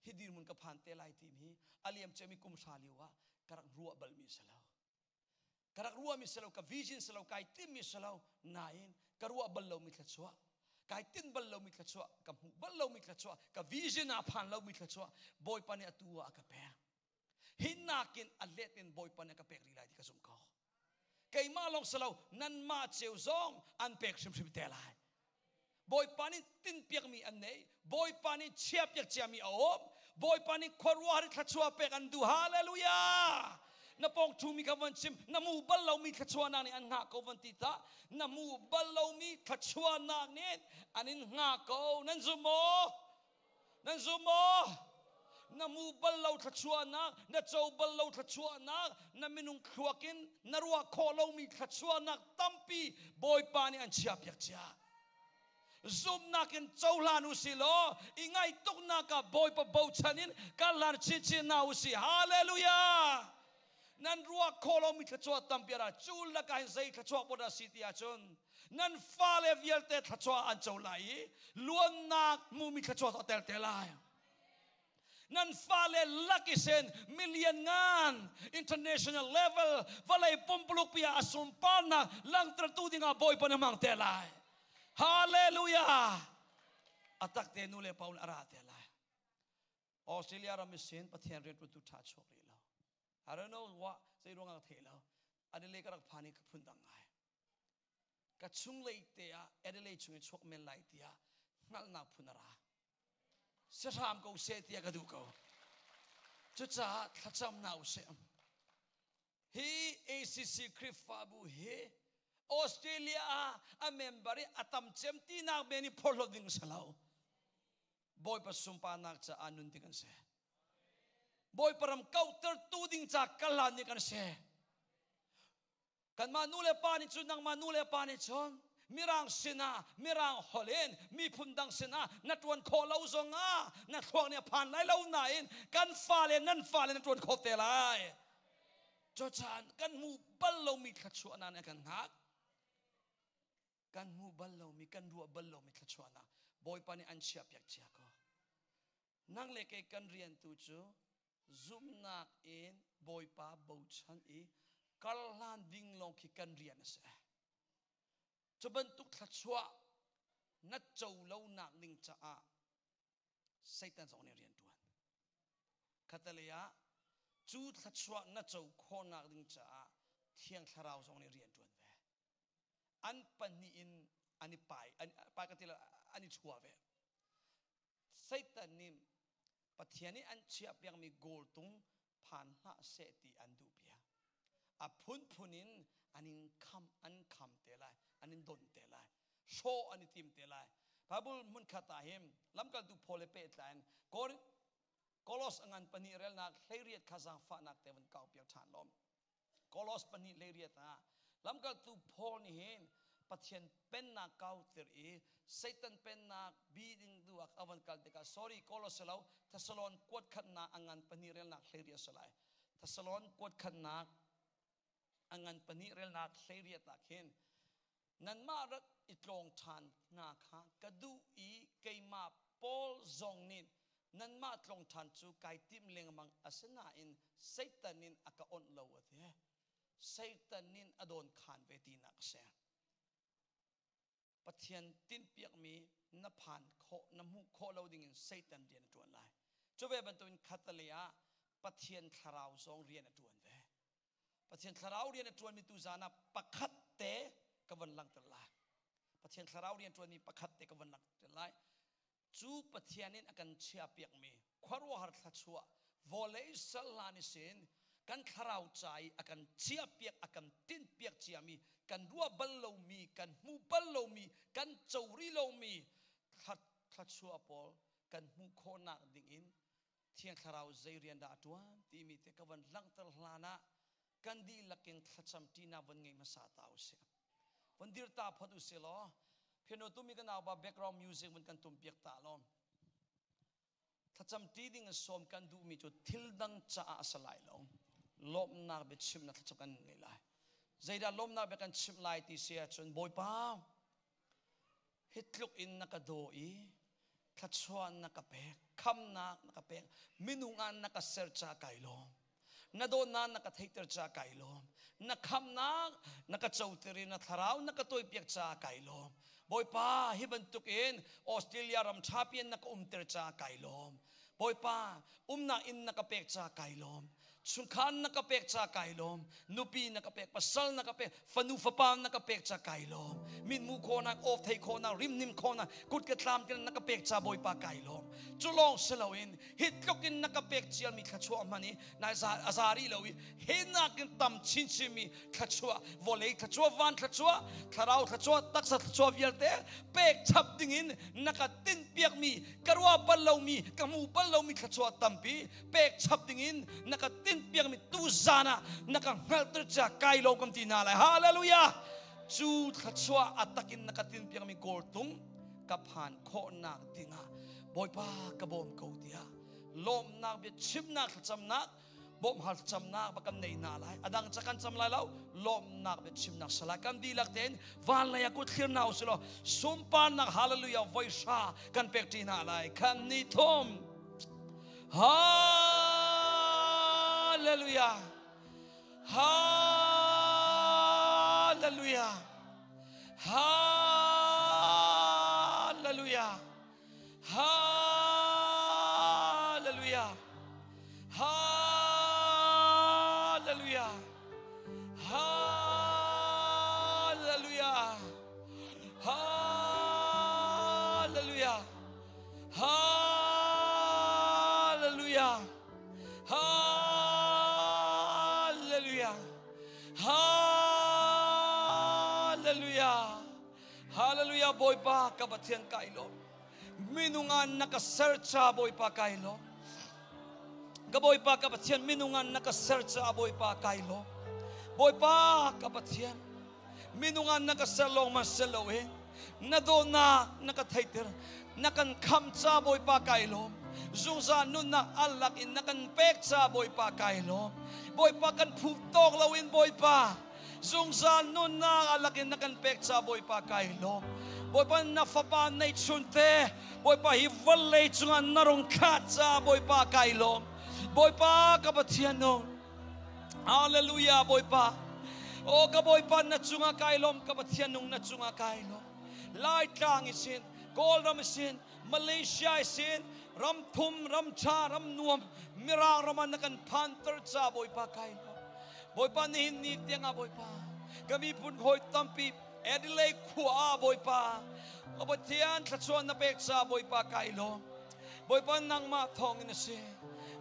hi dirhmun ka phan te lai timi hi a liam ciami kum hra lio ah ka rak ruah balmi si lo. Ka rak ruahmi si lo, ka vision si lo, kai timmi si lo, nain ka ruah bal lomi thluachuah, kai tinh bal lomi thluachuah, ka hmuh bal lomi thluachuah, ka vision ah phan lomi thluachuah, Bawipa nih atu ah a ka pek. Hi nakin a let in Bawipa nih a ka pek rih lai ti ka zumh ko. Keimah lawng si lo, nanmah ceu zong an pek hrimhrim te lai. Bawipa nih tinpiakmi an nei. Bawipa nih chiapiak ciami a um. Bawipa nih khuaruahhar thluachuah pek an duh. Hallelujah! Na pawng ṭhumi kha van chim, na mu bal lomi thluachuahnak nih an hngah ko van ti ta. Na mu bal lomi thluachuahnak nih an in hngah ko. Nan zum maw? Nan zum maw? Na mu bal lo thluachuahnak, na co bal lo thluachuahnak, na minung thluak in na ruah khawh lomi thluachuahnak tampi Bawipa nih an chiahpiak cia. Zumhnak in cohlan u si law i ngaihtuknak ah Bawipa bochan in kar hlan chinchin hna u si. Hallelujah! Nan ruah khawh lomi thluachuah tampi a ra. Cu lakah hin zei thluachuah pot a si ti ahcun nan fale vialte thluachuah an co lai i luannak hmumi thluachuah a tel te lai. Nan fale lak i sen million ngan international level vawlei pumpuluk pi ah a sunparnak langhtertu dingah Bawipa na hmang te lai. Hallelujah! A tak te nu le pa a ra te lai. Australia ram i sin Pathian rianṭuantu ṭha chuak rih lo. I don't know what zei ruangah ka thei lo. Adelaide ka rak phan i ka phun dang ngai. Ka chunglei te ah Adelaide chung i chuak men lai tiah hngalhnak phun a ra. Si hram ko seh tiah ka duh ko. Cucaah thlacam hna usih. Hi ACC Khrihfabu hi Australia ah a member i a tam cem tinak men i phorhlawt ding si lo. Bawipa sunparnak caah nun ding an si. Bawipa ram kauhtertu ding ca kalan nih kan si. Kanmah nu le pa nih cun nangmah nu le pa nih cun mirang sinah mirang holh in miphun dang sinah na ṭuan khawh lo zongah na thluak nih a phan lai lo nain kan fale nan fale na ṭuan khawh te lai. Cucaah kan hmuh bal lomi thluachuahnak nih a kan hngak. Kan hmuh bal lomi, kan ruah bal lomi thluachuahnak Bawipa nih an chiahpiak cia ko. Nang le kei kan rian tu cu zumhnak in Bawipa bochan i karhlan ding lawng khi kan rian a si. Cu bantuk thluachuah na co lonak ding caah Satan zong nih rian ṭuan. Khatalei ah cu thluachuah na co khawhnak ding caah Thiang Thlarau zong nih rian ṭuan ve. An pahnih in an i pai, an pai ka ti an i chuah ve. Satan nih Pathian nih an chiahpiakmi goal tung phan hlah seh ti an duh piak. A phunphun in an in kham an kham te lai, an in don te lai, hrawh an i tim te lai. Bible hmunkhat ah hin lamkaltu Paul he pehtlai in Kolos a ngan pahnih relnak 18 kha zaangfahnak te van kau piak ṭhan lawm. Kolos pahnih 18 ah lamkaltu Paul nih hin Pathian pennak kauter i Satan pennak bi ding duak a van kal tikah, sorry, Kolos lo, Thessalon kuat khatnak a ngan pahnih relnak 18 a lai. Thessalon kuat khatnak a ngan pahnih relnak 18 ah khin nanmah rat i tlawng ṭhan hna kha ka duh i keimah Paul zong nih nanmah tlawng ṭhan cu kai tim lengmang, asinain Satan in a ka onh lo, a ti. Satan in a dawn khan ve tinak a si. Pathian tinhpiakmi na phan khawh na hmuh khawh lo dingin Satan rian a ṭuan lai. Cu ve bantukin khatalei ah Pathian thlarau zong rian a ṭuan ve. Pathian thlarau rian a ṭuanmi tu zan ah pakhat te ka von langhter lai. Pathian thlarau rian ṭuanmi pakhat te ka von langhter lai. Cu Pathian in a kan chiahpiakmi khuaruahhar thluachuah vawlei sal hlan i sin kan thlarau ca i a kan chiahpiak a kan tinhpiak ciami, kan ruah bal lomi, kan hmuh bal lomi, kan co rih lomi thluachuah pawl kan hmuh khawhnak ding in Thiang Thlarau zei rian dah a ṭuan timi te ka van langhter hlan ah kan dihlak in thlacam ṭinak von ngei hmasa ta usih. Von dir ta phot usih law piano tumi kan naupa background music von kan tum piak ta law thlacam ṭi ding in sawm kan duhmi cu thil dang caah a si lai lo. Lawmhnak biachimnak thlacam kan ngei lai. Zeidah lawmhnak bia kan chimh lai ti si ahcun, Bawipa, hi tluk in na ka daw i thluachuah na ka pek, khamnak na ka pek, minung ah na ka ser ca kai lawm, na dawtnak na ka theihter ca kai lawm, na khamnak na ka coter i na thlarau na ka toipiak ca kai lawm. Bawipa, hi bantuk in Australia ram ṭha pian na ka umter ca kai lawm. Bawipa, umnak inn na ka pek ca kai lawm. Chungkhar na ka pek ca kai lawm. Nupi na ka pek, pasal na ka pek, fanu fapa na ka pek ca kai lawm. Mitmu khawhnak, awf thei khawhnak, rimnim khawhnak, kut ka tlam til na ka pek ca Bawipa kai lawm. Cu lawng si loin hi tluk in na ka pek cialmi thluachuah hman i nai a za rih lo i he nakin tam chinchin mi thluachuah, vawlei thluachuah, van thluachuah, thlarau thluachuah, taksa thluachuah vialte pek chap dingin na ka tinhpiakmi, ka ruah bal lomi, ka hmu bal lomi thluachuah tampi pek chap dingin na ka tinhpiakmi tu zan ah na ka hngalhter cia kai lo kam ti hna lai. Hallelujah! Cu thluachuah a takin na ka tinhpiakmi kawltung ka phan khawhnak dingah Bawipa ka bawm ko tiah lawmnak bia chimnak thlacamnak bawmhal thlacamnak ba kan nei hna lai. Adang ca kan cam lai lo, lawmnak bia chimnak salai kan dihlak tein van lei ah kut thlir hna usih law sunparnak hallelujah voi hra kan pek ṭi hna lai. Kan ni thum. Hallelujah. Hallelujah. Hallelujah. Hallelujah. Hallelujah. Hallelujah. Hallelujah. Hallelujah. Hallelujah. Hallelujah. Hallelujah Bawipa ka Pathian kai lawm. Minungan na ka ser cha Bawipa kai lawm. Ka Bawipa ka Pathian minungan na ka ser cha Bawipa kai lawm. Bawipa ka Pathian minungan na ka ser lawng ma ser lo in na dawtnak na ka theiter, na kan kham ca Bawipa kai lawm. Zungzal nunnak alak in na kan pek ca Bawipa kai lawm. Bawipa, kan phu tawk lo in Bawipa zungzal nunnak alak in na kan pek ca Bawipa kai lawm. Bawipa, na fapa nei chun te Bawipa hi vawlei cungah na rung thlah ca Bawipa kai lawm. Bawipa ka Pathian nung, hallelujah. Bawipa, o ka Bawipa, na cungah kai lawm. Ka Pathian nung, na cungah kai lawm. Laitlang isin, Kawlram isin, Malaysia isin, ram thum, ram tha, ram nuam, Mirang ram ah na kan phanter ca Bawipa kai lawm. Bawipa, nihin ni tiangah Bawipa ka miphun hawi tampi Adelaide khua ah Bawipa ka Pathian thluachuah na pek ca Bawipa kai lawm. Bawipa, nangmah thawng in a si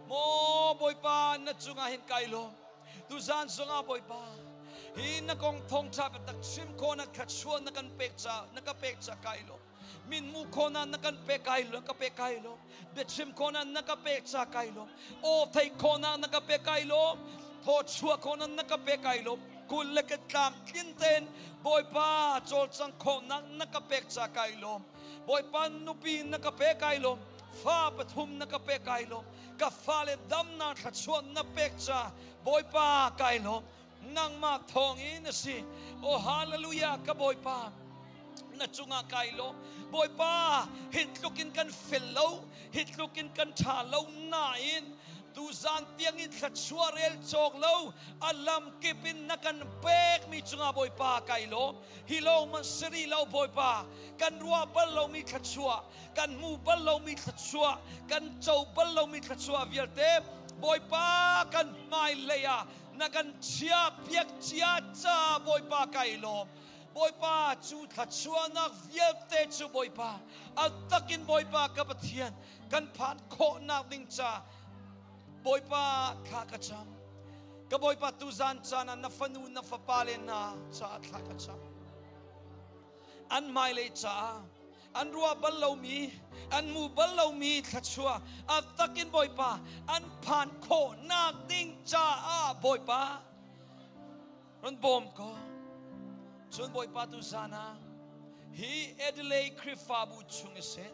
maw. Bawipa, na cungah hin kai lawm. Tuzan zongah Bawipa hi na kong thawngtha biatak chim khawhnak thluachuah na kan pek ca, na ka pek ca kai lawm. Min mu khawhnak na kan pek kai lawm, ka pek kai lawm. Biachim khawhnak na ka pek ca kai lawm. Aw thei khawhnak na ka pek kai lawm. Thaw chuah khawhnak na ka pek kai lawm. Kul le ke tlam tlin tein Bawipa cawlcang khawhnak na ka pek ca kai lawm. Bawipa, nupi na ka pek kai lawm. Fa pathum na ka pek kai lawm. Ka fale damnak thluachuah na pek ca Bawipa kai lawm. Nangmah thawng in a si. Oh, hallelujah. Ka Bawipa, na cungah kai lawm. Bawipa, hi tluk in kan fel lo, hi tluk in kan ṭha lo nain tuzan tiang in thluachuah rel cawk lo a lam kip in na kan pek mi cungah Bawipa kai lawm. Hi lawng man si rih lo, Bawipa. Kan ruah bal lomi thluachuah, kan hmu bal lomi thluachuah, kan co bal lomi thluachuah vialte Bawipa kan hmailei ah na kan chia piak cia ca Bawipa kai lawm. Bawipa, cu thluachuahnak vialte cu Bawipa a takin Bawipa ka Pathian kan phan khawhnak ding ca Bawipa thla ka cam. Ka Bawipa, tuzan caan ah na fanu na fapa le hna caah thla ka cam. An hmailei caah an ruah bal lomi, an hmu bal lomi thluachuah a takin Bawipa an phan khawhnak ding caah Bawipa run bawm ko. Cun Bawipa, tuzan ah hi Adelaide Khrihfabu chung i sin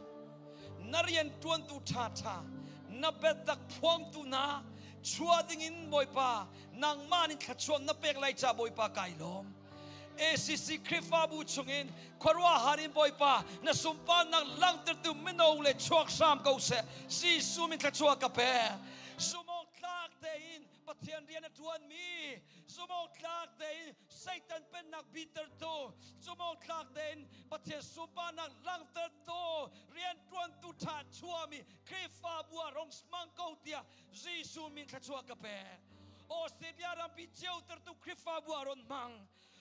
na rian ṭuantu ṭhaṭha, na biatak phuangtu hna chuah dingin Bawipa nangmah nih thluachuah na pek lai ca Bawipa kai lawm. ACC Khrihfabu chungin khuaruahhar in Bawipa na sunparnak langhtertu mino le chuak hram ko seh. Jesuh min thluachuah ka pe. Zumawk tlak tein Pathian rian a ṭuanmi, zumawk tlak tein Satan pennak bitertu, zumawk tlak tein Pathian sunparnak langhtertu rian ṭuantu ṭha chuahmi Khrihfabu ah rong smang ko tiah Jesuh min thluachuah ka pe. Australia rampi ceutertu Khrihfabu ah ron hmang.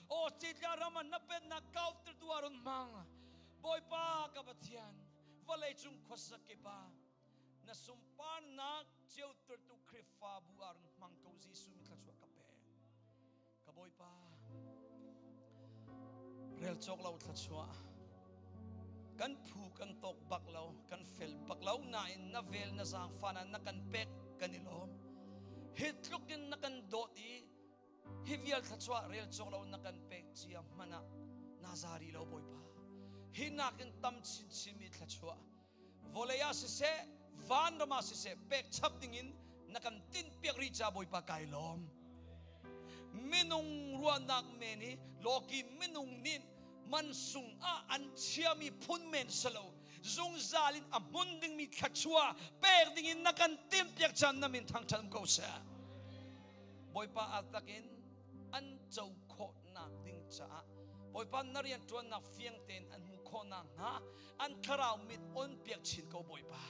Australia ram ah na pennak kautertu ah ron hmang. Bawipa ka Pathian, vawlei cung khuasa kip ah na sunparnak ceutertu Khrihfabu ah ron hmang ko. Jesuh min thluachuah ka pek. Ka Bawipa, rel cawk lo thluachuah kan phu kan tawk bak lo, kan fel bak lo nain na vel na zaangfah na kan pek, kan i lawm. Hi tluk in na kan dawt i hi vial thluachuah rel cawk lo na kan pek cia hmanh ah na zari lo. Bawipa, hi nakin tam chinchin mi thluachuah vawlei ah siseh, vanram ah siseh, pek chap dingin na kan tinh piak rih ca Bawipa kai lawm. Minung ruahnak men hi lawki minung nih mansung ah an chiami phun men salo, zungzal in a hmun dingmi thluachuah pek dingin na kan timh piak chan na min thangthat ko seh. Bawipa, a takin an co khawhnak ding caah, Bawipa, na rian ṭuannak fiang tein an hmuh khawhnak hnga an thlarau mit on piak chin ko. Bawipa,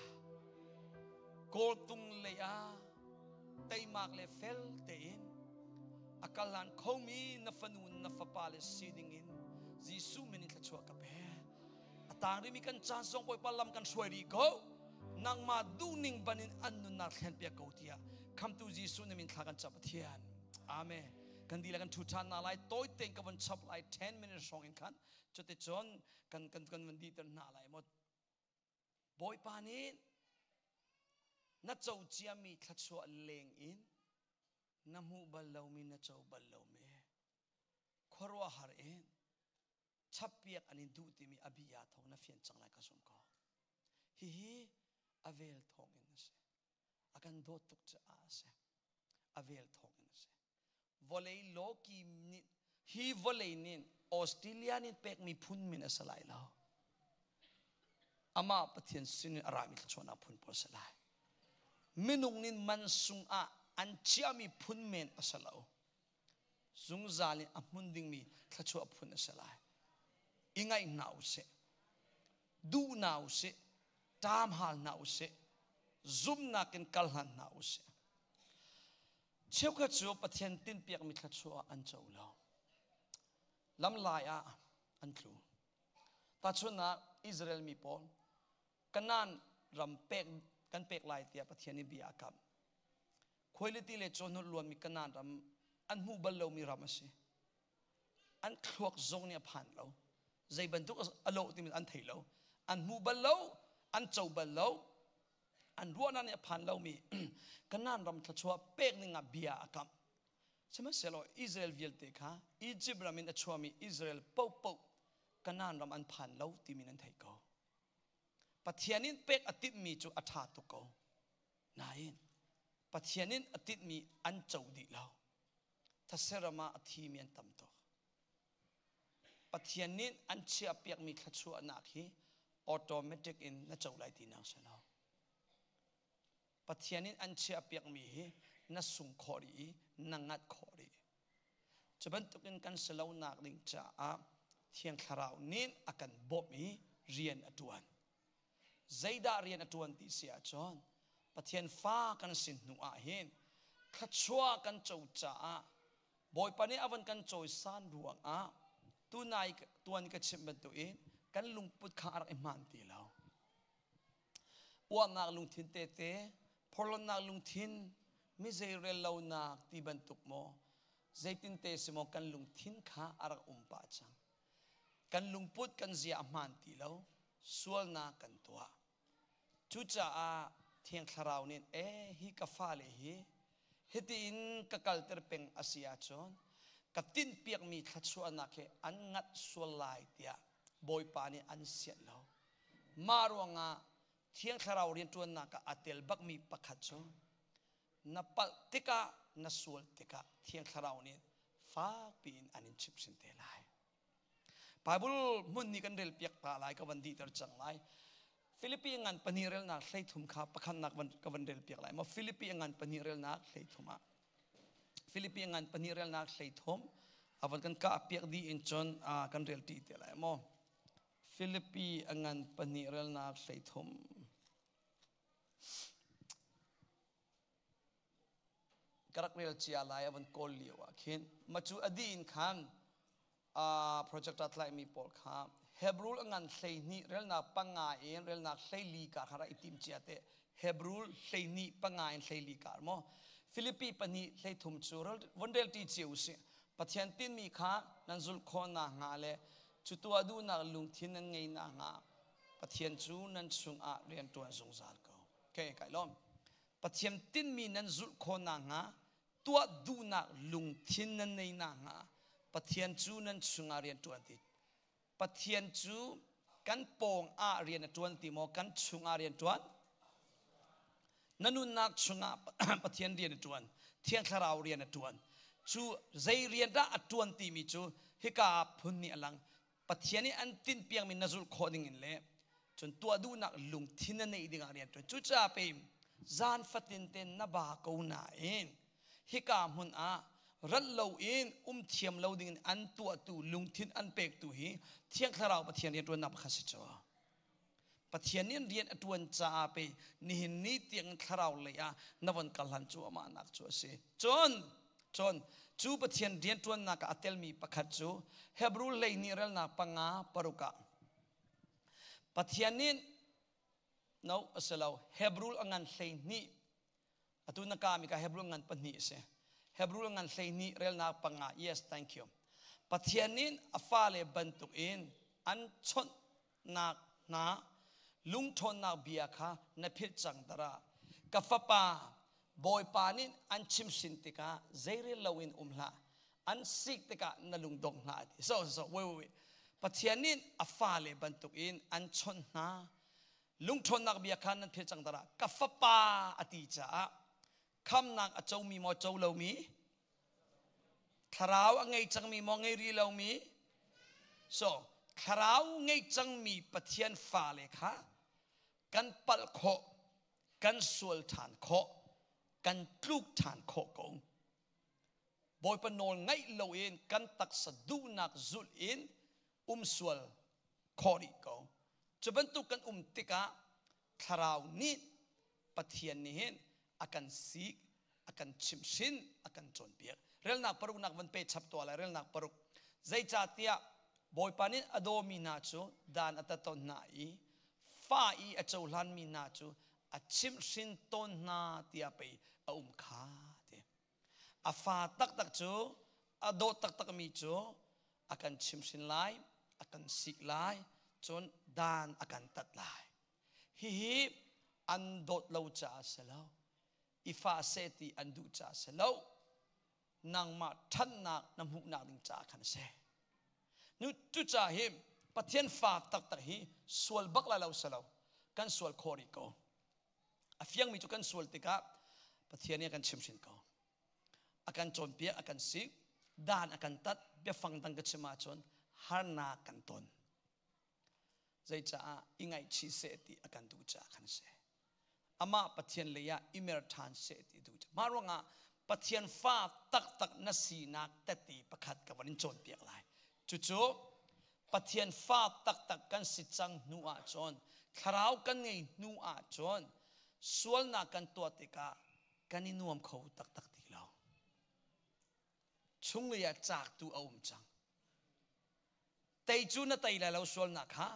kawltung lei ah teimak le fel tein a kal hlan khomi na fanu na fapa le si ding in Jesuh min in thluachuah ka pe. A tang rimi kan caan zong, Bawipa, lam kan hruai rih ko. Nangmah duhning banin an nunnak thlen piak ko tiah khamtu Jesuh na min thla kan cam, Pathian. Amen. Kan dila kan thu than na lai. Toi tein ka von chap lai, 10 minutes hrawng in khan. Cuticun kan van di ter hna lai mo. Bawipa nih na co ciami thluachuah leng in na hmuh bal lomi, na co bal lomi, khuaruahhar in chappiak an in duh timi a bia thawng na fian cang lai ka zum ko. Hihi a vel thawng in a si. A kan dawt tuk caah a si. A vel thawng in a si. Vawlei lawki nih, hi vawlei nih, Australia nih pekmi phun min a si lai lo. Amah Pathian sin in a rami thluachuahnak phun pawl si lai. Minung nih man sung ah an chiahmi phun men a si lo. Zungzal in a hmun dingmi thluachuah phun a si lai. I ngaih hna usih, duh hna usih, ṭaam hal hna usih, zumhnak in kal hlan hna usih. Cheukhat cu Pathian tinhpiakmi thluachuah an co lo. Lamlai ah an tlu. Tahchunhnak, Israel mi pawl Kanaan ram pek kan pek lai tiah Pathian nih bia a kamh. Khuailiti le cawhnulh luanmi Kanaan ram, an hmuh bal lomi ram a si. An thluak zong nih a phan lo. Zei bantuk a lawh timi an thei lo. An hmu bal lo, an co bal lo. An ruahnak nih a phan lomi Kanaan ram thluachuah pek ning ah bia a kamh. Sihmanhsehlaw Israel vialte kha, Egypt ram in a chuahmi Israel paohpaoh Kanaan ram an phan lo timi nan theih ko. Pathian in pek a timhmi cu a ṭha tuk ko. Nain Pathian in a tinhmi an co dih lo. Thaseram ah a thimi an tam tuk. Pathian nih an chiahpiakmi thluachuahnak hi automatic in na co lai tinak si lo. Pathian in an chiahpiakmi hi na sung khawh rih i na ngat khawh rih. Cu bantukin kan si lonak ding caah Thiang Thlarau nih a kan bawmh i rian a ṭuan. Zeidah rian a ṭuan ti si ahcun, Pathian fa kan si hnu ah hin thluachuah kan co caah, Bawipa nih a van kan cawisan ruangah, tunai tuan ka chimh bantukin kan lungput kha a rak i hmaan ti lo. Uahnak lungthin tete, phorhlawtnak lungthin, mi zeirel lonak ti bantuk maw, zeitinte si maw, kan lungthin kha a rak um pah cang. Kan lungput, kan zia a hmaan ti lo, sualnak kan tuah. Cucaah Thiang Thlarau nih, e hi ka fale hi hiti in ka kalter peng a si ahcun ka tinhpiakmi thluachuahnak hi an ngat sual lai tiah Bawipa nih an sianh lo. Mah ruangah Thiang Thlarau rianṭuannak ah a tel bakmi pakhat cu na palh tikah, na sual tikah Thiang Thlarau nih fakpi in an in chimhhrin te lai. Bible hmun nih kan rel piak ta lai, ka van dihter cang lai. Filipi ngan 2 relnak 13 kha pakhatnak van ka van rel piak lai. Ma Filipi ngan 2 relnak 13 ah, Filipi ngan 2 relnak 13 a van kan ka piak di in cun kan rel ti te lai maw. Filipi ngan 2 relnak 13. Ka rak rel cia lai a von kawl lio ah khin ma cu a dih in khan projector tlaihmi pawl kha Hebrew a ngan 12 relnak panga in relnak 14 ka kha rak i tim cia te. Hebrew 12 panga in 14 kar mo Philippi 2 33 cu von rel ti cio usih. Pathian tinmi kha nan zulh khawh nakhnga le cu tuah duhnak lungthin nan ngei nakhnga Pathian cu nan chungah rian ṭuan zungzal ko. Okay, kai lawm. Pathian tinmi nan zulh khawh nakhnga, tuah duhnak lungthin nan nei nakhnga Pathian cu nan chungah rian ṭuan ti. Pathian cu kan pawng ah rian a ṭuan ti maw, kan chungah rian ṭuan? Na nunnak chungah Pathian rian a ṭuan, Thiang Thlarau rian a ṭuan. Cu zei rian dah a ṭuan timi cu hika phun nih a lang. Pathian nih an tinhpiakmi na zulh khawh ding in le cun tuah duhnak lungthin na neih dingah rian ṭuan. Cucaah pe zan fatin te na ba ko nain hika hmun ah rat loin um thiam lo ding in an tuahtu lungthin an pektu hi Thiang Thlarau Pathian rian ṭuannak pakhat si cu. Pathian nih rian a ṭuan caah pe nihin ni tiang thlarau lei ah na von kal hlan cu amah nak cu a si. Cun cun cu Pathian rian ṭuannak ah a telmi pakhat cu Hebrew lei nih relnak panga paruk ah Pathian nih, no, a si lo, Hebrew a ngan 12, atu na kami ka Hebrew ngan pahnih a si. Hebrew ngan 12 relnak panga. Yes, thank you. Pathian nih a fale bantuk in an chawnhnak hna lungṭhawnnak bia kha na philh cang dara. Ka fapa, Bawipa nih an chimhrin tikah zeirel loin um hlah, an sik tikah na lungdong hlah ti. So so wait, wait, wait. Pathian nih a fale bantuk in an chawnh hna lungṭhawnnak bia kha nan philh cang dara. Ka fapa a ti caah khamnak a comi maw, co lomi? Thlarau a ngei cangmi maw, ngei rih lomi? So thlarau ngei cangmi Pathian fale kha kan palh khawh, kan sual ṭhan khawh, kan tluk ṭhan khawh ko. Bawipa nawl ngaih loin kan taksa duhnak zulh in um sual khawh rih ko. Cu bantuk kan um tikah thlarau nih, Pathian nih hin a kan sik, a kan chimhhrin, a kan cawnpiak. Relnak paruknak van pe chap tuah lai. Relnak paruk. Zeicahtiah Bawipa nih a dawmi hna cu dan a tat tawn hna i fa i a cohlanmi hna cu a chimhhrin tawn hna tiah pei a um kha ti. A fa taktak cu, a dawt taktakmi cu a kan chimhhrin lai, a kan sik lai, cun dan a kan tat lai. Hihi an dawt lo caah si lo, i fa seh ti an duh caah si lo, nangmah ṭhatnak na hmuhnak ding caah khan a si. Nu cucaah hi Pathian fa taktak hi sual bak lai lo si lo, kan sual khawh rih ko. A fiangmi cu kan sual tikah Pathian nih a kan chimhhrin ko, a kan cawnpiak, a kan sik, dan a kan tat. Biafang dang ka chim ahcun harnak kan ton. Zeicaah? I ngaihchih seh ti a kan duh caah khan si. Amah Pathian lei ah i mer ṭhan seh ti duh. Mah ruangah Pathian fa taktak na sinak tette pakhat ka van in cawnpiak lai. Cucu Pathian fa taktak kan si cang hnu ahcun, thlarau kan ngei hnu ahcun, sualnak kan tuah tikah kan i nuam kho taktak ti lo. Chunglei ah caaktu a um cang. Tei cu na tei lai lo sualnak kha.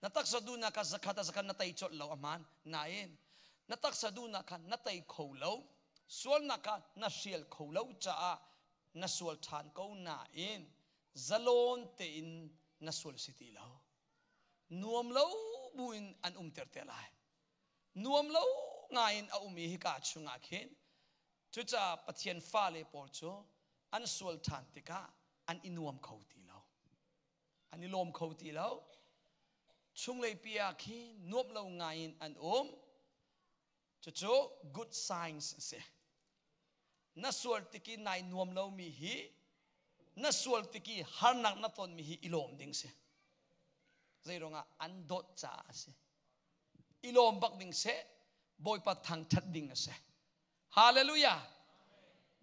Na taksa duhnak kha zakhat a zakhat na tei colh lo, a hmaan. Nain na taksa duhnak kha na tei kho lo. Sualnak kha na hrial kho lo caah na sual ṭhan ko nain zalon tein na sual si ti lo. Nuam lo buin an umter te lai. Nuam lo ngaiin a um i hika chungah khin. Cucaah Pathian fale pawl cu an sual ṭhan tikah an i nuam kho ti lo, an i lawm kho ti lo. Chunglei pi ah khin nuam lo ngaiin an um. Cucu good signs a si. Na sual tik i nai nuam lomi hi, na sual tik i harnak na tonmi hi i lawm ding si. Zeiruangah? An dawt caah a si. I lawm bak ding seh, Bawipa thangṭhat ding a si. Hallelujah.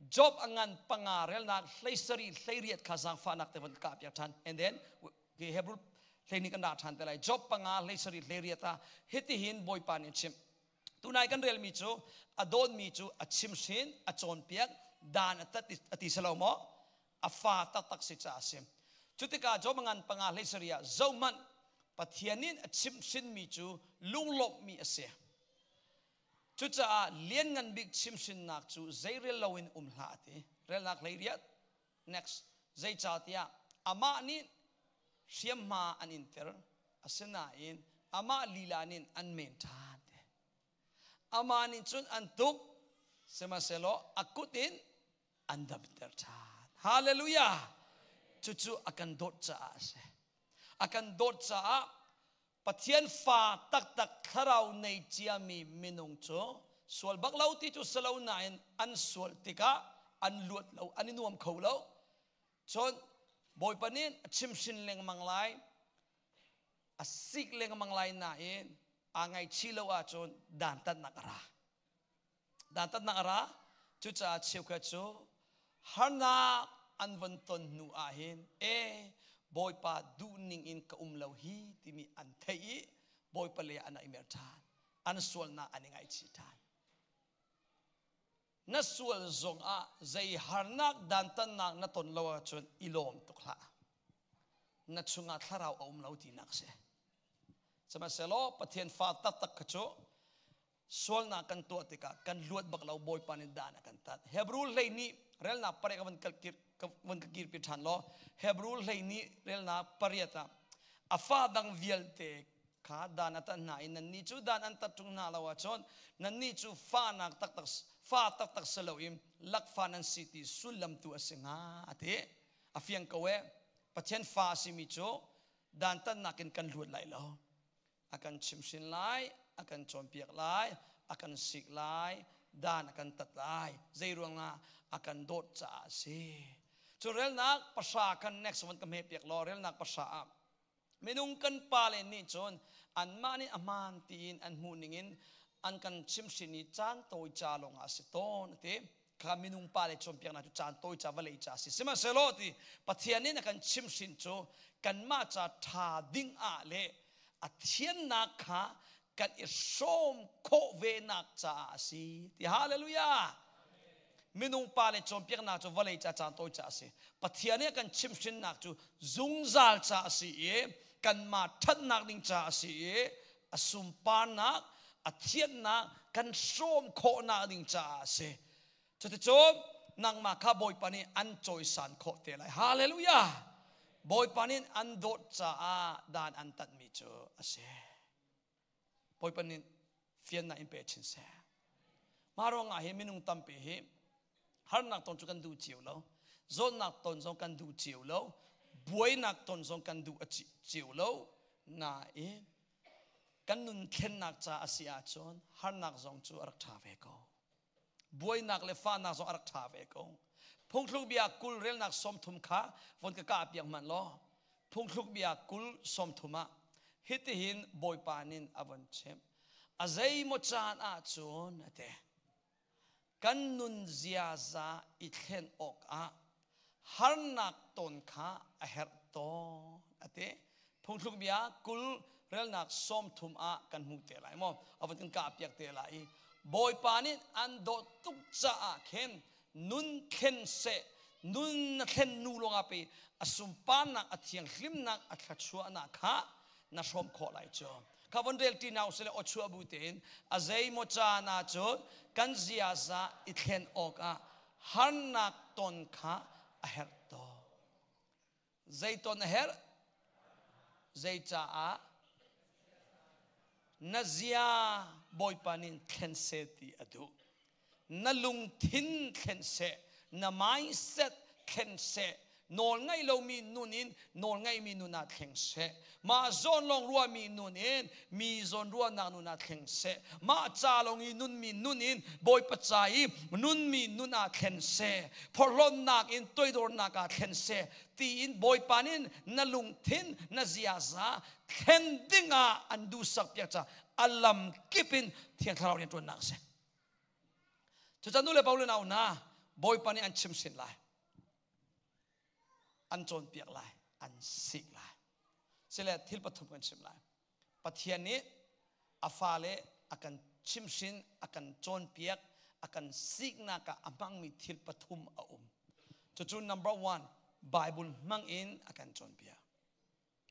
Job a ngan panga relnak 17 18 kha zaangfahnak te von kah piak ṭhan. And then ki Hebrew 12 kan ra ṭhan te lai. Job 5 17 18 ah hitihin Bawipa nih a chimh. Tunai kan relmi cu a dawtmi cu a chimhrin, a cawnpiak, dan a tat a ti selo maw? A fa taktak si caah a si. Cutikah Job ngan panga hlei sarih ah zohhmanh Pathian in a chimhrinmi cu lunglawmhmi a si. Cucaah lianngan bik chimhrinnak cu zeirel loin um hlah a ti. Relnak hlei riat. Next. Zeicahtiah amah nih hriamhma an inter asinain amah lila nih an men ṭhan. Amah nih cun an tuk sihmanhsehlaw a kut in an damter ṭhan. Hallelujah! Cucu a kan dawt caah a si. A kan dawt caah Pathian fa taktak thlarau nei ciami minung cu sual bak lo ti cu si lo nain an sual tikah an luat lo, an i nuam kho lo. Cun Bawipa nih a chimhrin lengmang lai, a sik lengmang lai nain aa ngaihchih lo ahcun dantatnak a ra. Dantatnak a ra. Cucaah cheukhat cu harnak an von ton hnu ah hin e Bawipa duhning in ka um lo hi timi an theih i Bawipa le an i mer ṭhan. An sualnak an i ngaihchih ṭhan. Na sual zongah zei harnak dantatnak na ton lo ahcun i lawm tuk hlah. Na chungah thlarau a um lo tinak a si. Sihmanhsehlaw Pathian fa taktak kha cu sualnak kan tuah tikah kan luat bak lo Bawipa nih dan a kan tat. Hebrew hlei nih relnak pariat ka van kalkir ka van ka kirpi ṭhan law Hebrew hlei nih relnak pariat ah a fa dang vialte kha dan a tat hna i nannih cu dan an tat ṭung hna lo ahcun nannih cu fahnak taktak fa taktak si loin lakfa nan si ti sullam tu a si hnga a ti. A fiang ko e. Pathian fa a simi cu dantatnak in kan luat lai lo. A kan chimhrin lai, a kan cawnpiak lai, a kan sik lai, dan a kan tat lai. Zei ruangah a kan dawt caah a si. Cu relnak pahra kan next van ka hme piak law relnak pahra ah minung kan pale nih cun anmah nih a hmaan tiin an hmuh ningin an kan chimhrin i caan tawi ca lawngah a si tawn a ti. Kha minung pale cawnpiaknak cu caan tawi ca vawlei ca a si. Sihmanhsehlaw ti Pathian nih a kan chimhrin cu kanmah ca ṭha ding ah le a thiannak kha kan i hrawm khawh venak caah a si. Ti hallelujah. Minung pale cawnpiaknak cu vawlei ca caan tawi ca a si. Pathian nih a kan chimhrinnak cu zungzal ca a si i kanmah ṭhatnak ding ca a si i a sunparnak a thiannak kan hrawm khawhnak ding caah a si. Cuticun nangmah kha Bawipa nih an cawisan khawh te lai. Hallelujah! Bawipa nih an dawt caah dan an tatmi cu a si. Bawipa nih fiannak in pe chin seh. Mah ruangah hi minung tampi hi harnak ton cu kan duh cio lo. Zawtnak ton zong kan duh cio lo. Buainak ton zong kan duh cio lo. Nain kan nun thlennak ca a si ahcun harnak zong cu a rak ṭha ve ko. Buainak le fahnak zong a rak ṭha ve ko. Phungthluk bia 20 relnak 30 kha von ka kah piak hmanh law phungthluk bia 20 30 ah hitihin Bawipa nin a von chimh. A zeimaw caan ahcun a ti. Kan nun ziaza i thlen awkah harnak ton kha a herh tawn a ti. Phungthluk bia 20 relnak 30 ah kan hmu te lai maw? A von kan kah piak te lai i Bawipa nih an dawt tuk caah khin nun thlen seh nun na thlen nu lawngah pe a sunparnak a thianghlimnak a thluachuahnak kha na hrawm khawh lai cu kha von rel ṭi hna usile aw chuah bu tein a zeimaw caan ah cun kan ziaza i thlen awkah harnak ton kha a herh tawn zei ton a herh zei caah na zia Bawipa nih thlen seh ti a duh na lungthin thlen seh na mindset thlen seh nawl ngaih lomi nun in nawl ngaihmi nun ah thleng seh mah zawn lawng ruahmi nun in mi zawn ruahnak nun ah thleng seh mah ca lawng i nunmi nun in Bawipa ca i nunmi nun ah thlen seh phorhlawtnak in toidornak ah thlen seh tiin Bawipa nih na lungthin na ziaza thlen ding ah an duhsak piak ca a lam kip in Thiang Thlarau rian ṭuannak a si. Cucaah nu le pa le nau hna Bawipa nih an chimhsin lai an cawnpiak lai an sik lai sile thil pathum kan chim lai Pathian nih a fale a kan chimhrin, a kan cawnpiak, a kan siknak ah a hmangmi thil pathum a um. Cucu number one, Bible hmang in a kan cawnpiak.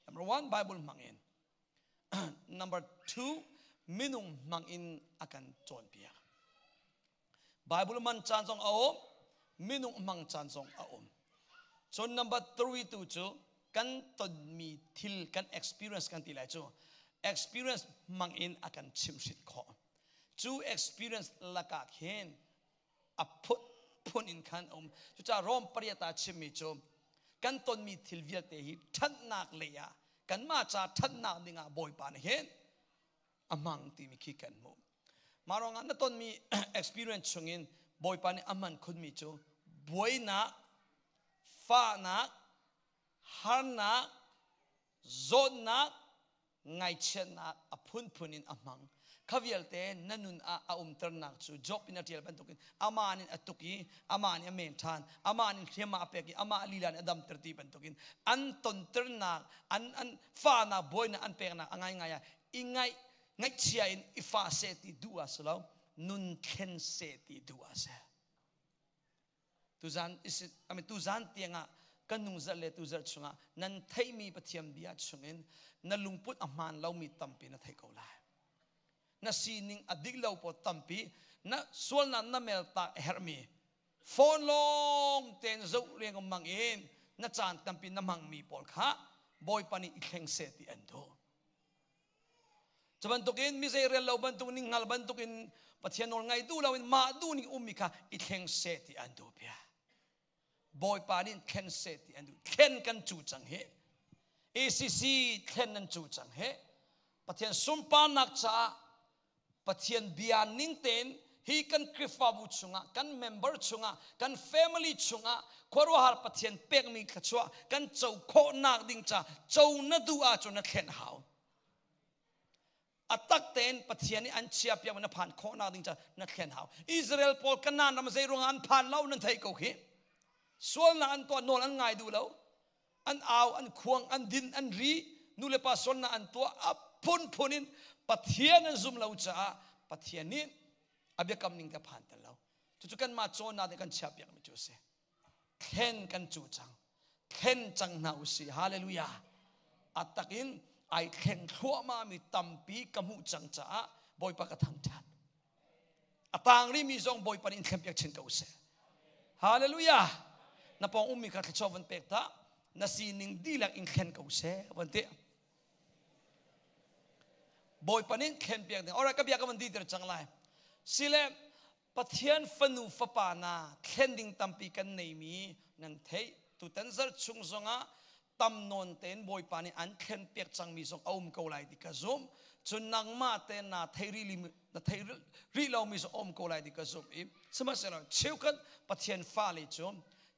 Number one, Bible hmang in. Number two, minung hmang in a kan cawnpiak. Bible man caan zong a um, minung hmang caan zong a um. So number three tu cu kan tonmi thil kan experience kan ti lai cu experience hmang in a kan chimhhrin khawh. Cu experience lakah khin a phun phun in khan um. Cucaah Rom pariat ah chimmi cu kan tonmi thil vialte hi ṭhatnak lei ah kanmah ca ṭhatnak dingah Bawipa nih hin a hmang timi khi kan hmuh. Mah ruangah na tonmi experience chungin Bawipa nih a hman khunmi cu buainak, fahnak, harnak, zawtnak, ngaihchiatnak a phunphun in a hmang. Kha vialte na nun ah a umternak cu Job in a ṭial bantukin amah nih a tuk i amah nih a men ṭhan, amah nih hliamah a pek i amah lila nih a damter ti bantukin an tonternak, an an fahnak, buainak an peknak a ngaingai ah i ngaih ngaihchia in i fa seh ti duh ah si lo nun thlen seh ti duh ah si tuzan I mean, tuzan tiangah kan nung zarh le tuzarh chungah nan theihmi Pathian bia chungin na lungput a hmaan lomi tampi na thei ko lai na sining a dik lo pawl tampi na sualnak na mel tak a herhmi phone lawng tein zoh lengmang in na caan tampi na hmangmi pawl kha Bawipa nih i thleng seh ti an duh Cu bantukin mi zei rel lo bantuk ning hngal bantukin Pathian nawl ngai duh loin mah duh ning ummi kha i thleng seh ti an duh bia. Bawipa nih thlen seh ti an duh. Thlen kan cu cang hi. ACC thlen nan cu cang hi. Pathian sunparnak caah Pathian bia ning tein hi kan Khrihfabu chungah, kan member chungah, kan family chungah khuaruahhar Pathian pekmi thluachuah kan co khawhnak ding ca co na duh ahcun na thlen hau. A tak tein Pathian nih an chia piak na phan khawhnak ding ca na thlen hau. Israel pawl Kanaan ram zei ruangah an phan lo nan thei ko khi. Sualnak an tuah nawl an ngai duh lo. An au, an khuang, an din, an ri, nu le pa sualnak an tuah a phunphun in Pathian an zum lo caah Pathian nih a biakam ning te phan tel lo. Cucu kanmah cawnnak nih kan chiah piakmi cu a si. Thlen kan cu cang. Thlen cang hna usih. Hallelujah. A takin ai thleng thluahmah mi tampi ka hmuh cang caah Bawipa ka thangṭhat. A tang rimi zong Bawipa nih in thlenpiak chin ko seh. Hallelujah. Na pawng ummi kha thluachuah van pek ta. Na sining dihlak in thlen ko seh van ti. Bawipa nih thlenpiak ding. Alright, ka bia ka van diter cang lai. Sile Pathian fanu fapa na thlen ding tampi kan neimi nan theih. Tutan zarh chung zongah tam nawn tein Bawipa nih an thlen piak cangmi zong a um ko lai ti ka zumh. Cun nangmah te na thei rih na thei rih lomi zong a um ko lai ti ka zumh i sihmanhsehlaw cheukhat Pathian fale cu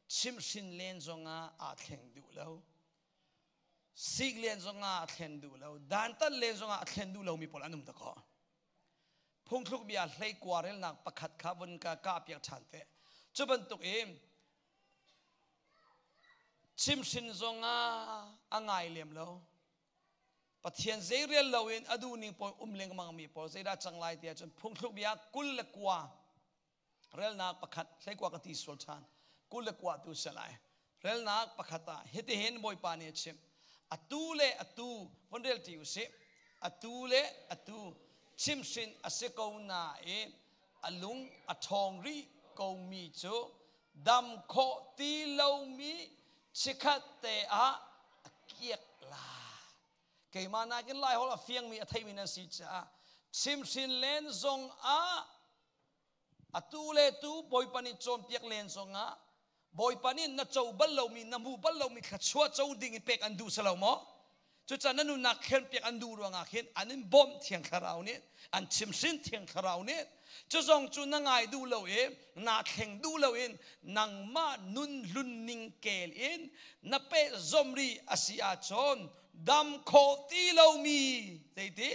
chimhhrin len zongah aa thleng duh lo. Sik len zongah a thlen duh lo. Dantat len zongah a thlen duh lomi pawl an um dakaw. Phungthluk bia hleikua relnak pakhat kha vun ka kah piak ṭhan te. Cu bantuk in chimhrin zongah a ngai lem lo. Pathian zei rel loin a duhning pawl um lengmang mi pawl zeidah cang lai ti ahcun phungthluk bia 29 relnak pakhat hleikua ka ti sual ṭhan 29 tu si lai relnak pakhat ah hitihin Bawipa nih a chimh atu le atu von rel ṭi usih atu le atu chimhrin a si ko nain a lung a ṭhawng rih komi cu dam khawh ti lomi chikkhat te ah a kiak lai keimah nakin Laiholh a fiangmi a theimi nan si caah chimhrin len zong ah Atu le tu Bawipa nih cawnpiak len zongah Bawipa nih na co bal lomi na hmu bal lomi thluachuah co ding in pek an duh si lo maw? Cucaah na nunnak thlenpiak an duh ruangah khin an in bawmh Thiang Thlarau nih an chimhrin Thiang Thlarau nih cu zong cu na ngai duh lo i naa thleng duh loin nangmah nun hlun ning kel in na peh zom rih a si ahcun dam khawh ti lomi zeiti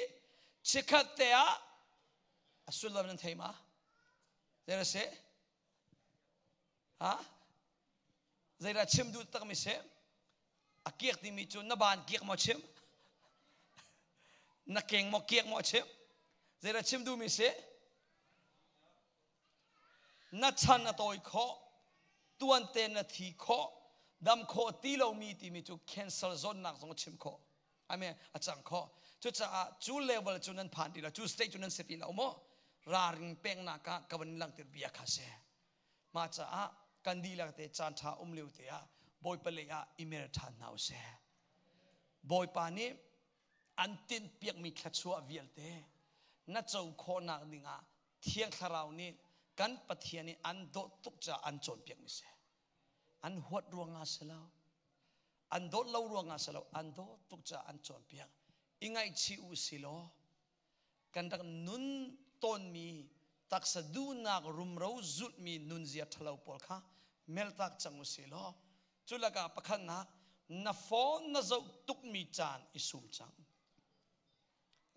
chikkhat te ah A sullam nan thei ma? Zei si? Ha? Zeidah chim duh takmi si? A kiak timi cu na ban kiak maw chim? Na keng maw kiak maw chim? Zeidah chim duhmi si? Na chan a tawi khawh, tuan te na thi khawh, dam khawh ti lomi timi cu cancer zawtnak zong a chim khawh. I mean, a cang khawh. Cucaah cu level cu nan phan ti lo, cu state cu nan si ti lo maw? Raring peknak ah ka van langhter bia kha si. Mah caah kan dihlak te caan ṭha um lio te ah Bawipa lei ah i mer ṭhan hna usih. Bawipa nih an tinhpiakmi thluachuah vialte na co khawhnak dingah Thiang Thlarau nih kan Pathian nih an dawt tuk caah an cawnpiakmi si. An huat ruangah si lo. An dawt lo ruangah si lo. An dawt tuk caah an cawnpiak. I ngaihchih u si law kan rak nun tawnmi taksa duhnak rumro zulhmi nunzia ṭhalo pawl kha meltak cang u si law cu lakah pakhatnak na phone na zoh tukmi caan i sum cang.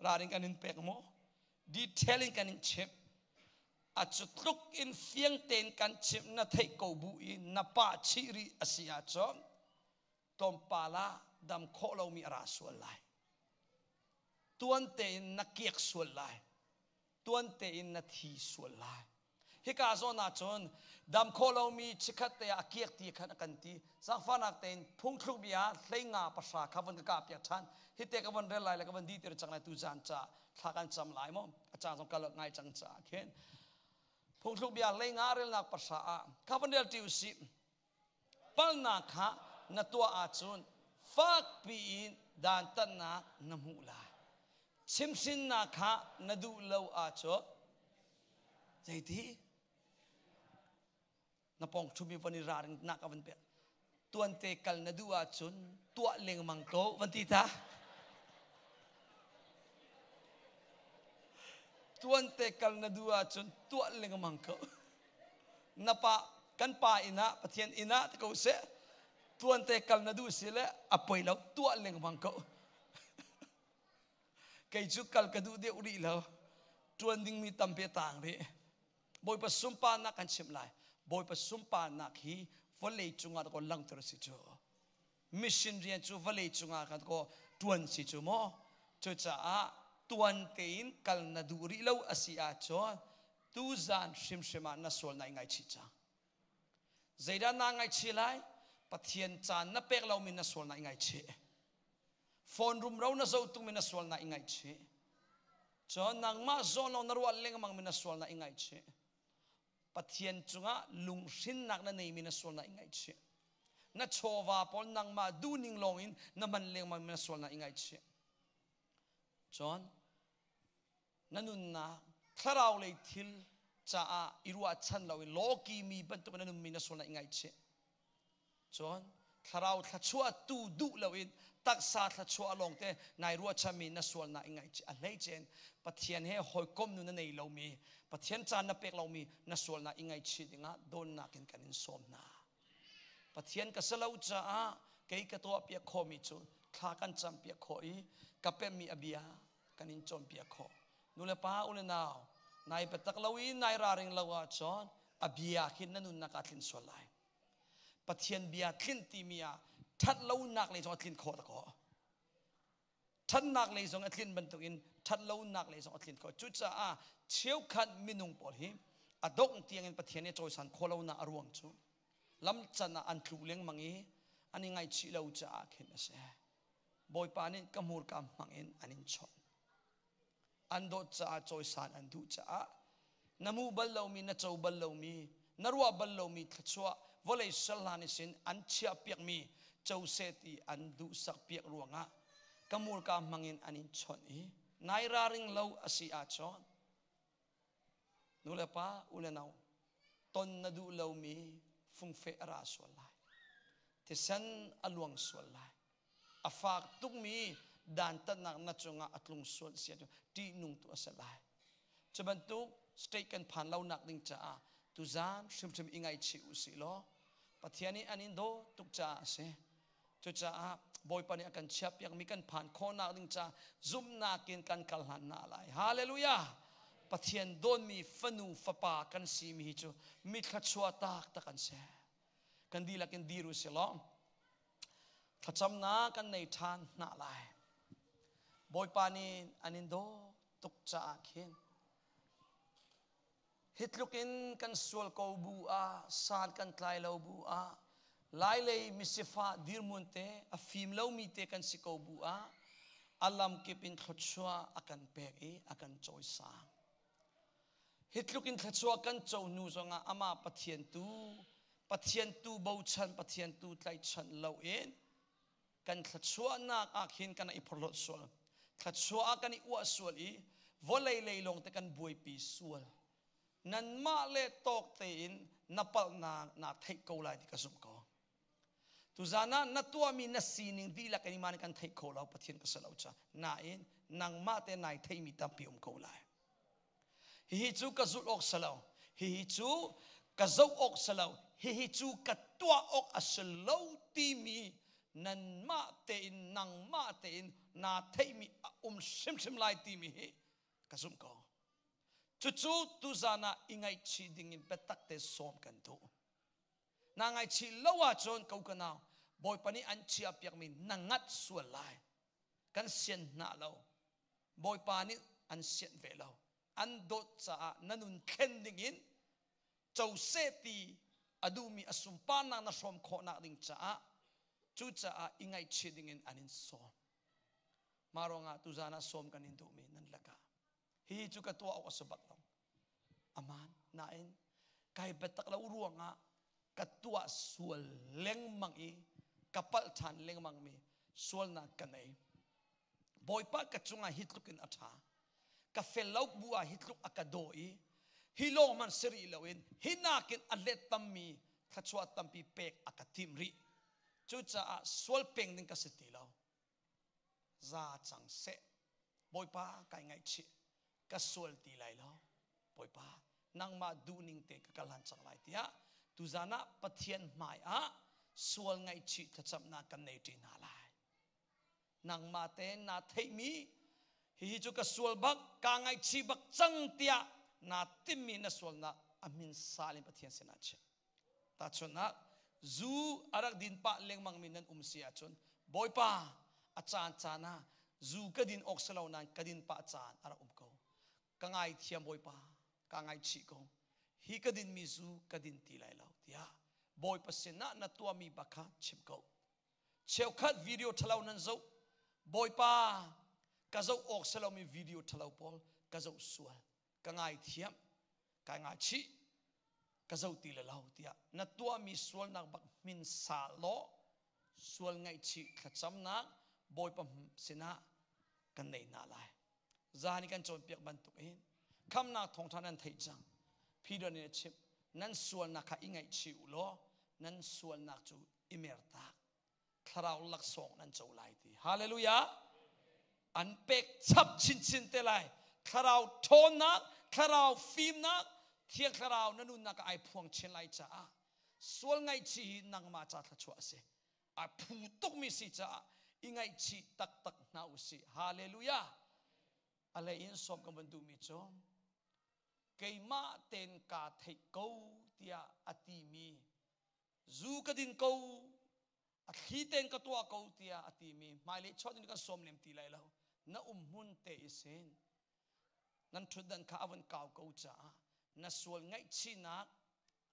Ralring kan in pek maw? Detail in kan in chimh. A cu tluk in fiang tein kan chimh na theih ko bu i na pa chih rih a si ahcun tlawmpal ah dam khawh lomi a ra sual lai. Tuan tein na kiak sual lai. Tuan tein na thi sual lai. Hika zawn ah cun dam khawh lomi chikkhat te ah a kiak ti khan a kan ti. Zaangfahnak tein phungthluk bia hleinga pahra kha von ka kah piak ṭhan. Hite ka von rel lai le ka von ditir cang lai tu zan ca thla kan cam lai maw? A caan zong kal ngai cang caah khin. Phungthluk bia hleinga relnak pahra ah kha von rel ṭi usih. Palnak kha na tuah ahcun fakpi in dantatnak na hmuh lai. Chimhhrinnak kha na duh lo ahcun zeiti? Na pawng ṭhumi van i ralring nak a van pek. Tuante kal na duh ahcun tuah lengmang ko van ti ta. Tuante kal na duh ahcun tuah lengmang ko. Na pa kan pa inn ah Pathian inn ah ti ko seh. Tuante kal na duh si le a poi lo tuah lengmang ko. Kei cu kal ka duh deuh rih lo. Tuan dingmi tampi a tang rih. Bawipa sunparnak kan chimh lai. Bawipa sunparnak hi vawlei cungah ko langter si cu. Mission rian cu vawlei cungah kan ko tuan si cu maw. Cucaah tuan tein kal na duh rih lo a si ahcun tuzan hrimhrim ah na sual na i ngaichih cang. Zeidah naa ngaihchih lai? Pathian caan na pek lomi na sual na i ngaihchih. Phone rumro na zoh tungmi na sual na i ngaihchih. Cun nangmah zawn lawng na ruah lengmang mi na sual na i ngaihchih. Pathian cungah lunghrinnak na neimi na sual na i ngaihchih. Na chawva pawl nangmah duhning lawngin na hman lengmang mi na sual na i ngaihchih. Cun na nunnak thlarau lei thil caah i ruahchan lo i lawki mi bantuk na nunmi na sual na i ngaihchih. Cun thlarau thluachuah tu duh loin taksa thluachuah lawngte nai ruahchanmi na sual na i ngaihchih. A hleice in Pathian he hawikom nu na nei lomi, Pathian caan na pek lomi na sual na i ngaihchih dingah dawnnak in kan in sawm hna. Pathian ka si lo caah kei ka tuahpiak khawhmi cu thla kan campiak khawh i ka pemmi a bia kan in cawnpiak khawh. Nu le pa, u le nau, nai biatak lo i nai raring lo ahcun a bia khin na nunnak ah tlin sual lai. Pathian bia tlinh timi ah ṭhat lonak lei zong a tlin khawh dakaw. Ṭhatnak lei zong a tlin bantukin ṭhat lonak lei zong a tlin khawh. Cucaah cheukhat minung pawl hi a dongh tiangin Pathian nih a cawisan khawh lonak a ruang cu lamcan ah an tlu lengmang i an i ngaihchih lo caah khin a si. Bawipa nih ka hmurka hmang in an in chawnh. An dawt caah cawisan an duh caah na hmuh bal lomi, na co bal lomi, na ruah bal lomi thluachuah vawlei serhlan i sin an chiah piakmi co seh ti an duhsak piak ruangah ka hmurka hmang in an in chawnh i nai raring lo a si ahcun nu le pa u le nau ton na duh lomi fungfeh a ra sual lai thisen a luang sual lai a fak tukmi dantatnak na cungah a tlung sual si ahcun ṭihnung tu a si lai cu bantuk state kan phan lo nak ding caah tuzan hrimhrim i ngaihchih u sih law Pathian nih an in daw tuk caah a si Cucaah Bawipa nih a kan chiahpiakmi kan phan khawhnak ding ca zumhnak in kan kal hlan hna lai. Hallelujah! Pathian dawnmi fanu fapa kan simi hi cu mi thluachuah taktak an si. Kan dihlak in dir u si law thlacamnak kan nei ṭhan hna lai. Bawipa nih an in daw tuk caah khin. Hi tluk in kan sual ko bu ah, san kan tlai lo bu ah, Lailei misifa dirhmun te, a fim lomi te kan si ko bu ah, a lamkip in thluachuah a kan pek i a kan cawisang. Hi tluk in thluachuah kan co hnu zongah amah Pathian tu, Pathian tu bochan, Pathian tu tlaihchan loin kan thluachuahnak ah khin kan i phorhlawt sual. Thluachuah ah kan i uah sual i vawlei lei lawng te kan buaipi sual. Nanmah le tawk tein na palhnak naa theih ko lai ti ka zumh ko. Tuzan ah na tuahmi na sining dihlak in iman kan theih kho lo Pathian ka si lo ca. Nain nangmah te nai theihmi tampi um ko lai. Hihi cu ka zulh awk si lo. Hihi cu ka zoh awk si lo. Hihi cu ka tuah awk a si lo timi nanmah tein nangmah tein naa theihmi a um hrimhrim lai timi hi ka zumh ko. Cucu tuzan ah i ngaihchih dingin biatak te sawm kan duh. Na ngaihchih lo ahcun ko ka nau, Bawipa nih an chiahpiakmi na ngat sual lai. Kan sian hna lo. Bawipa nih an sianh ve lo. An dawt caah na nun thlen dingin co seh ti a duhmi a sunparnak na hrawm khawhnak ding caah cucaah i ngaihchih dingin an in sawm. Mah ruangah tuzan ah sawm kan in duhmi nan lakah hihi cu ka tuah awk a si bak lo. Aman nain kai biatak lo ruangah ka tuah sual lengmang i ka palh ṭhan lengmang mi sualnak ka nei. Bawipa ka cungah hi tluk in a ṭha. Ka fel lo bu ah hi tluk a ka daw i hi lawng hmanh si rih loin hi nakin a let tammi thluachuah tampi pek a ka timh rih. Cucaah sual peng ding ka si ti lo. Za cang seh. Bawipa kai ngaihchih. Ka sual ti lai lo. Bawipa nangmah duhning te ka kal han cang lai tiah tuzan ah Pathian hmai ah sual ngaihchih thlacamnak kan nei ṭi hna lai. Nangmah tein naa theihmi hihi cu ka sual bak kaa ngaihchih bak cang tiah naa timmi na sualnak a min sal in Pathian sinah chim. Tahchunhnak zu a rak din pah lengmangmi nan um si ahcun Bawipa a caan caan ah zu ka din awk si lo nain ka din pah caan a rak um ko. Ka ngaithiam Bawipa, kaa ngaihchih ko. Hi ka dinmi zu ka din ti lai lo tiah Bawipa sinah na tuahmi bak kha chim ko. Cheukhat video ṭhalo nan zoh. Bawipa, ka zoh awk si lomi video ṭhalo pawl ka zoh sual. Ka ngaithiam, kai ngaichih, ka zoh ti le lo tiah na tuahmi sualnak bak hmin sal law sual ngaihchih thlacamnak Bawipa sinah kan nei hna lai. Zan i kan cawnpiak bantuk in khamnak thawngṭha nan theih cang. Peter nih a chimh, nan sualnak kha i ngaihchih u law nan sualnak cu i mertak thlarau laksawng nan co lai ti hallelujah an pek chap chinchin te lai thlarau ṭhawnnak thlarau fimnak thiang thlarau na nunnak ai phuang chin lai caah sual ngaihchih hi nangmah ca thluachuah a si a phu tukmi si caah i ngaihchih taktak hna u sih hallelujah a lei in sawm kan van duhmi cu keimah ten kaa theih ko tiah a timi zu ka din ko a thli ten ka tuah ko tiah a timi hmailei chuah in kan sawm lem ti lai lo na um hmun te i sin nan ṭhutdan kha a vun kau ko caah na sual ngaihchihnak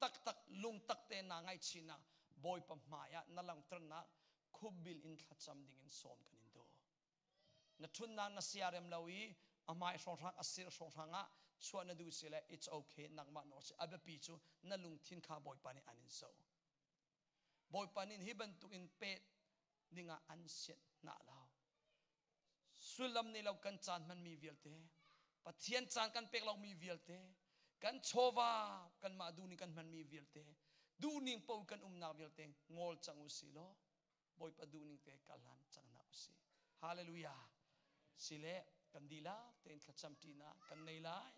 taktak lungtak te naa ngaihchihnak Bawipa hmai ah na langhternak khupbil in thlacam ding in sawm kan in duh na ṭhutnak na siarem lo i a hmai hrawnghrang a sir hrawnghrang ah chuah na duh si le it's okay nangmah nawl si a biapi cu na lungthin kha Bawipa nih an in zoh Bawipa nih hi bantuk in pet dingah an sianh hna lo sullam nei lo kan caan hmanmi vialte Pathian caan kan pek lomi vialte kan chawva kanmah duhning kan hmanmi vialte duhning paoh kan umnak vialte ngol cang u si law Bawipa duhning te kal hlan cang hna usih. Hallelujah. Sile kan dihlak tein thlacam ṭinak kan nei lai.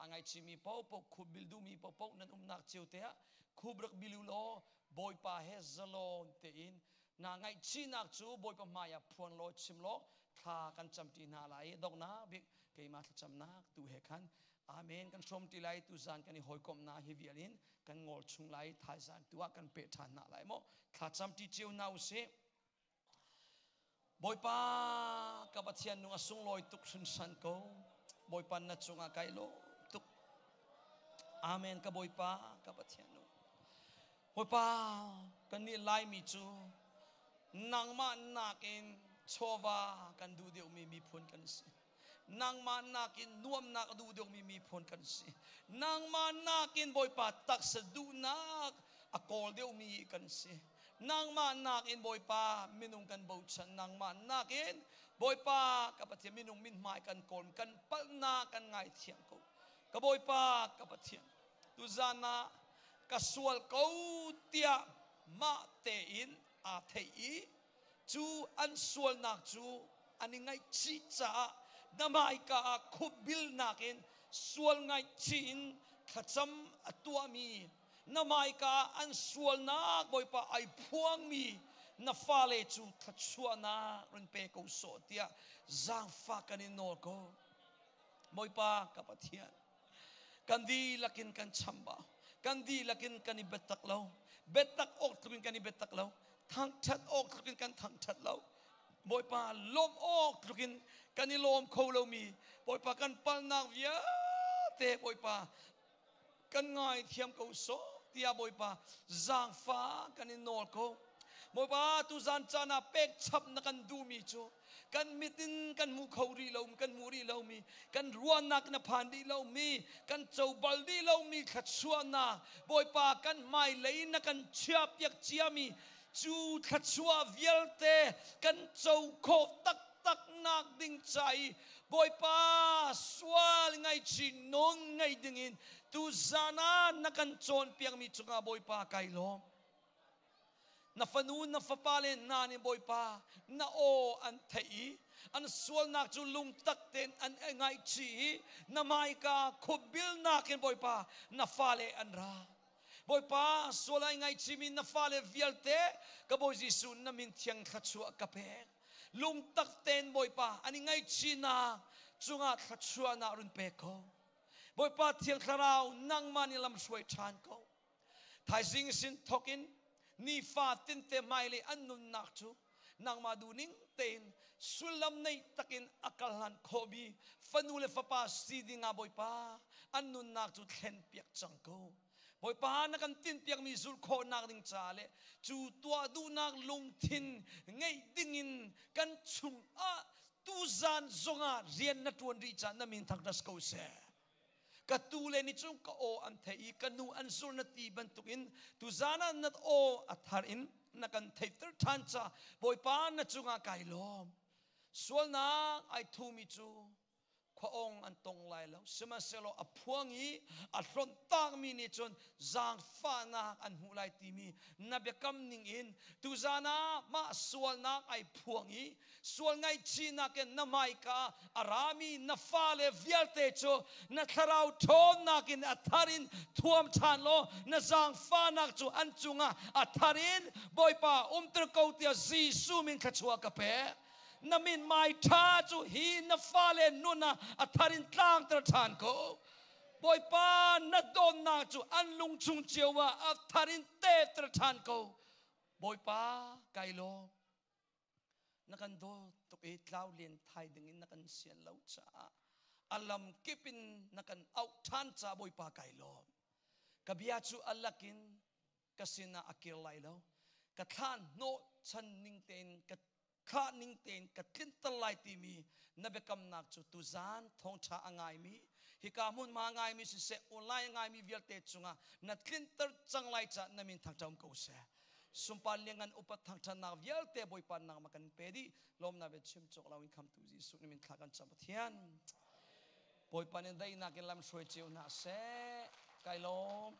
A ngaichimi paohpaoh khup bil duhmi paohpaoh nan umnak cio te ah khup rak bil u law Bawipa he zalon tein naa ngaihchihnak cu Bawipa hmai ah phuan law chim law thla kan cam ṭi hna lai i donghnak bik keimah thlacamnak tu he khan Amen kan hrawm ṭi lai tuzan kan i hawikomhnak hi vial in kan ngol chung lai thaizan tu ah kan peh ṭhan hna lai maw thlacam ṭi cio hna usih Bawipa ka Pathian nung a sunglawi tuk hrinhran ko Bawipa na cungah kai lawm tuk. Amen. Ka Bawipa, ka Pathian nu. Bawipa, kan nih Laimi cu nangmah nakin chawva kan duh deuhmi miphun kan si. Nangmah nakin nuamnak a duh deuhmi miphun kan si. Nangmah nakin Bawipa taksa duhnak a kawl deuhmi kan si. Nangmah nakin Bawipa minung kan bochan. Nangmah nakin Bawipa ka Pathian minung min hmai kan kawl, kan palhnak kan ngaithiam ko. Ka Bawipa ka Pathian, tuzan ah ka sual ko tiah mah tein aa theih i cu an sualnak cu an i ngaihchih caah na hmaika ah khupbilnak in sual ngaihchih in thlacam a tuahmi, na hmaika ah an sualnak Bawipa ai phuangmi na fale cu thluachuahnak run pe ko sawh tiah zaangfah kan in nawl ko. Bawipa ka Pathian, kan dihlak in kan chambau, kan dihlak in kan i biatak lo, biatak awk tluk in kan i biatak lo, thangṭhat awk tluk in kan thangṭhat lo, Bawipa lawmh awk tluk in kan i lawm kho lomi, Bawipa kan palnak vialte Bawipa kan ngaithiam ko sawh tiah Bawipa zaangfah kan in nawl ko. Bawipa, tuzan caan ah pekchap na kan duhmi cu kan mit in kan hmu kho rih lo, kan hmu rih lomi, kan ruahnak na phan rih lomi, kan co bal rih lomi thluachuahnak, Bawipa kan hmailei na kan chiahpiak ciami cu thluachuah vialte kan co khawh taktak nak ding ca i Bawipa sual ngaihchih nun ngei dingin tuzan ah na kan cawnpiakmi cungah Bawipa kai lawm. Na fanu na fapa le hna nih Bawipa na aw an theih i an sualnak cu lungtak tein an ngaihchih i na hmaika khupbilnak in Bawipa na fale an ra. Bawipa, sual ai ngaihchihmi na fale vialte ka Bawi Jesuh na min thiang thluachuah ka pek. Lungtak tein Bawipa an i ngaihchihnak cungah thluachuahnak run pe ko. Bawipa Thiang Thlarau, nangmah nih lam hruai ṭhan ko. Thaizing sin thawk in nifa tinte hmailei an nunnak cu nangmah duhning tein sullam nei takin a kal hlan khawhmi fanu le fapa si dingah Bawipa an nunnak cu thlen piak cang ko. Bawipa, na kan tinpiakmi zulh khawhnak ding ca le cu tuah duhnak lungthin ngeih dingin kan chungah tuzan zongah rian na ṭuan rih caah na min thangṭhat ko seh. Ka tu le ni cu ka aw an theih i ka nu an sur na ti bantukin tuzan ah na aw a thar in na kan theihter ṭhan ca Bawipa na cungah kai lawm. Sualnak ai thumi cu khuaawng an tong lai lo, sihmanhsehlaw a phuang i a hlonh takmi nih cun zaangfahnak an hmuh lai timi na biakam ning in tuzan ah mah sualnak ai phuang i sual ngaihchihnak in na hmaika a rami na fale vialte cu na thlarau ṭhawnnak in a thar in thuam ṭhan law na zaangfahnak cu an cungah a thar in Bawipa umter ko tiah Jesuh min thluachuah ka pek. Na min mai ṭha cu hi na fale nun ah a thar in tlangter ṭhan ko. Bawipa, na dawtnak cu an lungchung cio ah a thar in tepter ṭhan ko. Bawipa, kai lawm. Na kan dawt tuk i tlau len thai ding in na kan sian lo caah a lam kip in na kan auh ṭhan ca Bawipa kai lawm. Ka bia cu a lakin ka sinah a kir lai lo. Ka thlan hnawh chan ning tein ka thlah ning tein ka tlinter lai timi na biakamnak cu tuzan thawngṭha a ngaimi, hika hmunhma a ngaimi siseh, online a ngaimi vialte cungah na tlinter cang lai caah na min thangṭha um ko seh. Sunpar liangan upat thangṭhatnak vialte Bawipa nangmah kan pe dih. Lawmnak bia chim cawk lo in khamtu Jesuh nih min thla kan cam, Pathian. Bawipa nih daihnak in lam hruai cio hna seh. Kai lawm.